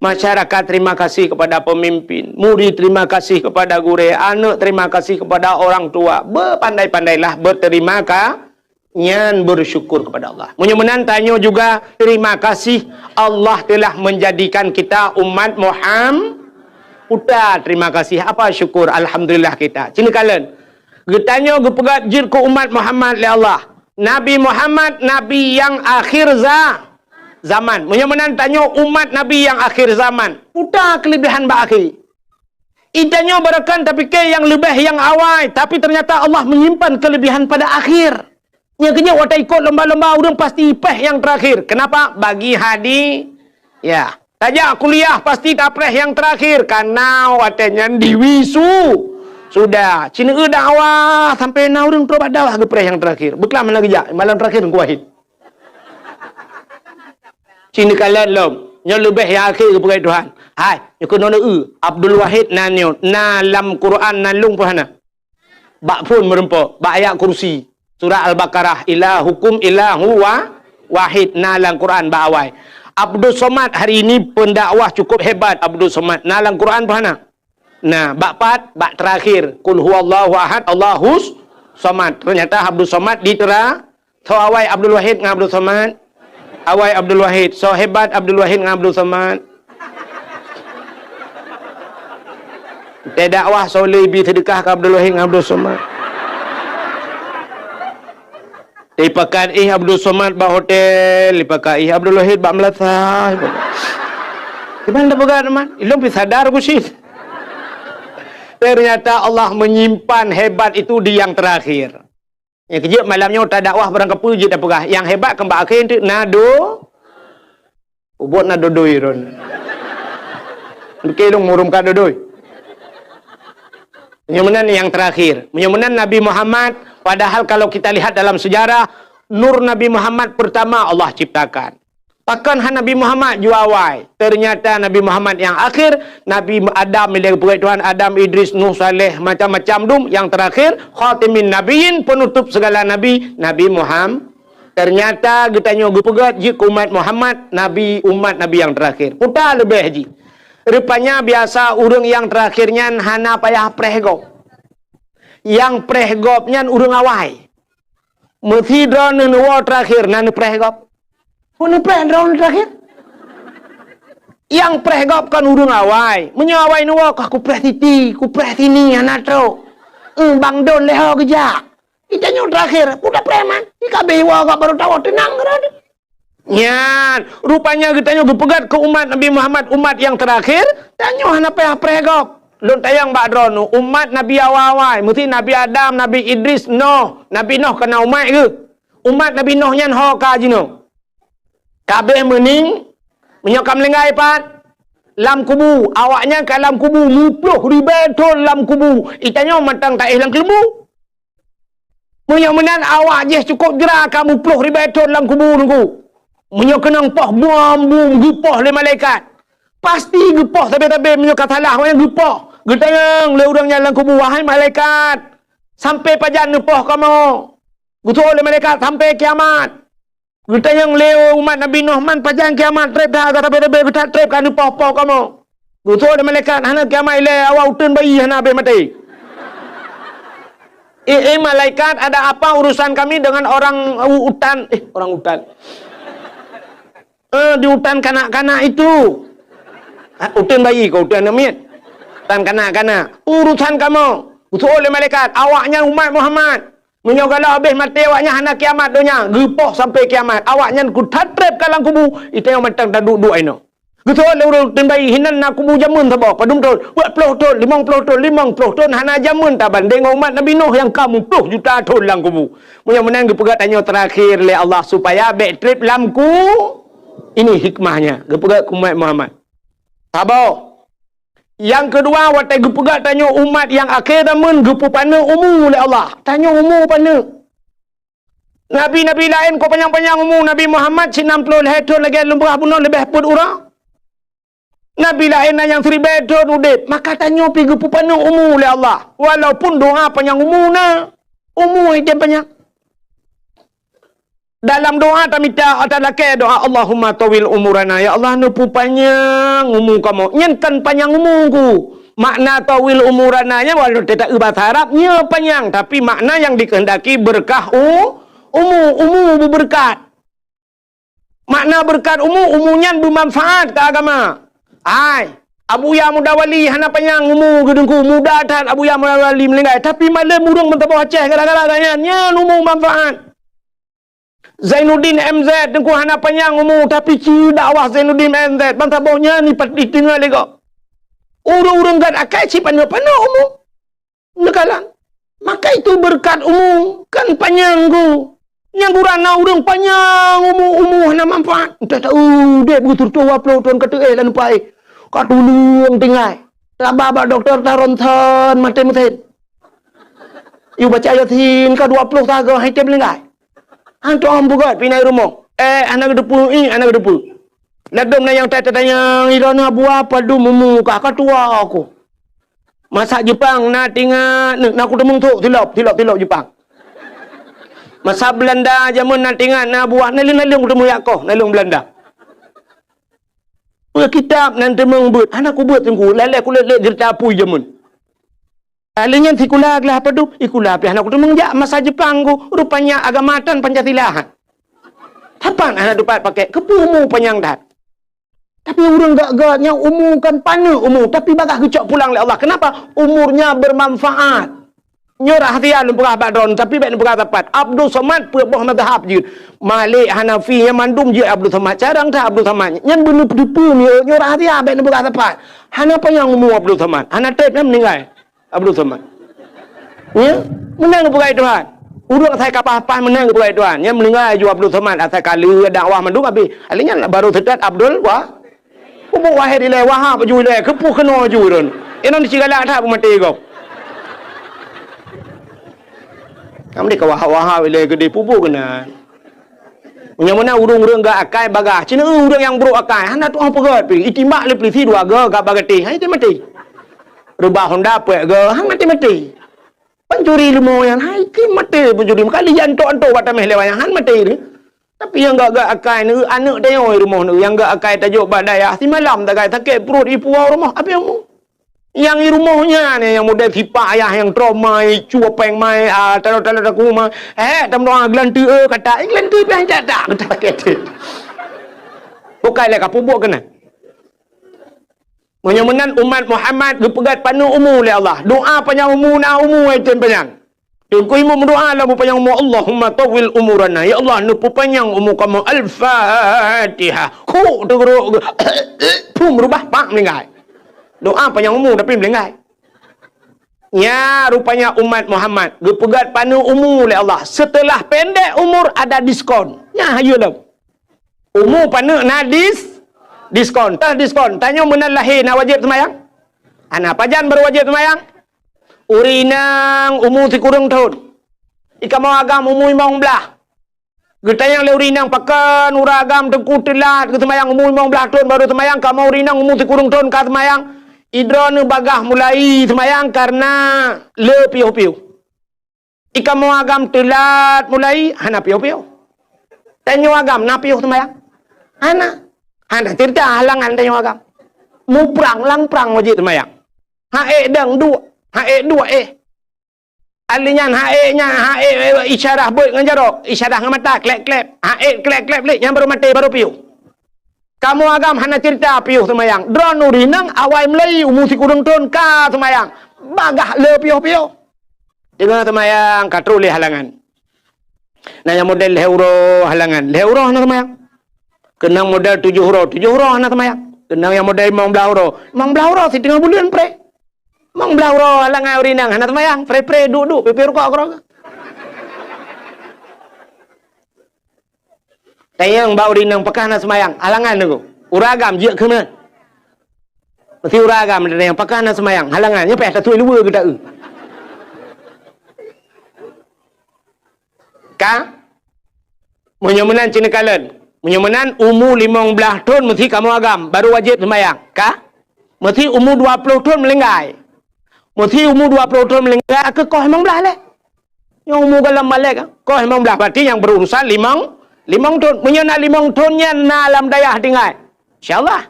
Masyarakat terima kasih kepada pemimpin, murid terima kasih kepada gurèe, aneuk terima kasih kepada orang tua. Bepandai-pandailah berterima ka-, nyan bersyukur kepada Allah. Meunyoe meunan tanyoe juga terima kasih Allah telah menjadikan kita umat Muham-, puta terima kasih, apa syukur, alhamdulillah kita. Cit neukalon. Geutanyoe geupeugöt jeuet keu umat Muhammad lé Allah. Nabi Muhammad, nabi nyang akhir za-, zaman. Meunyoe meunan tanyoe umat Nabi nyang akhir zaman, peue keulebihan bak akhé? Geutanyoe barangkapeue tapike nyang leubeh nyang awai, tapi ternyata Allah menyimpan kelebihan pada akhir. Nyang keujeuet watèe ikot lomba-lomba ureueng pasti péh nyang terakhir. Kenapa? Bagi hadi-, ya. Tajak kuliah pasti tapreh nyang terakhir, karena watèe nyan diwisu-, sudah. Cit neueu dakwah sampai na ureueng trok bak dakwah geupreh nyang terakhir. Beuklam hana geujak, malam terakhir Teungku Wahid. Cit neukalon lom. Nyoe leubeh nyang akhé geupeugah Tuhan. Hai, nyoe keunoe neueu, Abdul Wahid na nyoe, na lam Quran na lôn pun hana. Bak phon meurumpok, bak ayat kursi. Surah Al-Baqarah, "Ilahukum ilahu wa-, wahid," na lam Quran bak awai. Abdus Somad hari ini pendakwah cukup hebat, Abdus Somad. Na lam Quran peue hana? Na, bak pat, bak terakhir. Qul huwallahu ahad, Allahus Somad. Ternyata Abdus Somad ditera-, Soe awai Abdul Wahid ngon Abdul Somad? Awai Abdul Wahid. Soe hebat Abdul Wahid ngon Abdul Somad? Teudakwah soe le bi seudeukah keu Abdul Wahid ngon Abdul Somad? Dipakat ih Abdul Somad bak hotel, dipakat ih Abdul Wahid bak meulasah. Kiban tapeugah teuma, ilong pi sadar ku cit. Ternyata Allah menyimpan hebat itu di yang terakhir. Nyang keujeuet malam nyoe tadakwah barang kapeue jeuet tapeugah. Nyang hebat keu bak akhé teuk na do-, ubot na dodoi ron. Oke, lôn murum ka dodoi. Meunyoe meunan nyang terakhir. Meunyoe meunan Nabi Muhammad, padahal kalau kita lihat dalam sejarah, nur Nabi Muhammad pertama Allah ciptakan. Pakon hana Nabi Muhammad jua awai? Ternyata Nabi Muhammad nyang akhir, Nabi Adam, bila geupeugah Tuhan, Adam, Idris, Nuh, Saleh, macam-macam dum, nyang terakhir, khatimin nabiyyin, penutup segala nabi, Nabi Muhammad. Ternyata geutanyoe geupeugah jeuet keu umat Muhammad, nabi, umat Nabi nyang terakhir. Kuta leubeh jih. Rupanya biasa ureuëng nyang terakhir nyan hana payah preh gob. Nyang preh gob nyan ureuëng awai. Meusidroe neuwoe terakhir na neupreh gob. Peue neupreh droeneuh terakhir? Nyang preh gob kon ureuëng awai. Meunyoe awai neuwoe, kah kupreh siti, kupreh sini, hana trok. Eung, bang don lé ho geujak. Geutanyoe terakhir, peue tapreh man? Di ka abéh woe gob barô tawoe teunang keudroe. Nyan, rupanya geutanyoe geupeugah keu umat Nabi Muhammad, umat nyang terakhir, tanyoe hana payah preh gob. Lôn tanyong bak droeneuh, umat Nabi awai-awai, meusti Nabi Adam, Nabi Idris, Noh, Nabi Noh ka na umat geuh. Umat Nabi Noh nyan ho ka jinoe. Ka abéh meuning, meunyoe ka meulinggai pat, lam kubu, awaknyan ka lam kubu muploh ribée thon lam kubu, geutanyoe mantong taéh lam keuleumbu. Meunyoe meunan awak jih cukôp jra ka muploh ribée thon lam kubu Teungku. Meunyoe keunong poh bom, bom geupoh lé malaikat. Pasti geupoh sabe-sabe meunyoe ka salah, awaknyan geupoh. Geutanyong lé ureuëng nyan lam kubu, "Wahai malaikat, sampoe pajan neupoh kamoe?" Geutanyong lé malaikat, "Sampoe kiamat." Geutanyong lé umat Nabi Nuh, "Man pajan kiamat treb that, sabe-sabe geutat treb ka neupoh-poh kamoe?" Geutanyong lé malaikat, "Hana kiamat ilée, awak uteuen bayi hana abéh maté." "Eh, eh, malaikat, ada apa urusan kami dengan orang u-, utan?" Eh, orang utan. Eh, di utan kanak-kanak itu. Ah, uteuen bayi keu uteuen aneuk miet. Utan kanak-kanak. Urusan kamoe. Geutanyong lé malaikat, "Awaknyan umat Muhammad. Meunyoe galak abéh maté awaknyan hana kiamat donya, geupoh sampoe kiamat. Awaknyan kuthat treb ka lam kubu, geutanyoe mantong taduek-duek inoe." Geutanyong lé ureuëng uteuen bayi, "Hinan na kubu jameun saboh, padum thon?" "Dua ploh thon, limong ploh thon." "Limong ploh thon hana jameun tabandéng ngon umat Nabi Nuh nyang ka muploh juta thon lam kubu." Meunyoe meunan geupeugah tanyoe terakhir lé Allah supaya bék treb lam ku-, ini hikmahnya, geupeugah keu umat Muhammad. Saboh. Nyang keudua, watée geupeugah tanyoe umat nyang akhé zaman geupeupaneuk umu lé Allah. Tanyoe umu paneuk. Nabi-nabi laén ka panyang-panyang umu, Nabi Muhammad sinam ploh lhée thon lagée lôn peugah bunoe leubeh peuet uroe. Nabi laén na nyang siribée thon udeb, maka tanyoe pih geupeupaneuk umu lé Allah. Walaupun doa panyang umu na, umu hidéh panyang. Dalam doa tamita, talakée doa, "Allahumma tawil umurana," ya Allah, neupeupanyang umu kamoe. Nyan kan panyang umu ku. Makna tawil umurana nyan, walau teuta-, bahasa Arab, nyoe panyang, tapi makna yang dikehendaki berkah u-, umu, umu beubeureukat. Makna beureukat umu, umu nyan beumanfaat keu agama. Hai, Abuya Muda Wali hana panyang umu geuh Teungku, muda that Abuya Muda Wali meuninggai, tapi malem ureuëng meusaboh Aceh gara-gara gobnyan, nyan umu manfaat. Zainuddin M Z Teungku hana panyang umu, tapi ci dakwah Zainuddin M Z, ban saboh nyan dipat-, diteungoh lé gob. Ureuëng-ureuëng gét akai cit paneuk-paneuk umu. Neukalon. Maka itu beureukat umu, kan panyang ku. Nyang gura na ureuëng panyang umu, umu hana manfaat. Entah tahu deh beutôi dua ploh thon ka teuéh lam nupai. Ka tuleueng tinggai. Taba bak dokto ta ronsen maté meusen. Yue baca Yasin ka dua ploh sagoe hai tem linggai. Antom beugét pinai rumoh. Eh, hana geuteupeue, ih, hana geuteupeue. Ladôm na nyang ta-, tatanyong, "Ilôn na buah padum umu kah, ka tuha ku." Masak Jepang na tingat, na, na kuteumeung thok silop, silop, silop Jepang. Masa Beulanda jameun na teuingat na buah naleueng-naleueng kuteumeuyak koh, naleueng Beulanda. Peue kitab nan teumeung beuet, hana kubeuet teungku, lalée kulét-lét jeurita apui jameun. Ahli nyan sikula glah padub, sikula pih hana kuteumeung jak masa Jepang ku, rupanya agama tan Pancasila. Sapat hana tupat pakai, keupeue umu panyang that. Tapi ureuëng gak-gak nyang umu kan paneuk umu, tapi bagah geucok pulang lé Allah. Kenapa? Umurnya bermanfaat. Nyoe rahsia lôn peugah bak droeneuh, tapi bék neupeugah sapat. Abdul Somad peuet boh mazhab jeuet. Malik, Hanafi, nyan mandum jeuet Abdul Somad. Carang that Abdul Somad. Nyan beuneupeue-peue nyoe, nyoe rahsia bék neupeugah sapat. Hana panyang umu Abdul Somad. Hana trép nyan meuninggai. Abdul Somad. Ya? Meunan geupeugah Tuhan. Ureuëng asai ka paih-paih meunan geupeugah Tuhan. Nyan meuninggai ju Abdul Somad. Asai ka lheueh dakwah mandum habéh. Ahli nyan baru seutôt Abdul Wa-, Pupuk Wahid ilée, Wahab ju ilée, keupeue keunoe ju ron. Inong di Sigalak that peumaté gob. Kamoe di ka Wahab-Wahab ilée geudeh pupuk keunan. Meunyoe meunan ureuëng-ureuëng gak akai bagah, cina ureuëng nyang brok akai, hana tuoh peugét pih, itimbak lé peulisi dua go gak bagatéh, hai maté. Reubah honda peuet go, han maté-maté. Pencuri leumo nyan, hai kém maté pencuri, meuka li jantok-antok bak taméh lé wayang, han maté lé. Tapi nyang gak-gak akai neu, aneuëk tanyoe rumoh neu, nyang gak akai tajok bak dayah, simalam tagai sakét pruet ipuwoe rumoh, api umu. Nyang i rumoh nyan, nyang model sipak ayah nyang trok mai, cue péng mai, ah, talo-talo taku mai. Eh, tameudoa geulanteue, eh, kata, eh, geulanteue pih han jak tak, kata sakét. Bukai lé ka peubuet keunan. Meunyoe meunan umat Muhammad geupeugét paneuk umu lé Allah. Doa panyang umu na umu ai tem panyang. Teungku imum meudoa lam panyang umu, "Allahumma tawwil umurana." Ya Allah, neupeupanyang umu kamoe. Al-Fatihah. Khuk teugeurok. Pum rubah pak meulinggai. Doa panyang umu tapi meulinggai. Nya rupanya umat Muhammad geupeugét paneuk umu lé Allah. Setelah pendek umur ada diskon. Nya hayeue lom. Umu paneuk na dis-, diskon. Teuh diskon. Tanyoe meunan lahé na wajéb seumayang? Hana. Pajan barô wajéb seumayang? Ureuëng inong umu sikureueng thon. Di kamoe agam umu limong blaih. Geutanyong lé ureuëng inong, "Pakon ureuëng agam teungku teulat geuseumayang umu limong blaih thon barô seumayang, kamoe ureuëng inong umu sikureueng thon ka seumayang?" "Idroeneuh bagah mulai seumayang kareuna le piôh-piôh." "Di kamoe agam teulat mulai hana piôh-piôh." "Tanyoe agam na piôh seumayang?" "Hana." Hana ceurita halangan tanyoe agam. Muprang lam prang wajéb seumayang. Ha'ék dang duek, ha'ék duek éh. Ahli nyan ha'ék nyan, ha'ék isyarah beuet ngon jaroe, isyarah ngon mata, klép-klép. Ha'ék klép-klép lé, nyan barô maté, barô piôh. Kamoe agam hana ceurita piôh seumayang. Droeneuh ureuëng inong awai mulai umu sikureueng thon ka seumayang. Bagah le piôh-piôh. Teungoh seumayang ka trok lé halangan. Na nyang model lhée uroe halangan, lhée uroe hana seumayang. Keunong model tujoh uroe, tujoh uroe hana seumayang. Keunong nyang model limong blaih uroe, limong blaih uroe siteungoh buleuen pré. Limong blaih uroe halangan ureuëng inong hana seumayang, pré-pré duek-duek, pipée rukok keudroe. Tanyong bak ureuëng inong, "Pakon hana seumayang?" Halangan teungku. Ureuëng agam jeuet keu meunan. Meusti ureuëng agam tanyong, "Pakon hana seumayang?" Halangan, nyoe payah taturi luweue geuta-eu. Ka? Meunyoe meunan cit neukalon. Meunyoe meunan umu limong blaih thon meusti kamoe agam, barô wajéb seumayang. Ka? Meusti umu dua ploh thon meulinggai. Meusti umu dua ploh thon meulinggai, keu koh limong blaih lé. Nyang umu goh lom balek, koh limong blaih, berarti nyang berurusan limong, limong thon. Meunyoe na limong thon nyan na lam dayah tinggai, insya Allah.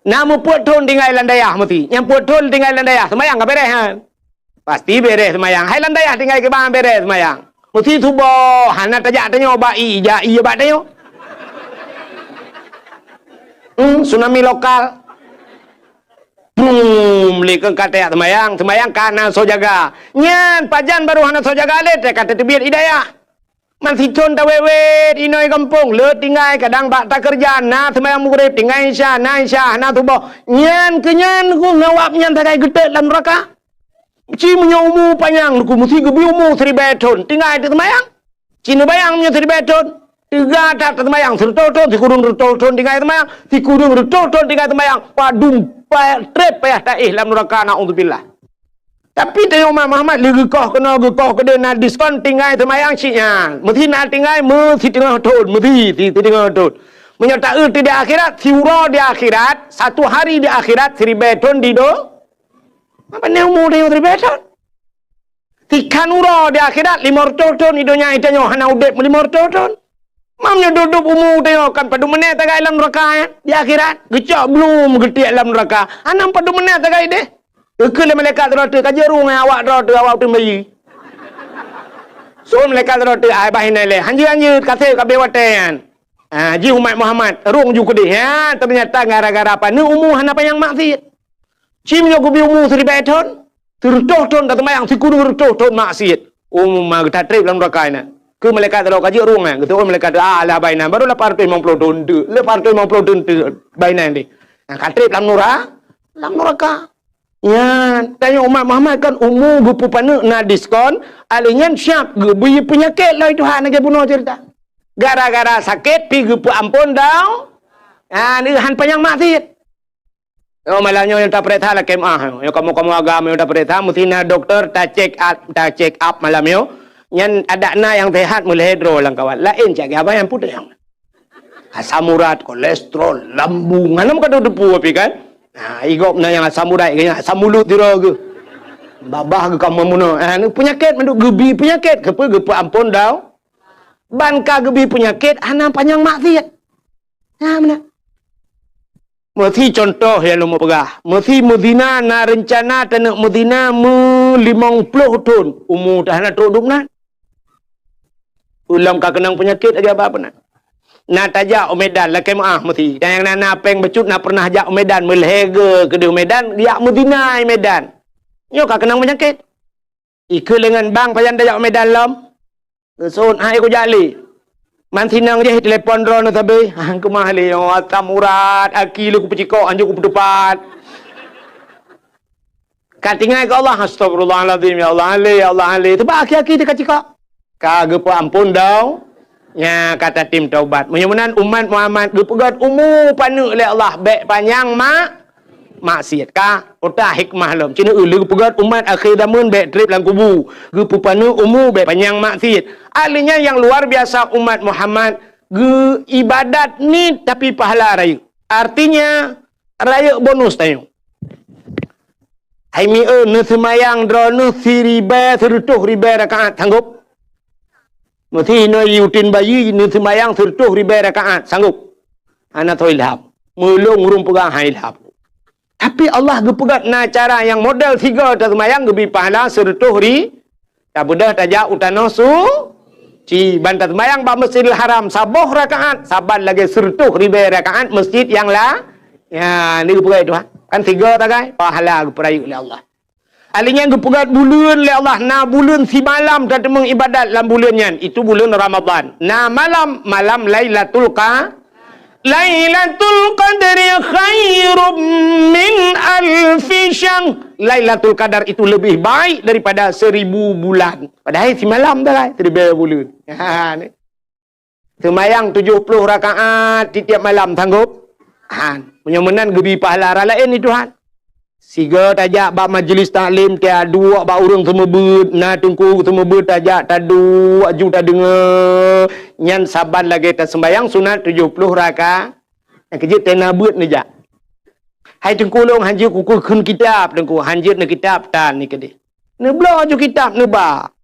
Na meupeuet thon tinggai lam dayah meusti. Nyang peuet thon tinggai lam dayah, seumayang ka beres nyan. Pasti beres seumayang. Hai lam dayah tinggai kiban beres seumayang. Meusti suboh, hana tajak tanyoe bak ie, jak ie bak tanyoe. Hmm, tsunami lokal. Brum, lé keu ka tajak seumayang, seumayang ka na soe jaga. Nyan pajan barô hana soe jaga lé, teuka tateubiet ie dayah. Man sithon tawét-wét inoe gampông, le tinggai kadang bak takeureuja, na seumayang Maghrib, tinggai Isya, na Isya, na suboh. Nyan keu nyan ku ngawab nyan sagai geutet lam neuraka. Ci meunyoe umu panyang ku meusti geubri umu siribée thon, tinggai teuseumayang. Ci neubayang meunyoe siribée thon, teuga that teuseumayang, sireutoh thon, sikureueng reutôh thon tinggai seumayang, sikureueng reutôh thon tinggai seumayang, padum pa-, trép payah taéh lam neuraka, naudzubillah. Tapi tanyoe umat Muhammad lé geukoh keunoe geukoh keudeh na diskon tinggai seumayang cit nyan. Meusti na tinggai meusiteungoh thon, meusti si-, siteungoh thon. Meunyoe taeu teu di akhirat, siuroe di akhirat, satu hari di akhirat, siribée thon di do-, apa ni umu tanyoe siribée thon? Sikhan uroe di akhirat, lima reutôh thon di donya, tanyoe hana udeb lima reutôh thon. Mam nyoe dub-dub umu tanyoe, kan padum menèh tagai lam neuraka, ya? Di akhirat, geucok blum geutiek lam neuraka. Hana padum menèh tagai deh. Geukheun lé malaikat sidroe teuk, "Ka jeuet rueng awak droe teuh, awak uteuen bayeue." Seuôt malaikat sidroe teuk, "Ai, bah inan lé. Hanjeuet-hanjeuet, ka sép ka abéh watèe nyan. Ah, jih umat Muhammad, rueng ju keudeh." Ha, teunyata gara-gara paneuk umu hana panyang maksiet. Ci meunyoe geubi umu siribèe thon, sireutôh thon taseumayang, sikureueng reutôh thon maksiet. Umu ma geutrép lam neuraka inan. Keu malaikat sidroe, "Ka jeuet rueng nyan." Geuteuôt malaikat, "Ah, alah bah inan, baru lapan reutôh limong ploh thon teuk. Lapan reutôh limong ploh thon teuk bah inan deh. Ah, ka trép lam neura-, lam neuraka." Nyan, tanyoe umat Muhammad kan umu geupeupaneuk na diskon, alèh nyan siap geubri peunyakét lé Tuhan lagèe bunoe ceurita. Gara-gara sakét pih geupeuamphon dau-, ah, neuhan panyang maksiet. Oh, malam nyoe nyang tapareksa lakèe meu'ah. Nyoe kamoe-kamoe agam nyang tapareksa, meusti na dokto ta-check up, ta-check up malam nyoe. Nyan adak na nyang sehat meulhèe droe lam kawan. Laén cit abang nyang putéh nyang. Asam urat, kolesterol, lambung, hana meukato teupeu pih kan. Nah, i gob na nyang asam urat, nyang asam mulot sidroe geuh. Babah geuh ka meunoe. Ah, ni peunyakét mandum, geubi peunyakét, keupeue geupeuamphon dau-, ban ka geubi peunyakét, hana panyang maksiet. Nah, meunan. Meusi contoh nyang lôn peugah, meusi meuzina na reuncana taneuk meuzina meulimong ploh thon, umu teuh hana trok dum nan. Ulôn ka keunong peunyakét lagèe abah peunan. Na tajak u Medan lakèe meu'ah meusi. Dan nyang na, na péng bacut na pernah jak u Medan meulhèe geu keudeh u Medan, jak meuzina i Medan. Nyoe ka keunong peunyakét. Ikeu lengan bang pajan tajak u Medan lom. Geusôn hai kujak lé. Man sinong jih telepon droeneuh sabe. Hang keumah lé, oh, asam urat, aki lé kupeucikok, hanjeuet kupeuteupat. Ka tinggai keu Allah, "Astagfirullahalazim, ya Allah, alé, ya Allah, alé." Teuba aki-aki teuka cikok. Ka geupeuamphon dau, nya ka tatem taubat. Meunyoe meunan umat Muhammad geupeugöt umu paneuk lé Allah, bèk panyang mak-, maksiet. Ka, utak hikmah lom. Cit na lé geupeugöt umat akhé zaman bèk trép lam kubu. Geupeupaneuk umu bèk panyang maksiet. Artinya nyang luar biasa umat Muhammad geuibadat niet tapi pahala rayeuk. Artinya, rayeuk bonus tanyoe. Hai mi-, eu, neuseumayang droeneuh siribèe, sireutôh ribèe rakaat, sanggop? Meusi inoe i uteuen bayeue neuseumayang sireutôh ribèe rakaat, sanggop? Hana soe ilham. Meulôn ureueng peugah han ilham. Tapi Allah geupeugah na cara nyang model sigoe taseumayang geubi pahala sireutôh ri-, Tabeudôh tajak u tanoh suci, ban taseumayang bak Masjidil Haram saboh rakaat, saban lagèe sireutôh ribèe rakaat masjid nyang la-, nya, ni geupeugah Tuhan. Kan sigoe tagai, pahala geupeurayeuk lé Allah. Alèh nyan geupeugah buleuen lé Allah, na buleuen simalam tateumeung ibadat lam buleuen nyan, itu buleuen Ramadhan. Na malam, malam Lailatul Qa-, Lailatul Qadri khairum min alfi syahr. Lailatul Qadar itu lebih baik daripada seribu bulan. Padahai simalam dah lah, seribu bulan. Ha, ni. Seumayang tujoh ploh rakaat tiep-tiep malam, sanggup? Han. Meunyoe meunan geubi pahala raya laén di Tuhan. Sigoe tajak bak majlis taklim, tiep duek bak ureueng seumeubeuet, na teungku seumeubeuet tajak, taduek aju tadeungoe. Nyan saban lagèe taseumayang sunat tujoh ploh raka-, nyang keujeuet tena beuet neujak. Hai teungku lôn, hanjeuet kukheun kitab, teungku, hanjeuet neukitab tan ni keudeh. Neubloe aju kitab neuba.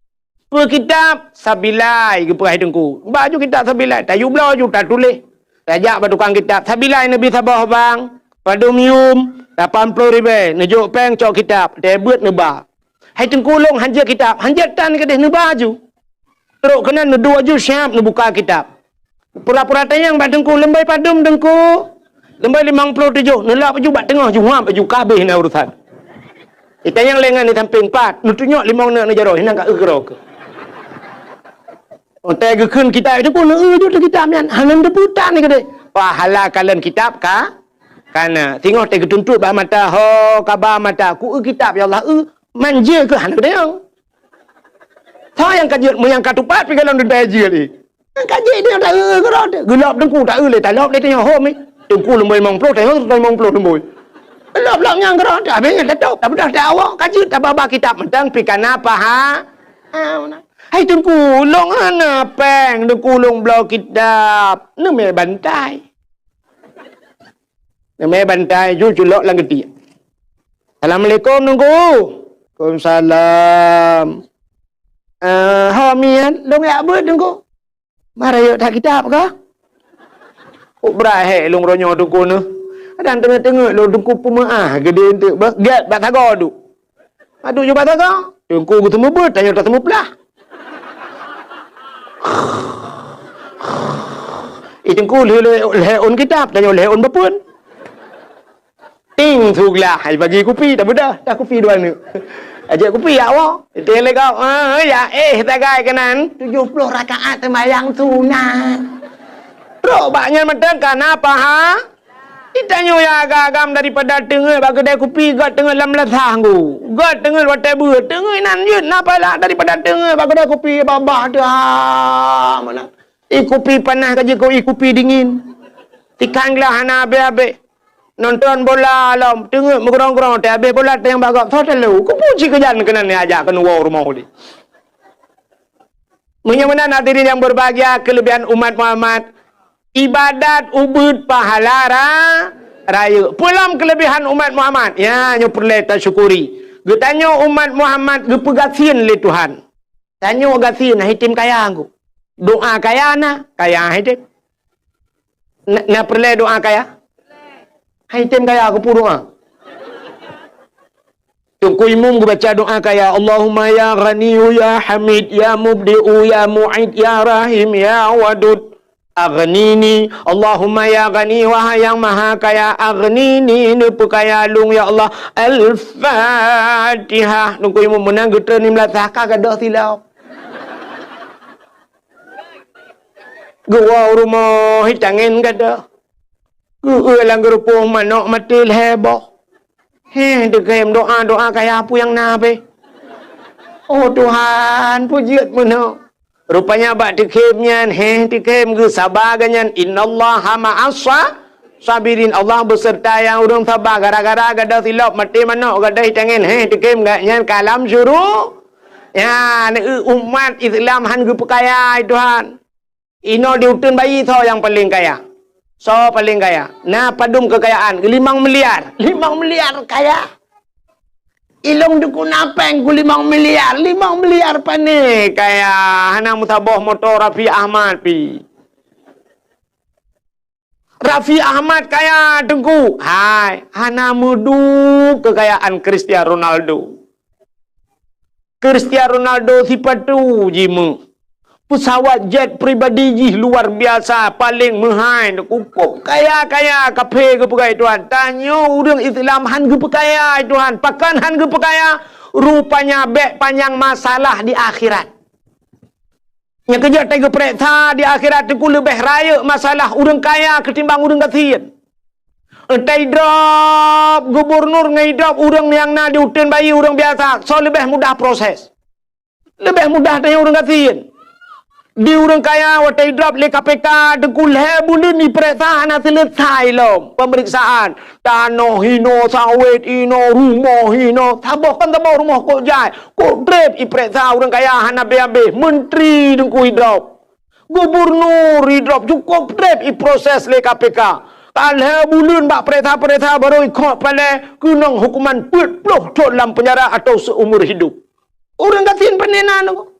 Peue kitab? Sabilai, geupeugah hai teungku. Ba aju kitab Sabilai, tayue bloe aju tatuléh. Tajak bak tukang kitab, Sabilai neubi saboh bang, padum yum, lapan ploh ribèe, neujok péng cok kitab, teuh beuet neuba. Hai teungku lôn hanjeuet kitab, hanjeuet tan keudeh neuba aju. Trok keunan neuduek aju siap neubuka kitab. Pura-pura tanyong bak teungku, "Leumbai padum teungku?" "Leumbai limong ploh tujoh." Neulop aju bak teungoh, juhab aju, ka habéh na urusan. Itanyong lé ngon di sampéng, "Pat?" Neutunyok limong neuk neujaroe, hinan ka eu keudroe keuh. Watèe geukheun kitab teungku, neueu aju teuh kitab nyan, hana neuteupeue tan keudeh. Pahala kalon kitab ka, kana. Singoh teuh geutuntot bak mata, ho, kaba mata, "Ku eu kitab, ya Allah, eu." Manja keuh hana keudeh. Tho nyang ka jeuet, meunyo nyang ka tupat pih golom dum tajeuet lé. Nyang ka jeuet nyoe ta-eu keudroe teuh. Geulop teungku ta-eu lé, talop lé tanyoe hom, eh. Teungku leumbai limong ploh, tanyoe limong ploh leumbai. Geulop-lop nyang keudroe teuh, habéh nyan tatôb, tabeudôh teuh awak, ka jeuet tababa kitab mantong pih kana paha-, ha, meunan. Hai teungku, lôn hana péng, teungku lôn bloe kitab. Neumè bantai. Neumè bantai, ju culok lam geutiek. "Assalamualaikum, Teungku." "Waalaikumsalam." "Eh, ho miet, lôn jak beuet, Teungku." "Mara yôk that kitab kah?" "Kok brat hék lôn uroe nyoe, Teungku, neuh. Kadang teungeut-teungeut lôn, Teungku, peumeu'ah geude eunteuk beuh, gét bak sagoe duek." Aduh, jubah sagoe. Teungku geuseumeubeuet, tanyoe taseumeuplah. Ih, Teungku lheueh, lheueh, lheueh ôn kitab, tanyoe lheueh ôn bapeuen. Ting, suglah, hai bagi kupi, tabeudah, dah kupi dua neuk. Ajak kupi, ya Allah. Ting lé kau, ah, ya, eh, sagai keunan. Tujuh puluh rakaat seumayang sunat. Trok bak nyan mantong kana paha. Itanyoe ya agam-agam daripada teungeut bak keudai kupi, göt teungeut lam lasah nggu. Göt teungeut watèe beuet, teungeut inan jeuet na pahala daripada teungeut bak keudai kupi babah teuh, ha, meunan. Ie kupi panas ka jeuet keu ie kupi dingin. Tikang glah hana abéh-abéh. Nonton bola lom, teungeut meugrong-grong, teuh abéh bola teuh nyang bak gob, soe teuleu. Kupuji keujan keunan nyang ajak keuneuk woe rumoh udeb. Meunyoe meunan hadirin yang berbahagia, kelebihan umat Muhammad, ibadat ubeuet pahala ra-, rayeuk. Peue lom kelebihan umat Muhammad? Ya, nyoe peureulèe tasyukuri. Geutanyoe umat Muhammad geupeugasien lé Tuhan. Tanyoe gasien, hana item kaya ngku. Doa kaya na, kaya hana item. Na, na peureulèe doa kaya? Hana item kaya, keupeue doa? Teungku Imum geubaca doa kaya, "Allahumma ya Ghaniyyu ya Hamid ya Mubdi'u ya Mu'id ya Rahim ya Wadud, aghnini." Allahumma ya Ghani, wahai Nyang Maha Kaya, aghnini, neupeukaya lôn, ya Allah. Al-Fatihah. Teungku Imum meunan geutreun lam lasah ka gadôh silop. Geuwoe u rumoh, hi tangen gadôh. Geueu lam geurupoh manok maté lhèe boh. Heh, teukhém doa-doa kaya peue nyang na beh. Oh Tuhan, peue jeuet meunoe. Rupanya bak teukhém nyan, heh, teukhém geusaba geuh nyan, "Innallaha ma'as sa-, sabirin." Allah beuseurta nyang ureueng saba, gara-gara gadôh silop maté manok gadôh hi tangen, heh, teukhém geuh nyan ka lam syuru-, nyan, eu, umat Islam han geupeukaya, hai Tuhan. Inoe di uteuen bayi soe nyang paleng kaya? Soe paleng kaya? Na padum keukayaan? Limong miliar. Limong miliar kaya. Ilong dukun apeng ku limong miliar. Limong miliar pane kaya? Hana meusaboh moto Raffi Ahmad pi. Raffi Ahmad kaya, Teungku. Hai, hana meuduek keukayaan Cristiano Ronaldo. Cristiano Ronaldo sipatu jimeuh. Pesawat jet pribadi jih luar biasa, paleng meuhai, cukup kaya-kaya, kaphé geupeugah, "Tuhan, tanyoe ureueng Islam han geupeukaya, Tuhan. Pakon han geupeukaya? Rupanya bèk panyang masalah di akhirat." Nyang keujeuet teugeupeureksa di akhirat teungku leubeh rayeuk masalah ureueng kaya keutimbang ureueng gasien. Teuidrop gubunur ngon idrop ureueng nyang na di uteuen bayi ureueng biasa, soe leubeh mudah proses? Leubeh mudah tanyoe ureueng gasien. Di ureueng kaya watèe idrop lé K P K teungku lhèe buleuen ipeureksa hana seuleusai lom peumeriksaan. Tanoh hinoe, sawét hinoe, rumoh hinoe, saboh kon saboh rumoh kok jai, kok trép ipeureksa ureueng kaya hana abéh-abéh, menteri teungku idrop, gubunur idrop, cukup trép iproses lé K P K. Ka lhèe buleuen bak peureksa-peureksa baru ikhok palèe keunong hukuman peuet ploh thon lam penjara atau seumur hidup. Ureueng gasien pane na teungku.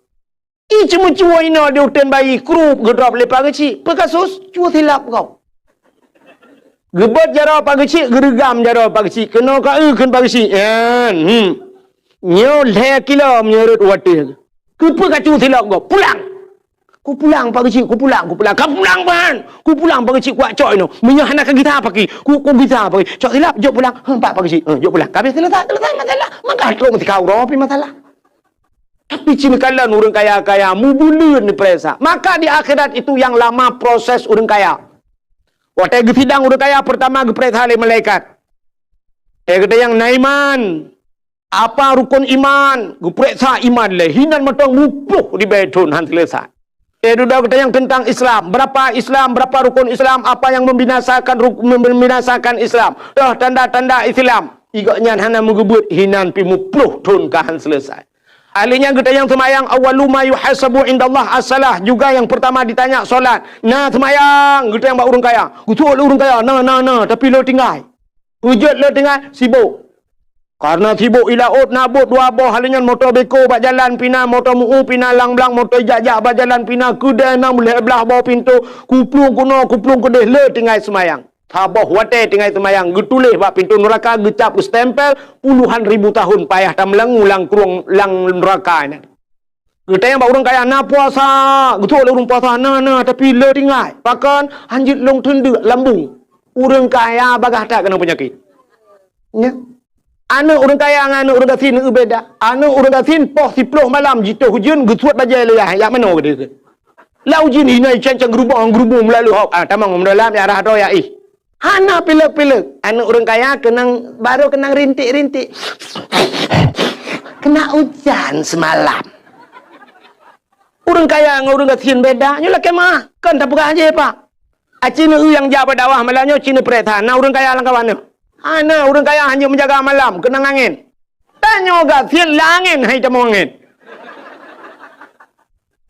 Ih, ceumeucue inoe di uteuen bayi, krup geudrop lé Pak Geuchik. Peue kasus? Cue silop gob. Geubeuet jaroe Pak Geuchik, geureugam jaroe Pak Geuchik. Keunoe ka eu kheun Pak Geuchik. Nyan, hmm. Nyoe lhèe kilo meunyoe rhot u ateueh. Keupeue kacue silop gob? Pulang! Kupulang Pak Geuchik, kupulang, kupulang. Kapulang ban! Kupulang Pak Geuchik, kucok inoe. Meunyoe hana kagisa paki, ku, kugisa paki. Cok silop, jok pulang. Heuh, pat Pak Geuchik. Heuh, jok pulang. Ka abéh seuleusai, seuleusai masalah. Maka trok meutika uroe pi masalah. Tapi cit meukalon ureueng kaya-kaya, mubuleuen ipresa. Maka di akhirat itu yang lama proses ureueng kaya. Watèe geusidang ureueng kaya, peurtama geupresa lé malaikat. Watèe geutanyong na iman, apa rukon iman, geupresa iman lé. Hinan mantong muploh ribèe thon han seuleusai. Watèe dudoe geutanyong teuntang Islam, berapa Islam, berapa rukon Islam, apa yang membinasakan ruk-, membinasakan Islam. Toh tanda-tanda Islam. Igok nyan hana meugeubeuet hinan pi muploh thon ka han seuleusai. Ahli nyan geutanyong seumayang, "Awwalu ma yuhasabu indallah as-salah." Juga yang pertama ditanya solat. Na seumayang, geutanyong bak ureueng kaya. Geuseuôt lé ureueng kaya, "Na, na, na," tapi lôn tinggai. Peue jeuet lôn tinggai? Sibok. Kareuna sibok i laôt na bot dua boh, hal nyan moto beko bak jalan pih na, moto mu'u pih na, lang blang moto jak-jak bak jalan pih na, keudè na meulhèe blah boh pintoe, kuplueng keunoe, kuplueng keudeh, le tinggai seumayang. Saboh watèe tinggai seumayang, geutuléh bak pintoe nuraka, geucap geustempel, puluhan ribu tahun payah tameulangue lam krueng lam nuraka nyan. Geutanyong bak ureueng kaya, "Na puasa?" Geutôk lé ureueng puasa, "Na, na, tapi le tinggai." Pakon? "Hanjeuet lôn teundeuk lambung." Ureueng kaya bagaih that keunong peunyakét. Nya. Aneuk ureueng kaya ngon aneuk ureueng gasien beda. Aneuk ureueng gasien poh siplôh malam jitôh ujeuen geusuet bajèe lé yah, jak manoe geuh. Lam ujeuen hina icen-cen geurubong-geurubong meulalu hok. Ah, tamong dalam jak rhah droe jak ih. Hana pilek-pilek. Aneuk ureueng kaya keunong, barô keunong rintik-rintik. Keunong ujan seumalam. Ureueng kaya ngon ureueng gasien beda. Nyoe lakèe meu'ah. Kon tapeugah jih, Pak. Aci neueu nyang jak bak dakwah malam nyoe, ci neupreh that. Na ureueng kaya lam kawan nyoe? Hana, ureueng kaya hanjeuet meujaga malam, keunong angèn. Tanyoe gasien lam angèn, han itamong angèn.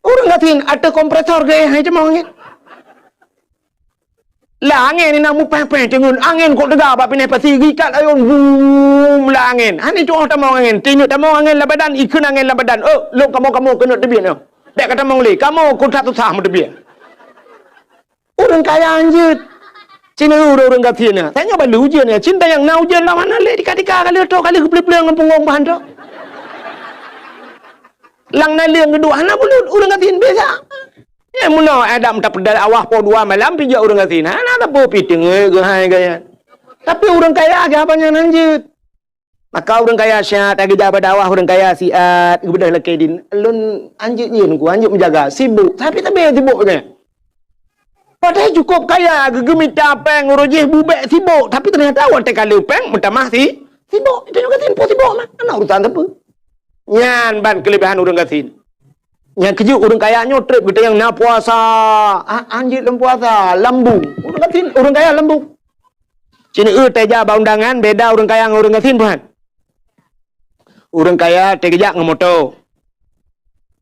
Ureueng gasien ateueh kompresor geuéh, han itamong angèn. Lam angèn inan mupèh-pèh teungeut, angèn kok teuga bak binéh pasi, geuikat ayôn, bum, lam angèn. Hana tu'oh tamong angèn, tineuk tamong angèn lam badan, ikheun angèn lam badan. Oh, lôn kamoe-kamoe keuneuk teubiet nyoe. Bèk ka tamong lé, kamoe kok that susah meuteubiet. Ureueng kaya hanjeuet. Ci neueu ureueng gasien nyan. Tanyoe ban le ujeuen nyan. Ci neutanyong na ujeuen lam hana lé, tika-tika ka lheueh trôk, ka lheueh geupleueng-pleueng ngon punggong bahan trôk. Lam naleueng geuduek hana buleuen, ureueng gasien biasa. Nyan meunoe adak meuta peudal awah poh dua malam pih jak ureueng gasien. Hana sapeue pih teungeut geuhai gaya. Tapi ureueng kaya geuh haba nyan hanjeuet. Maka ureueng kaya siat, geujak bak dakwah ureueng kaya siat, geubeudôh lakèe dien. Lôn hanjeuet nyan, ku hanjeuet meujaga, sibok. Tapi tabé sibok nyan. Padahai cukôp kaya, geu-, geumita péng, uroe jih bubèk sibok. Tapi teunyata watèe ka le péng, meutamah si-, sibok. Itu juga sibok, sibok mah. Hana urusan sapeue. Nyan ban keuleubehan ureueng gasien. Nyang keujeuet ureueng kaya nyoe trép geutanyong na puasa. Ah, hanjeuet lom puasa, lambung. Ureueng gasien, ureueng kaya lambung. Ci neueu tajak bak undangan, beda ureueng kaya ngon ureueng gasien, bukan? Ureueng kaya teugeujak ngon moto.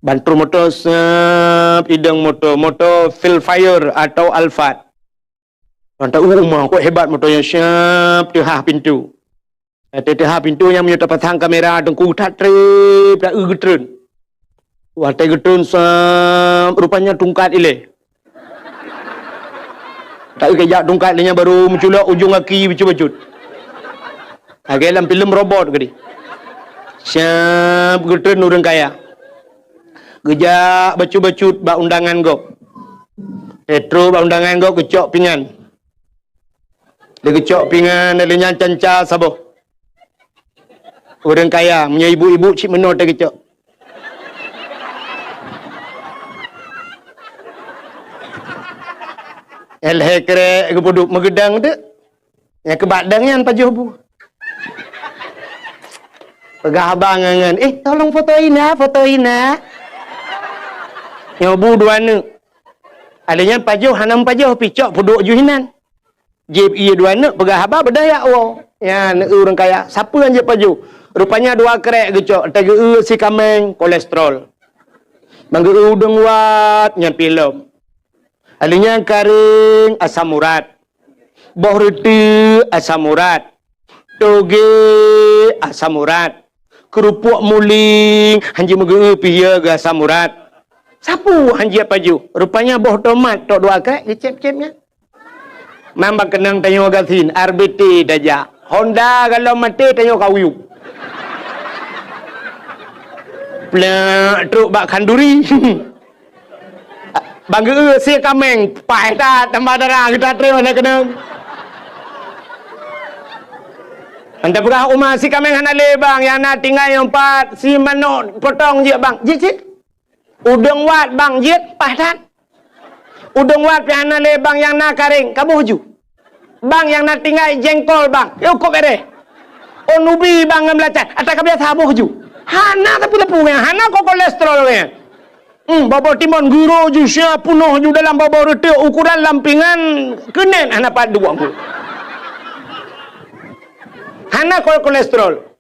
Ban trôh moto, seup, idong moto, moto Vellfire atau Alphard. Ban taeu uma, kok hebat moto nyan, seup, teuhah pintoe. Watèe teuhah pintoe nyan meunyoe tapasang kamera teungku that trép, taeu geutreun. Watèe geutreun, seup, rupanya tungkat ilèe. Taeu keu jak tungkat lé nyan barô meuculok ujong gaki bacut-bacut. Lagèe lam filem robot keudéh. Seup, geutreun ureueng kaya. Geujak bacut-bacut bak undangan gob. Watèe trôh bak undangan gob geucok pingan. Lé geucok pingan, lé nyan canca saboh. Ureueng kaya, meunyoe ibu-ibu cit meunoe teuh geucok. Lhèe krèk geupeuduek meugeudang teuk. Nyang keubak dang nyan pajoh bu. Peugah abang ngon, "Eh, tolong foto ina, foto ina." Nyoe bu dua neuk. Alèh nyan pajoh hana meupajoh pih cok peuduek ju hinan. Jieb ié dua neuk peugah haba beudôh jak woe. Nyan ureueng kaya. Sapeue nyang jieb pajoh? Rupanya dua krèk geucok, teugeue si kaméng kolesterol. Ban geue udeueng wat nyan pih lom. Alèh nyan karéng asam urat. Boh reuteuek asam urat. Togé asam urat. Keurupuk muling hanjeuet meugeue pih ya geu asam urat. Sapeue hanjeuet pajoh? Rupanya boh tomat tok dua krèk geucép-cép nyan. Mamba keunong tanyoe gasien, R B T tajak. Honda galom maté tanyoe kauyup. Plak trok bak khanduri. Ban geue sie kaméng, paih that tambah dara geuta trép hana keunong. Anta peugah uma si kaméng hana lé bang, nyang na tinggai nyoe pat si manok potong jeuet bang. Jeuet cit. Udeueng wat bang jeuet paih that. Udeueng wat pih hana lé bang nyang na karéng, kaboh ju. Bang nyang na tinggai jengkol bang, yôh kop édeh. Oh nubi bang ngon beulacan, ata ka biasa boh ju. Hana sapeue-sapeue nyan, hana ko kolesterol nyan. Hmm, bobo timon guro ju sia punoh ju dalam bobo reuteuek ukuran lampingan keunen hana pat duek. Hana ko kolesterol.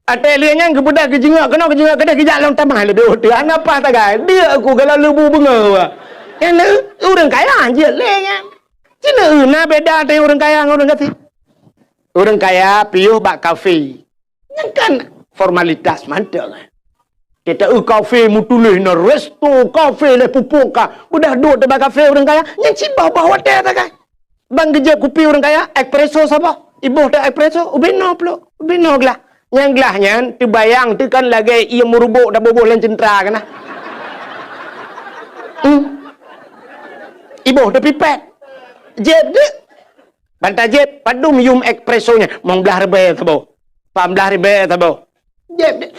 Até lheueh nyan geubeudôh geujeungok keunoe geujeungok keudeh geujak lom tamah leubeh ueh teuh hana paih tagai. Deuk ku galak leubu beungoh. Nyan ureueng kaya jeuet lé nyan. Cina na beda teuh ureueng kaya ngon ureueng gasien. Ureueng kaya piôh bak kafe. Nyan kan formalitas mantong. Kita eu kafe meutuléh na resto kafe lé pupuk ka. Udah duek teuba kafe ureuëng kaya, nyan cit bah-bah watée takai. Ban geujép kupi ureuëng kaya, espresso saboh. Iboh teuh espresso, ubé noe pluek, ubé noe glah. Nyang glah nyan teubayang teuh kan lagée ié meuruboh taboboh lam ceuntra keunan. Hmm. Iboh teuh pipet. Jép deuek. Ban tajép, padum yum espresso nyan? Mong blaih ribée saboh. Pat blaih ribée saboh. Jép deuek.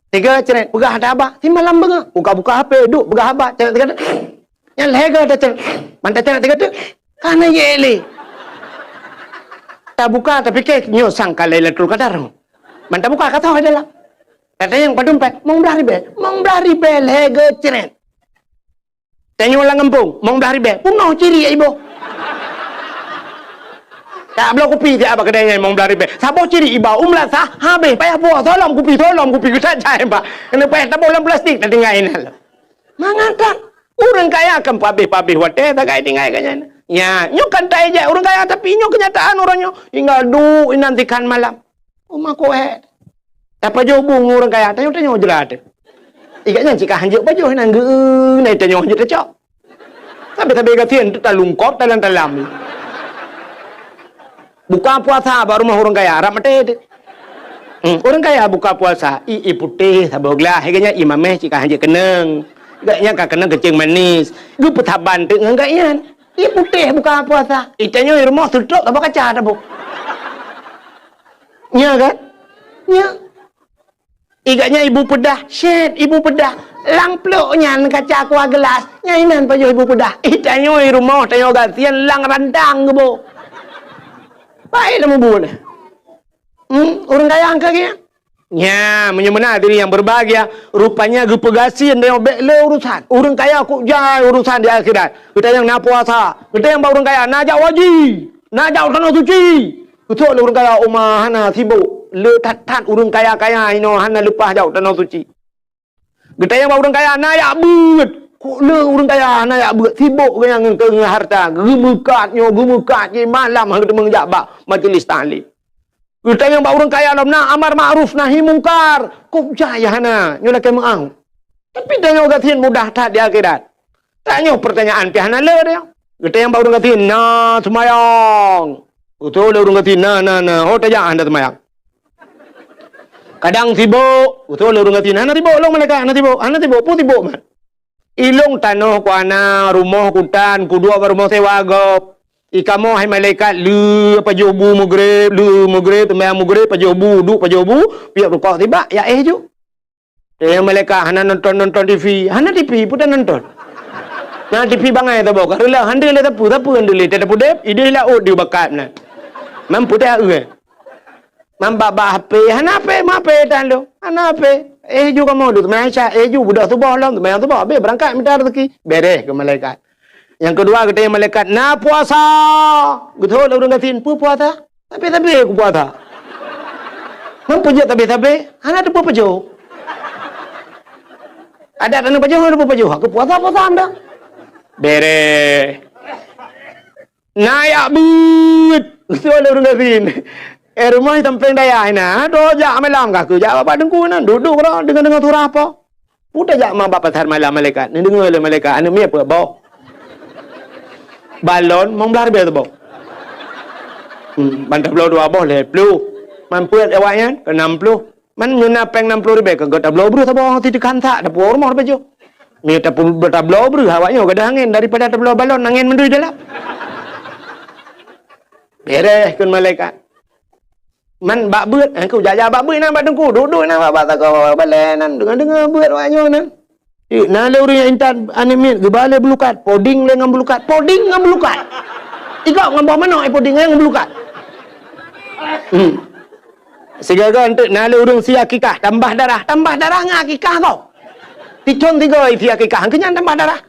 Tiga cret, peugah haba. Simalam beungoh. Buka-buka H P, duek peugah haba. Cret tiga. Nyan lhée go tacret. Ban tacret tiga teuk. Ka na yé lé. Tabuka, tapike nyoe sang ka Lailatul Qadar. Ban tabuka ka toh dalam. Tatanyong padum pet, mong blaih ribée. Mong blaih ribée lhée go cret. Tanyoe lam gampông, mong blaih ribée. Peunoh ciri iboh. Tak bloe kupi siat bak keudée nyan mong blaih ribée. Saboh ciri iba, u meulasah, habéh payah buah, solom kupi, solom kupi, geutat jai bak. Keuneuk payah taboh lam plastik, tatinggai inan. Mangat that. Ureuëng kaya kan pabéh-pabéh watée tagai tinggai ka nyan. Nya, nyoe kan taijak ureuëng kaya, tapi nyoe keunyataan uroe nyoe. Tinggai duek inan tikhan malam. Uma koe. Tapajoh bu ngon ureuëng kaya, tanyoe-tanyoe jrat. Ikat nyan cit ka hanjeuet pajoh inan geu, na tanyoe hanjeuet tacok. Sabe-sabe gasien teuk talungkop talam-talam. Buka puasa bak rumoh ureuëng kaya, rab maté teuk. Hmm, ureuëng kaya buka puasa, i, i putéh saboh glah, ikat nyan i mameh cit ka hanjeuet keunong. Gak nyan ka keunong keucing manis. Geupeusaban teuk ngon gak nyan. I putéh buka puasa. I tanyoe i rumoh seutrok saboh kaca taboh. Nya kan? Nya. Ikat nyan ibu peudah, syet ibu peudah. Lam pluek nyan kaca kuah gelas, nyan inan pajoh ibu peudah. I tanyoe i rumoh tanyoe gasien lam randang geuboh. Baik lam buet. Hmm, ureuëng kaya angka geuh. Nya, meunyoe meunan hadirin yang berbahagia, rupanya geupeugasien tanyoe bék le urusan. Ureuëng kaya kok jai urusan di akhirat. Geutanyong na puasa, geutanyong bak ureuëng kaya na jak haji, na jak tanoh suci. Geusok lé ureuëng kaya uma hana sibok, le that-that ureuëng kaya-kaya inoe hana leupah jak tanoh suci. Geutanyong bak ureuëng kaya na jak beuet, kok le ureuëng kaya hana jak beuet, sibok geuh nyan ngon harta, geumeukat nyoe geumeukat jih malam hana geuteumeung jak bak majlis taklim. Geutanyong bak ureuëng kaya lom na amar makruf nahi mungkar, kok jai hana nyoe lakée meuáh. Tapi tanyoe gasien mudah that di akhirat. Tanyoe peurtanyaan pih hana le dia. Geutanyong bak ureuëng gasien na seumayang. Utoe lé ureuëng gasien na na na, ho tajak hana seumayang. Kadang sibok, utoe lé ureuëng gasien hana sibok lom malaikat, hana sibok, hana sibok, peue sibok mat. Ilong tanoh ku hana, rumoh kutan, kuduek bak rumoh sewa gob. I kamoe hai malaikat le pajoh bu mugreb, le mugreb, seumayang mugreb, pajoh bu, duek pajoh bu, piep rukok sibak, ya éh ju. Tanyong malaikat hana nonton-nonton T V, hana T V pun dah nonton. Na T V bangai saboh ka reulah, hana le sapeue, sapeue hana le, teuh tapudeb, ideh laôt di bakat na. Mam putih eh. Mam bak-bak H P, hana H P, ma H P tan lom. Hana H P. Éh ju kamoe duek seumayang Isya, éh ju beudôh suboh lom, seumayang suboh, habéh beurangkat mita raseuki. Bereh keu malaikat. Nyang keudua geutanyong malaikat, na puasa. Geutanyong lé ureuëng gasien, peue puasa? Sabe-sabe ku puasa. Meupeujiet sabe-sabe, hana teupeu pajoh. Adat hana pajoh, hana teupeu pajoh. Aku puasa, puasa anda. Bereh. Na jak beuet. Usul ureuëng gasien. Eh, rumoh di sampéng dayah na. Dua jak malam ka keu jak bak teungku na. Duduk ro deungon-deungon surah apa. Peue tajak ma bak pasar malam malaikat. Neudeungoe lé malaikat, aneuëk miet peuet boh. Balon mong blaih ribée saboh. Hmm, ban tabloe dua boh lhée ploh. Man peuet awaknyan keu nam ploh. Man nyoe na péng nam ploh ribée keu tabloe breuh saboh, si teukan sak, tapuwoe rumoh tapajoh. Mie tapu-, tabloe breuh awaknyoe gadôh angén daripada tabloe balon angén mandum dalam. Bereh kheun malaikat. Man bak beuet, eh, ku jak-jak bak beuet nan bak teungku, duek-duek nan bak, bak sagoe balée nan, deungoe-deungoe beuet awaknyoe nan. Eh, na lé ureuëng nyang intat aneuëk miet geuba lé beulukat, poding lé ngon beulukat, poding ngon beulukat. Ikok ngon boh manok, eh, poding lé ngon beulukat. Hmm. Sigoe-goe enteuk na lé ureuëng sie akikah, tambah darah, tambah darah ngon akikah kok. Picon tiga isi akikah, keu nyan tambah darah.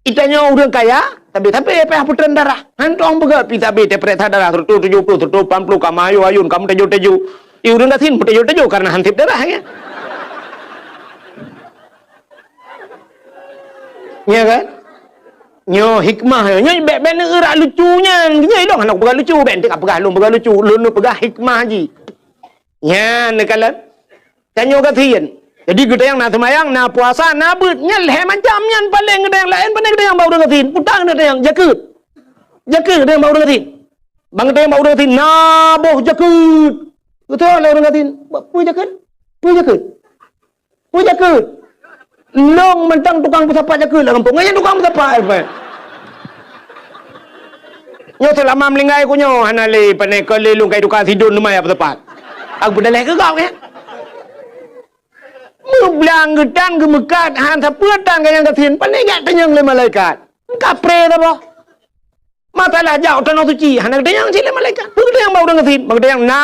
Itanyoe ureuëng kaya, tapi-tapi payah putreun darah. Hantong peugah pi sabe teupeuriksa darah seratus tujuh puluh, seratus lapan puluh, ka mayuh ayun, ka meuteujô-teujô. I ureuëng gasien meuteujô-teujô karena hanseb darah, ya. Ya kan? Nyoe hikmah, nyoe bék-bék neueurak lucu nyan. Nyoe ilong hana peugah lucu, bék enteuk peugah lôn peugah lucu, lôn peugah hikmah jih. Nyan neukalon. Tanyoe gasien. Jadi geutanyoe na seumayang, na puasa, na beuet. Nyan lhèe macam nyan paleng geutanyoe laén pane geutanyoe bak ureueng gasien. Peue tan geutanyoe jakeuet. Jakeuet geutanyoe bak ureueng gasien. Bang geutanyoe bak ureueng gasien, na boh jakeuet. Geutanyoe lé ureueng gasien. Peue jakeuet? Peue jakeuet? Peue jakeuet? Lôn mantong tukang peusapat jakeuet lam gampông. Nyan tukang peusapat, eh, Pak. Nyoe seulama meuninggai ku nyoe hana lé pane keu lé lôn kai tukang sidon teuma ya peusapat. Aku peudaléh keu kau, ya. Meublang geutan geumeukat han sapeue tan ganyang gasien. Pane jak tanyong lé malaikat. Kapré saboh. Masalah jak u tanoh suci, hana geutanyong cit lé malaikat. Peue geutanyong bak ureueng gasien? Bak geutanyong na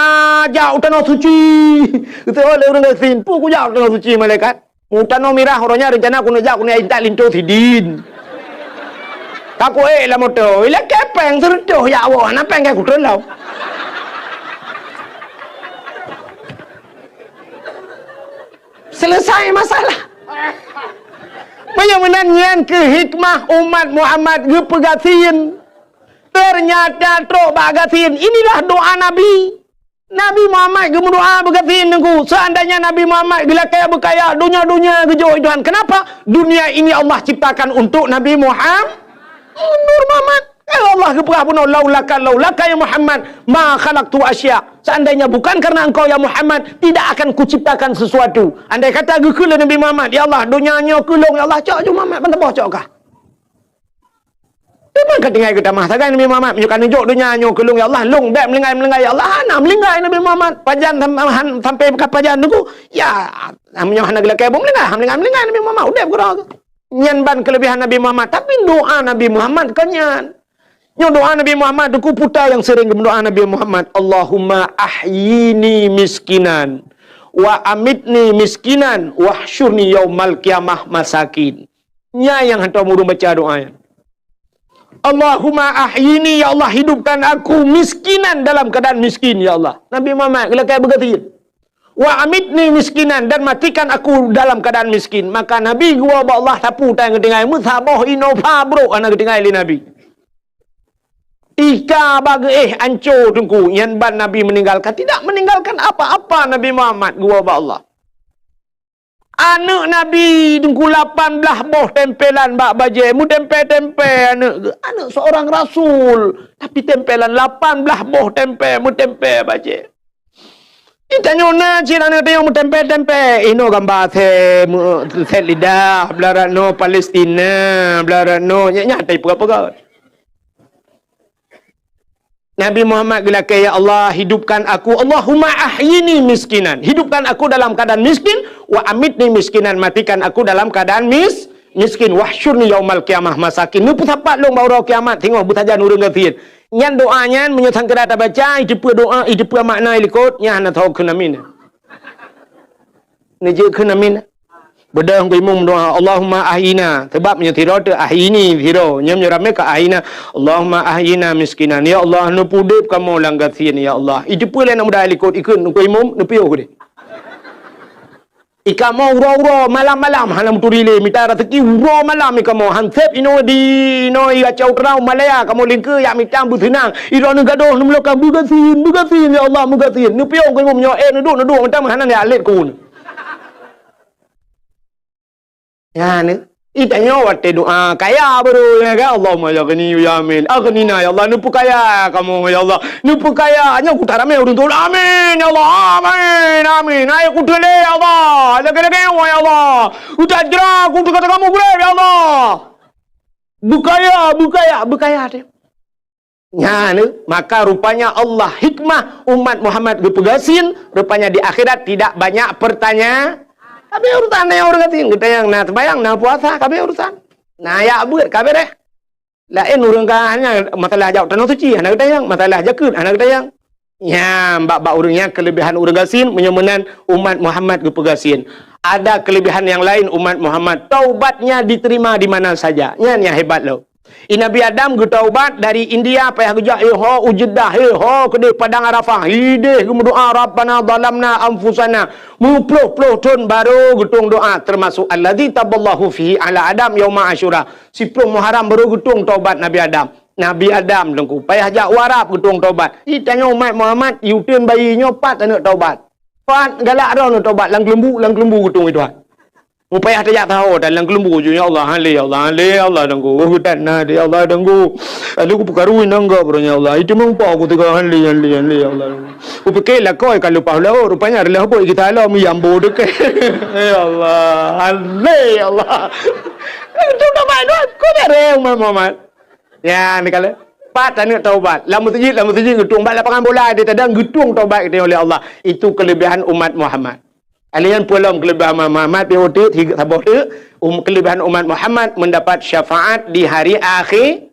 jak u tanoh suci. Geutanyong lé ureueng gasien, peue kujak u tanoh suci malaikat? U tanoh mirah uroe nyan reuncana keuneuk jak keuneuk intat linto sidin. Ka kuék lam moto, ilakèe péng seureutôh jak woe, hana péng ka kutrôn lom. Selesai masalah. Meunyoe meunan nyan keuh hikmah umat Muhammad geupeugasien. Ternyata trok bak gasien. Inilah doa Nabi. Nabi Muhammad geumeudoa beugasien teungku. Seandainya Nabi Muhammad geulakèe beukaya, donya-donya geujok Tuhan. Kenapa? Dunia ini Allah ciptakan untuk Nabi Muhammad. Nur Muhammad. Ya Allah geupeugah bunoe, "Laulaka, laulaka ya Muhammad, ma khalaqtu asya." Seandainya bukan karena engkau ya Muhammad, tidak akan kuciptakan sesuatu. Andai kata geukheun lé Nabi Muhammad, "Ya Allah, donya nyoe keu lôn, ya Allah, cok ju Muhammad, ban saboh cok kah." Teuma ka tinggai geutamah sagai Nabi Muhammad, "Meunyoe ka neujok donya nyoe keu lôn, ya Allah, lôn bèk meulinggai-meulinggai, ya Allah." Hana meulinggai Nabi Muhammad. Pajan sam-, han-, sampai ka pajan teungku, ya, meunyoe hana geulakèe boh meulinggai, hana meulinggai-meulinggai Nabi Muhammad, udép keudroe geuh. Nyan ban keuleubehan Nabi Muhammad, tapi doa Nabi Muhammad kon nyan. Nyoe doa Nabi Muhammad, teungku, peue nyang sering geumeudoa Nabi Muhammad, "Allahumma ahyini miskinan, wa amitni miskinan, wahsyurni yaumal qiyamah masakin." Nyan nyang hantom ureueng baca doa nyan. "Allahumma ahyini, ya Allah, hidupkan aku miskinan, dalam keadaan miskin, ya Allah." Nabi Muhammad geulakèe beugasien. "Wa amitni miskinan, dan matikan aku dalam keadaan miskin." Maka Nabi geuwoe bak Allah sapeue tan geutinggai, meusaboh Innova brôk hana geutinggai lé Nabi. Ika bak geuéh anco teungku, nyan ban Nabi meninggalkan, tidak meninggalkan apa-apa Nabi Muhammad geuwoe bak Allah. Aneuk Nabi teungku lapan blaih boh tempelan bak bajèe, meutempé-tempé aneuk geuh. Aneuk seorang rasul, tapi tempelan lapan blaih boh tempé, meutempé bajèe. Di tanyoe na cit aneuk tanyoe meutempé-tempé, inoe gamba sèt, meu-, sèt lidah, blah rot noe Palestina, blah rot noe, nyan, nyan tai peugah-peugah. Nabi Muhammad geulakèe, "Ya Allah, hidupkan aku, Allahumma ahyini miskinan." Hidupkan aku dalam keadaan miskin, "wa amitni miskinan." Matikan aku dalam keadaan mis-, miskin, "wahsyurni yaumal qiyamah masakin." Neupeusapat lôn bak uroe kiamat singoh beusajan ureueng gasien. Nyan doa nyan meunyoe sangkira tabaca, iteupeue doa, iteupeue makna i likot, nyan hana tho kheun amin. Neujeuet kheun amin. Beudôh Teungku Imum doa, "Allahumma ahyina." Sebab meunyoe sidroe teuh ahyini sidroe, nyoe meunyoe ramé ka ahyina. "Allahumma ahyina miskinan." Ya Allah, neupeudép kamoe lam gasien, ya Allah. Iteupeue lé aneuk muda i likot ikheun Teungku Imum, neupiôh keudeh. Ikamoe uroe-uroe, malam-malam, hana meuturi lé, mita raseuki uroe malam ikamoe. Han sép inoe di, inoe i Aceh Utara, Malaya, kamoe lingkeu jak mita beuseunang. Droeneuh gadôh neumeulakang beugasien, beugasien, ya Allah, beugasien. Neupiôh Teungku Imum nyoe, eh, neuduek, neuduek, mantong hana jak lét keu Nyan, i tanyoe watèe doa kaya baru, ya kan? Allahumma ya ghani ya amin. Aghnina ya Allah, neupeukaya kamoe ya Allah. Neupeukaya, nyoe kuta ramé ureueng tuha. Amin ya Allah, amin, amin. Hai kuteulé ya Allah, lagèe-lagèe ya Allah. Utak jera kuteuk kamoe gurèe ya Allah. Beukaya, beukaya, beukaya teuh. Nyan, maka rupanya Allah hikmah umat Muhammad geupeugasien, rupanya di akhirat tidak banyak pertanya-, tapi urusan nyang ureueng gasien, geutanyoe na seumayang, na puasa, ka abéh urusan. Na jak beuet, ka abéh deh. Laén ureueng ka hanya masalah jak tanoh suci, hana geutanyoe, masalah jakeuet, hana geutanyoe. Nyan, bak-bak ureueng nyan keulebihan ureueng gasien, meunyoe meunan umat Muhammad geupeugasien. Ada kelebihan yang lain umat Muhammad, taubatnya diterima di mana saja. Nyan nyang hebat lom. I Nabi Adam geutaubat dari India, payah geujak, eh, ho u Jeddah, eh, ho keudeh Padang Arafah. Ideh geumeudoa, "Rabbana zalamna anfusana." Meuploh-ploh thon baru geutueng doa, termasuk allazi taballahu fihi ala Adam yauma Asyura. Siploh Muharram baru geutueng taubat Nabi Adam. Nabi Adam teungku payah jak u Arab geutueng taubat. I tanyoe umat Muhammad, i uteuen bayi nyoe pat aneuk taubat. Pat galak droeneuh tobat lam keulumbu, lam keulumbu geutueng Tuhan. Mupayah tajak saho dan lam keulumbu ju, "Ya Allah, hale, ya Allah, hale, ya Allah, danggu. Oh, dan na, ya Allah, danggu. Aduh, kupeukara nangga, bro, ya Allah. Itu meumpah aku teuka, hale, hale, hale, ya Allah, danggu." Kupike lakoe ka leupah laôt, rupanya adalah boi kita alam yang bodoh ke. Ya Allah, hale, ya Allah. Itu tobat, Tuhan. Kau dah reng, Muhammad. Ya, ni kala. Pat taneuk taubat. Lam masjid, lam masjid geutueng, bak lapangan bola di tadang geutueng taubat kita oleh Allah. Itu kelebihan umat Muhammad. Alèh nyan peue lom kelebihan umat Muhammad, pih uteuk, tiga, saboh teuk, um, kelebihan umat Muhammad mendapat syafaat di hari akhir.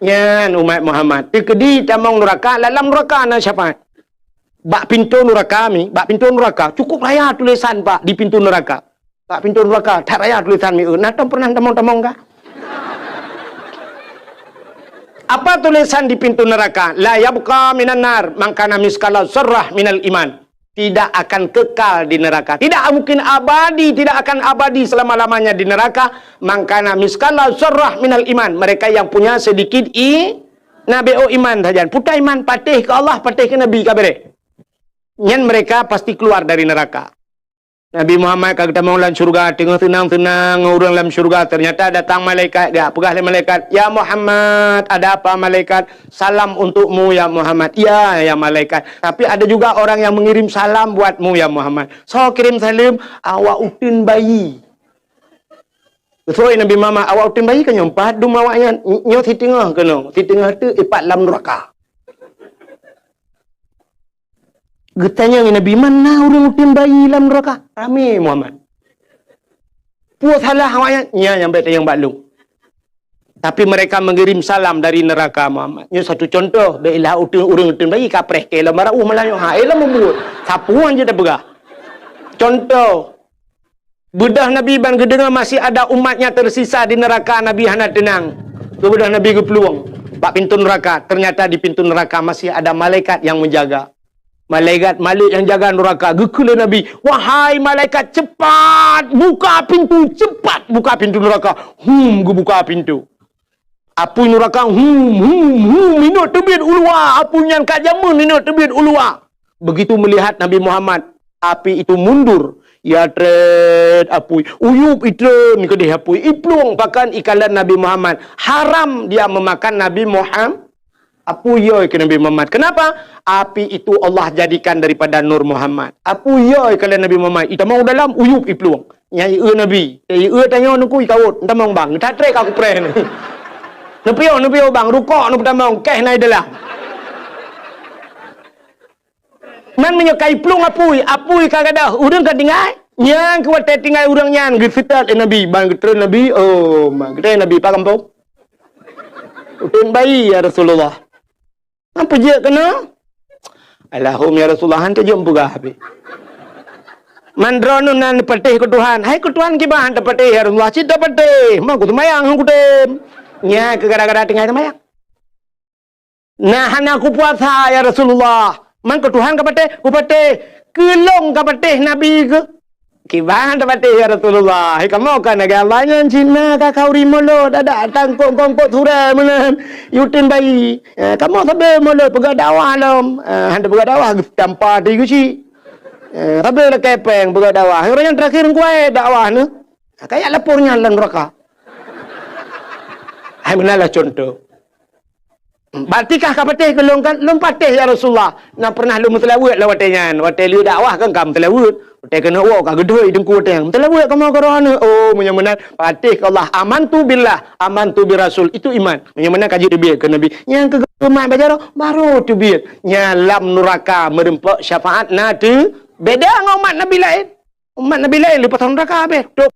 Nyan umat Muhammad. Teukeudi tamong nuraka, lam nuraka na syafaat. Bak pintoe nuraka mi, bak pintoe nuraka, cukup raya tulisan, Pak, di pintoe nuraka. Bak pintoe nuraka, that raya tulisan mi, eh, na tom pernah tamong-tamong ka? Apa tulisan di pintu neraka? "La yabqa minan nar man kana miskala zarrah minal iman." Tidak akan kekal di neraka. Tidak mungkin abadi, tidak akan abadi selama-lamanya di neraka. "Man kana miskala zarrah minal iman." Mereka yang punya sedikit i-, na beo iman sajan. Puta iman, patéh keu Allah, patéh keu Nabi, ka beres. Nyan mereka pasti keluar dari neraka. Nabi Muhammad ka geutamong lam syurga, teungoh seunang-seunang ngon ureuëng lam syurga. Ternyata datang malaikat, geupeugah lé malaikat, "Ya Muhammad." "Ada apa, malaikat?" "Salam untukmu, ya Muhammad." "Iya, ya malaikat. Tapi ada juga orang yang mengirim salam buatmu, ya Muhammad." "Soe kirém saleuem?" "Awak uteuen bayi." Geusoi Nabi Muhammad, "Awak uteuen bayi ka nyoe pat dum awaknyan, nyoe siteungoh keunoe, siteungoh teuk ipat lam nuraka." Geutanyong Nabi, "Man na ureuëng uteuen bayi lam nuraka?" Ramé Muhammad. "Peue salah awaknyan?" "Nyan nyang bèk tanyong bak lôn. Tapi mereka mengirim salam dari neraka, Muhammad." Nyoe satu contoh, bèk ilah uteuen, ureuëng uteuen bayi kapreh keu lom barô malah nyoe. Ha, eh, lom mubuet. Sapeue nyang jeuet tapeugah. Contoh, Beudôh Nabi ban geudeungoe masih ada umatnya tersisa di neraka, Nabi hana teunang. Beudôh Nabi geuplueng bak pintoe neraka. Ternyata di pintoe neraka masih ada malaikat yang menjaga. Malaikat, malaikat yang jaga neraka geukheun lé Nabi, "Wahai malaikat, cepat buka pintu, cepat buka pintu neraka." Hum, geubuka pintu. Apui nuraka, hum, hum, hum, inot teubiet u luwa. Apui nyan ka jameun inot teubiet u luwa. Begitu melihat Nabi Muhammad, api itu mundur. Ya tret apui, uyup itreun keudeh apui, iplueng pakan ikalon Nabi Muhammad. Haram dia memakan Nabi Muhammad. Apui yoi keu Nabi Muhammad. Kenapa? Api itu Allah jadikan daripada nur Muhammad. Apui yoi ikalon Nabi Muhammad. Itamong dalam, uyup iplueng. Nyan ié Nabi. Eh, ié tanyoe nuku ikawot, neutamong bang. That trek aku preh ni. Neupiôh, neupiôh bang, rukok neupeutamong, keh na i dalam. Man meunyoe ka iplueng apui, apui ka gadôh, ureuëng ka tinggai. Nyan keu watée tinggai ureuëng nyan geuseutôt lé Nabi, ban geutreun Nabi, oh, ma, geutreun Nabi, "Pak gampông? Uteuen bayi, ya Rasulullah." "Hana peujeuet keunoe?" "Alahum ya Rasulullah, han teujeuet peugah habéh. Man droeneuh na neupatéh keu Tuhan." "Hai keu Tuhan kiban han tapatéh ya Rasulullah?" "Cit tapatéh, ma kuseumayang han kutem." Nyan keu gara-gara tinggai seumayang. "Na hana kupuasa ya Rasulullah." "Man keu Tuhan kapatéh?" "Kupatéh." "Keu lôn kapatéh Nabi keu?" "Kiban tapatéh ya Rasulullah. Hai kamoe ka lagée Allah nyan cit na ka khauri mulod, adak tangkok-kongkok surée meunan, uteuen bayi. Eh, kamoe sabe mulod peugah dakwah lom." Eh, han tapeugah dakwah, geustampa di geuchik. Eh, sabe lakée péng peugah dakwah. Ureuëng nyang terakhir kuwai dakwah nyoe. Kaya lapor nyan lam nuraka. Hai meunan lah contoh. "Berarti kah kapatéh keu lôn kan?" "Lôn patéh ya Rasulullah. Na pernah lôn meuseulaweuet lom watée nyan. Watée lheueh dakwah kan ka meuseulaweuet. Watée keuneuk woe ka geudhôi teungku watée nyan. Meuseulaweuet kamoe keu droeneuh." Oh, meunyoe meunan, patéh keu Allah. Amantu billah, amantu bir rasul. Itu iman. Meunyoe meunan ka jiteubiet keu Nabi. Nyang keu umat bajaroe, baru teubiet. Nyan lam nuraka meureumpok syafaat na teu. Beda ngon umat Nabi laén. Umat Nabi laén leupah nuraka habéh. Top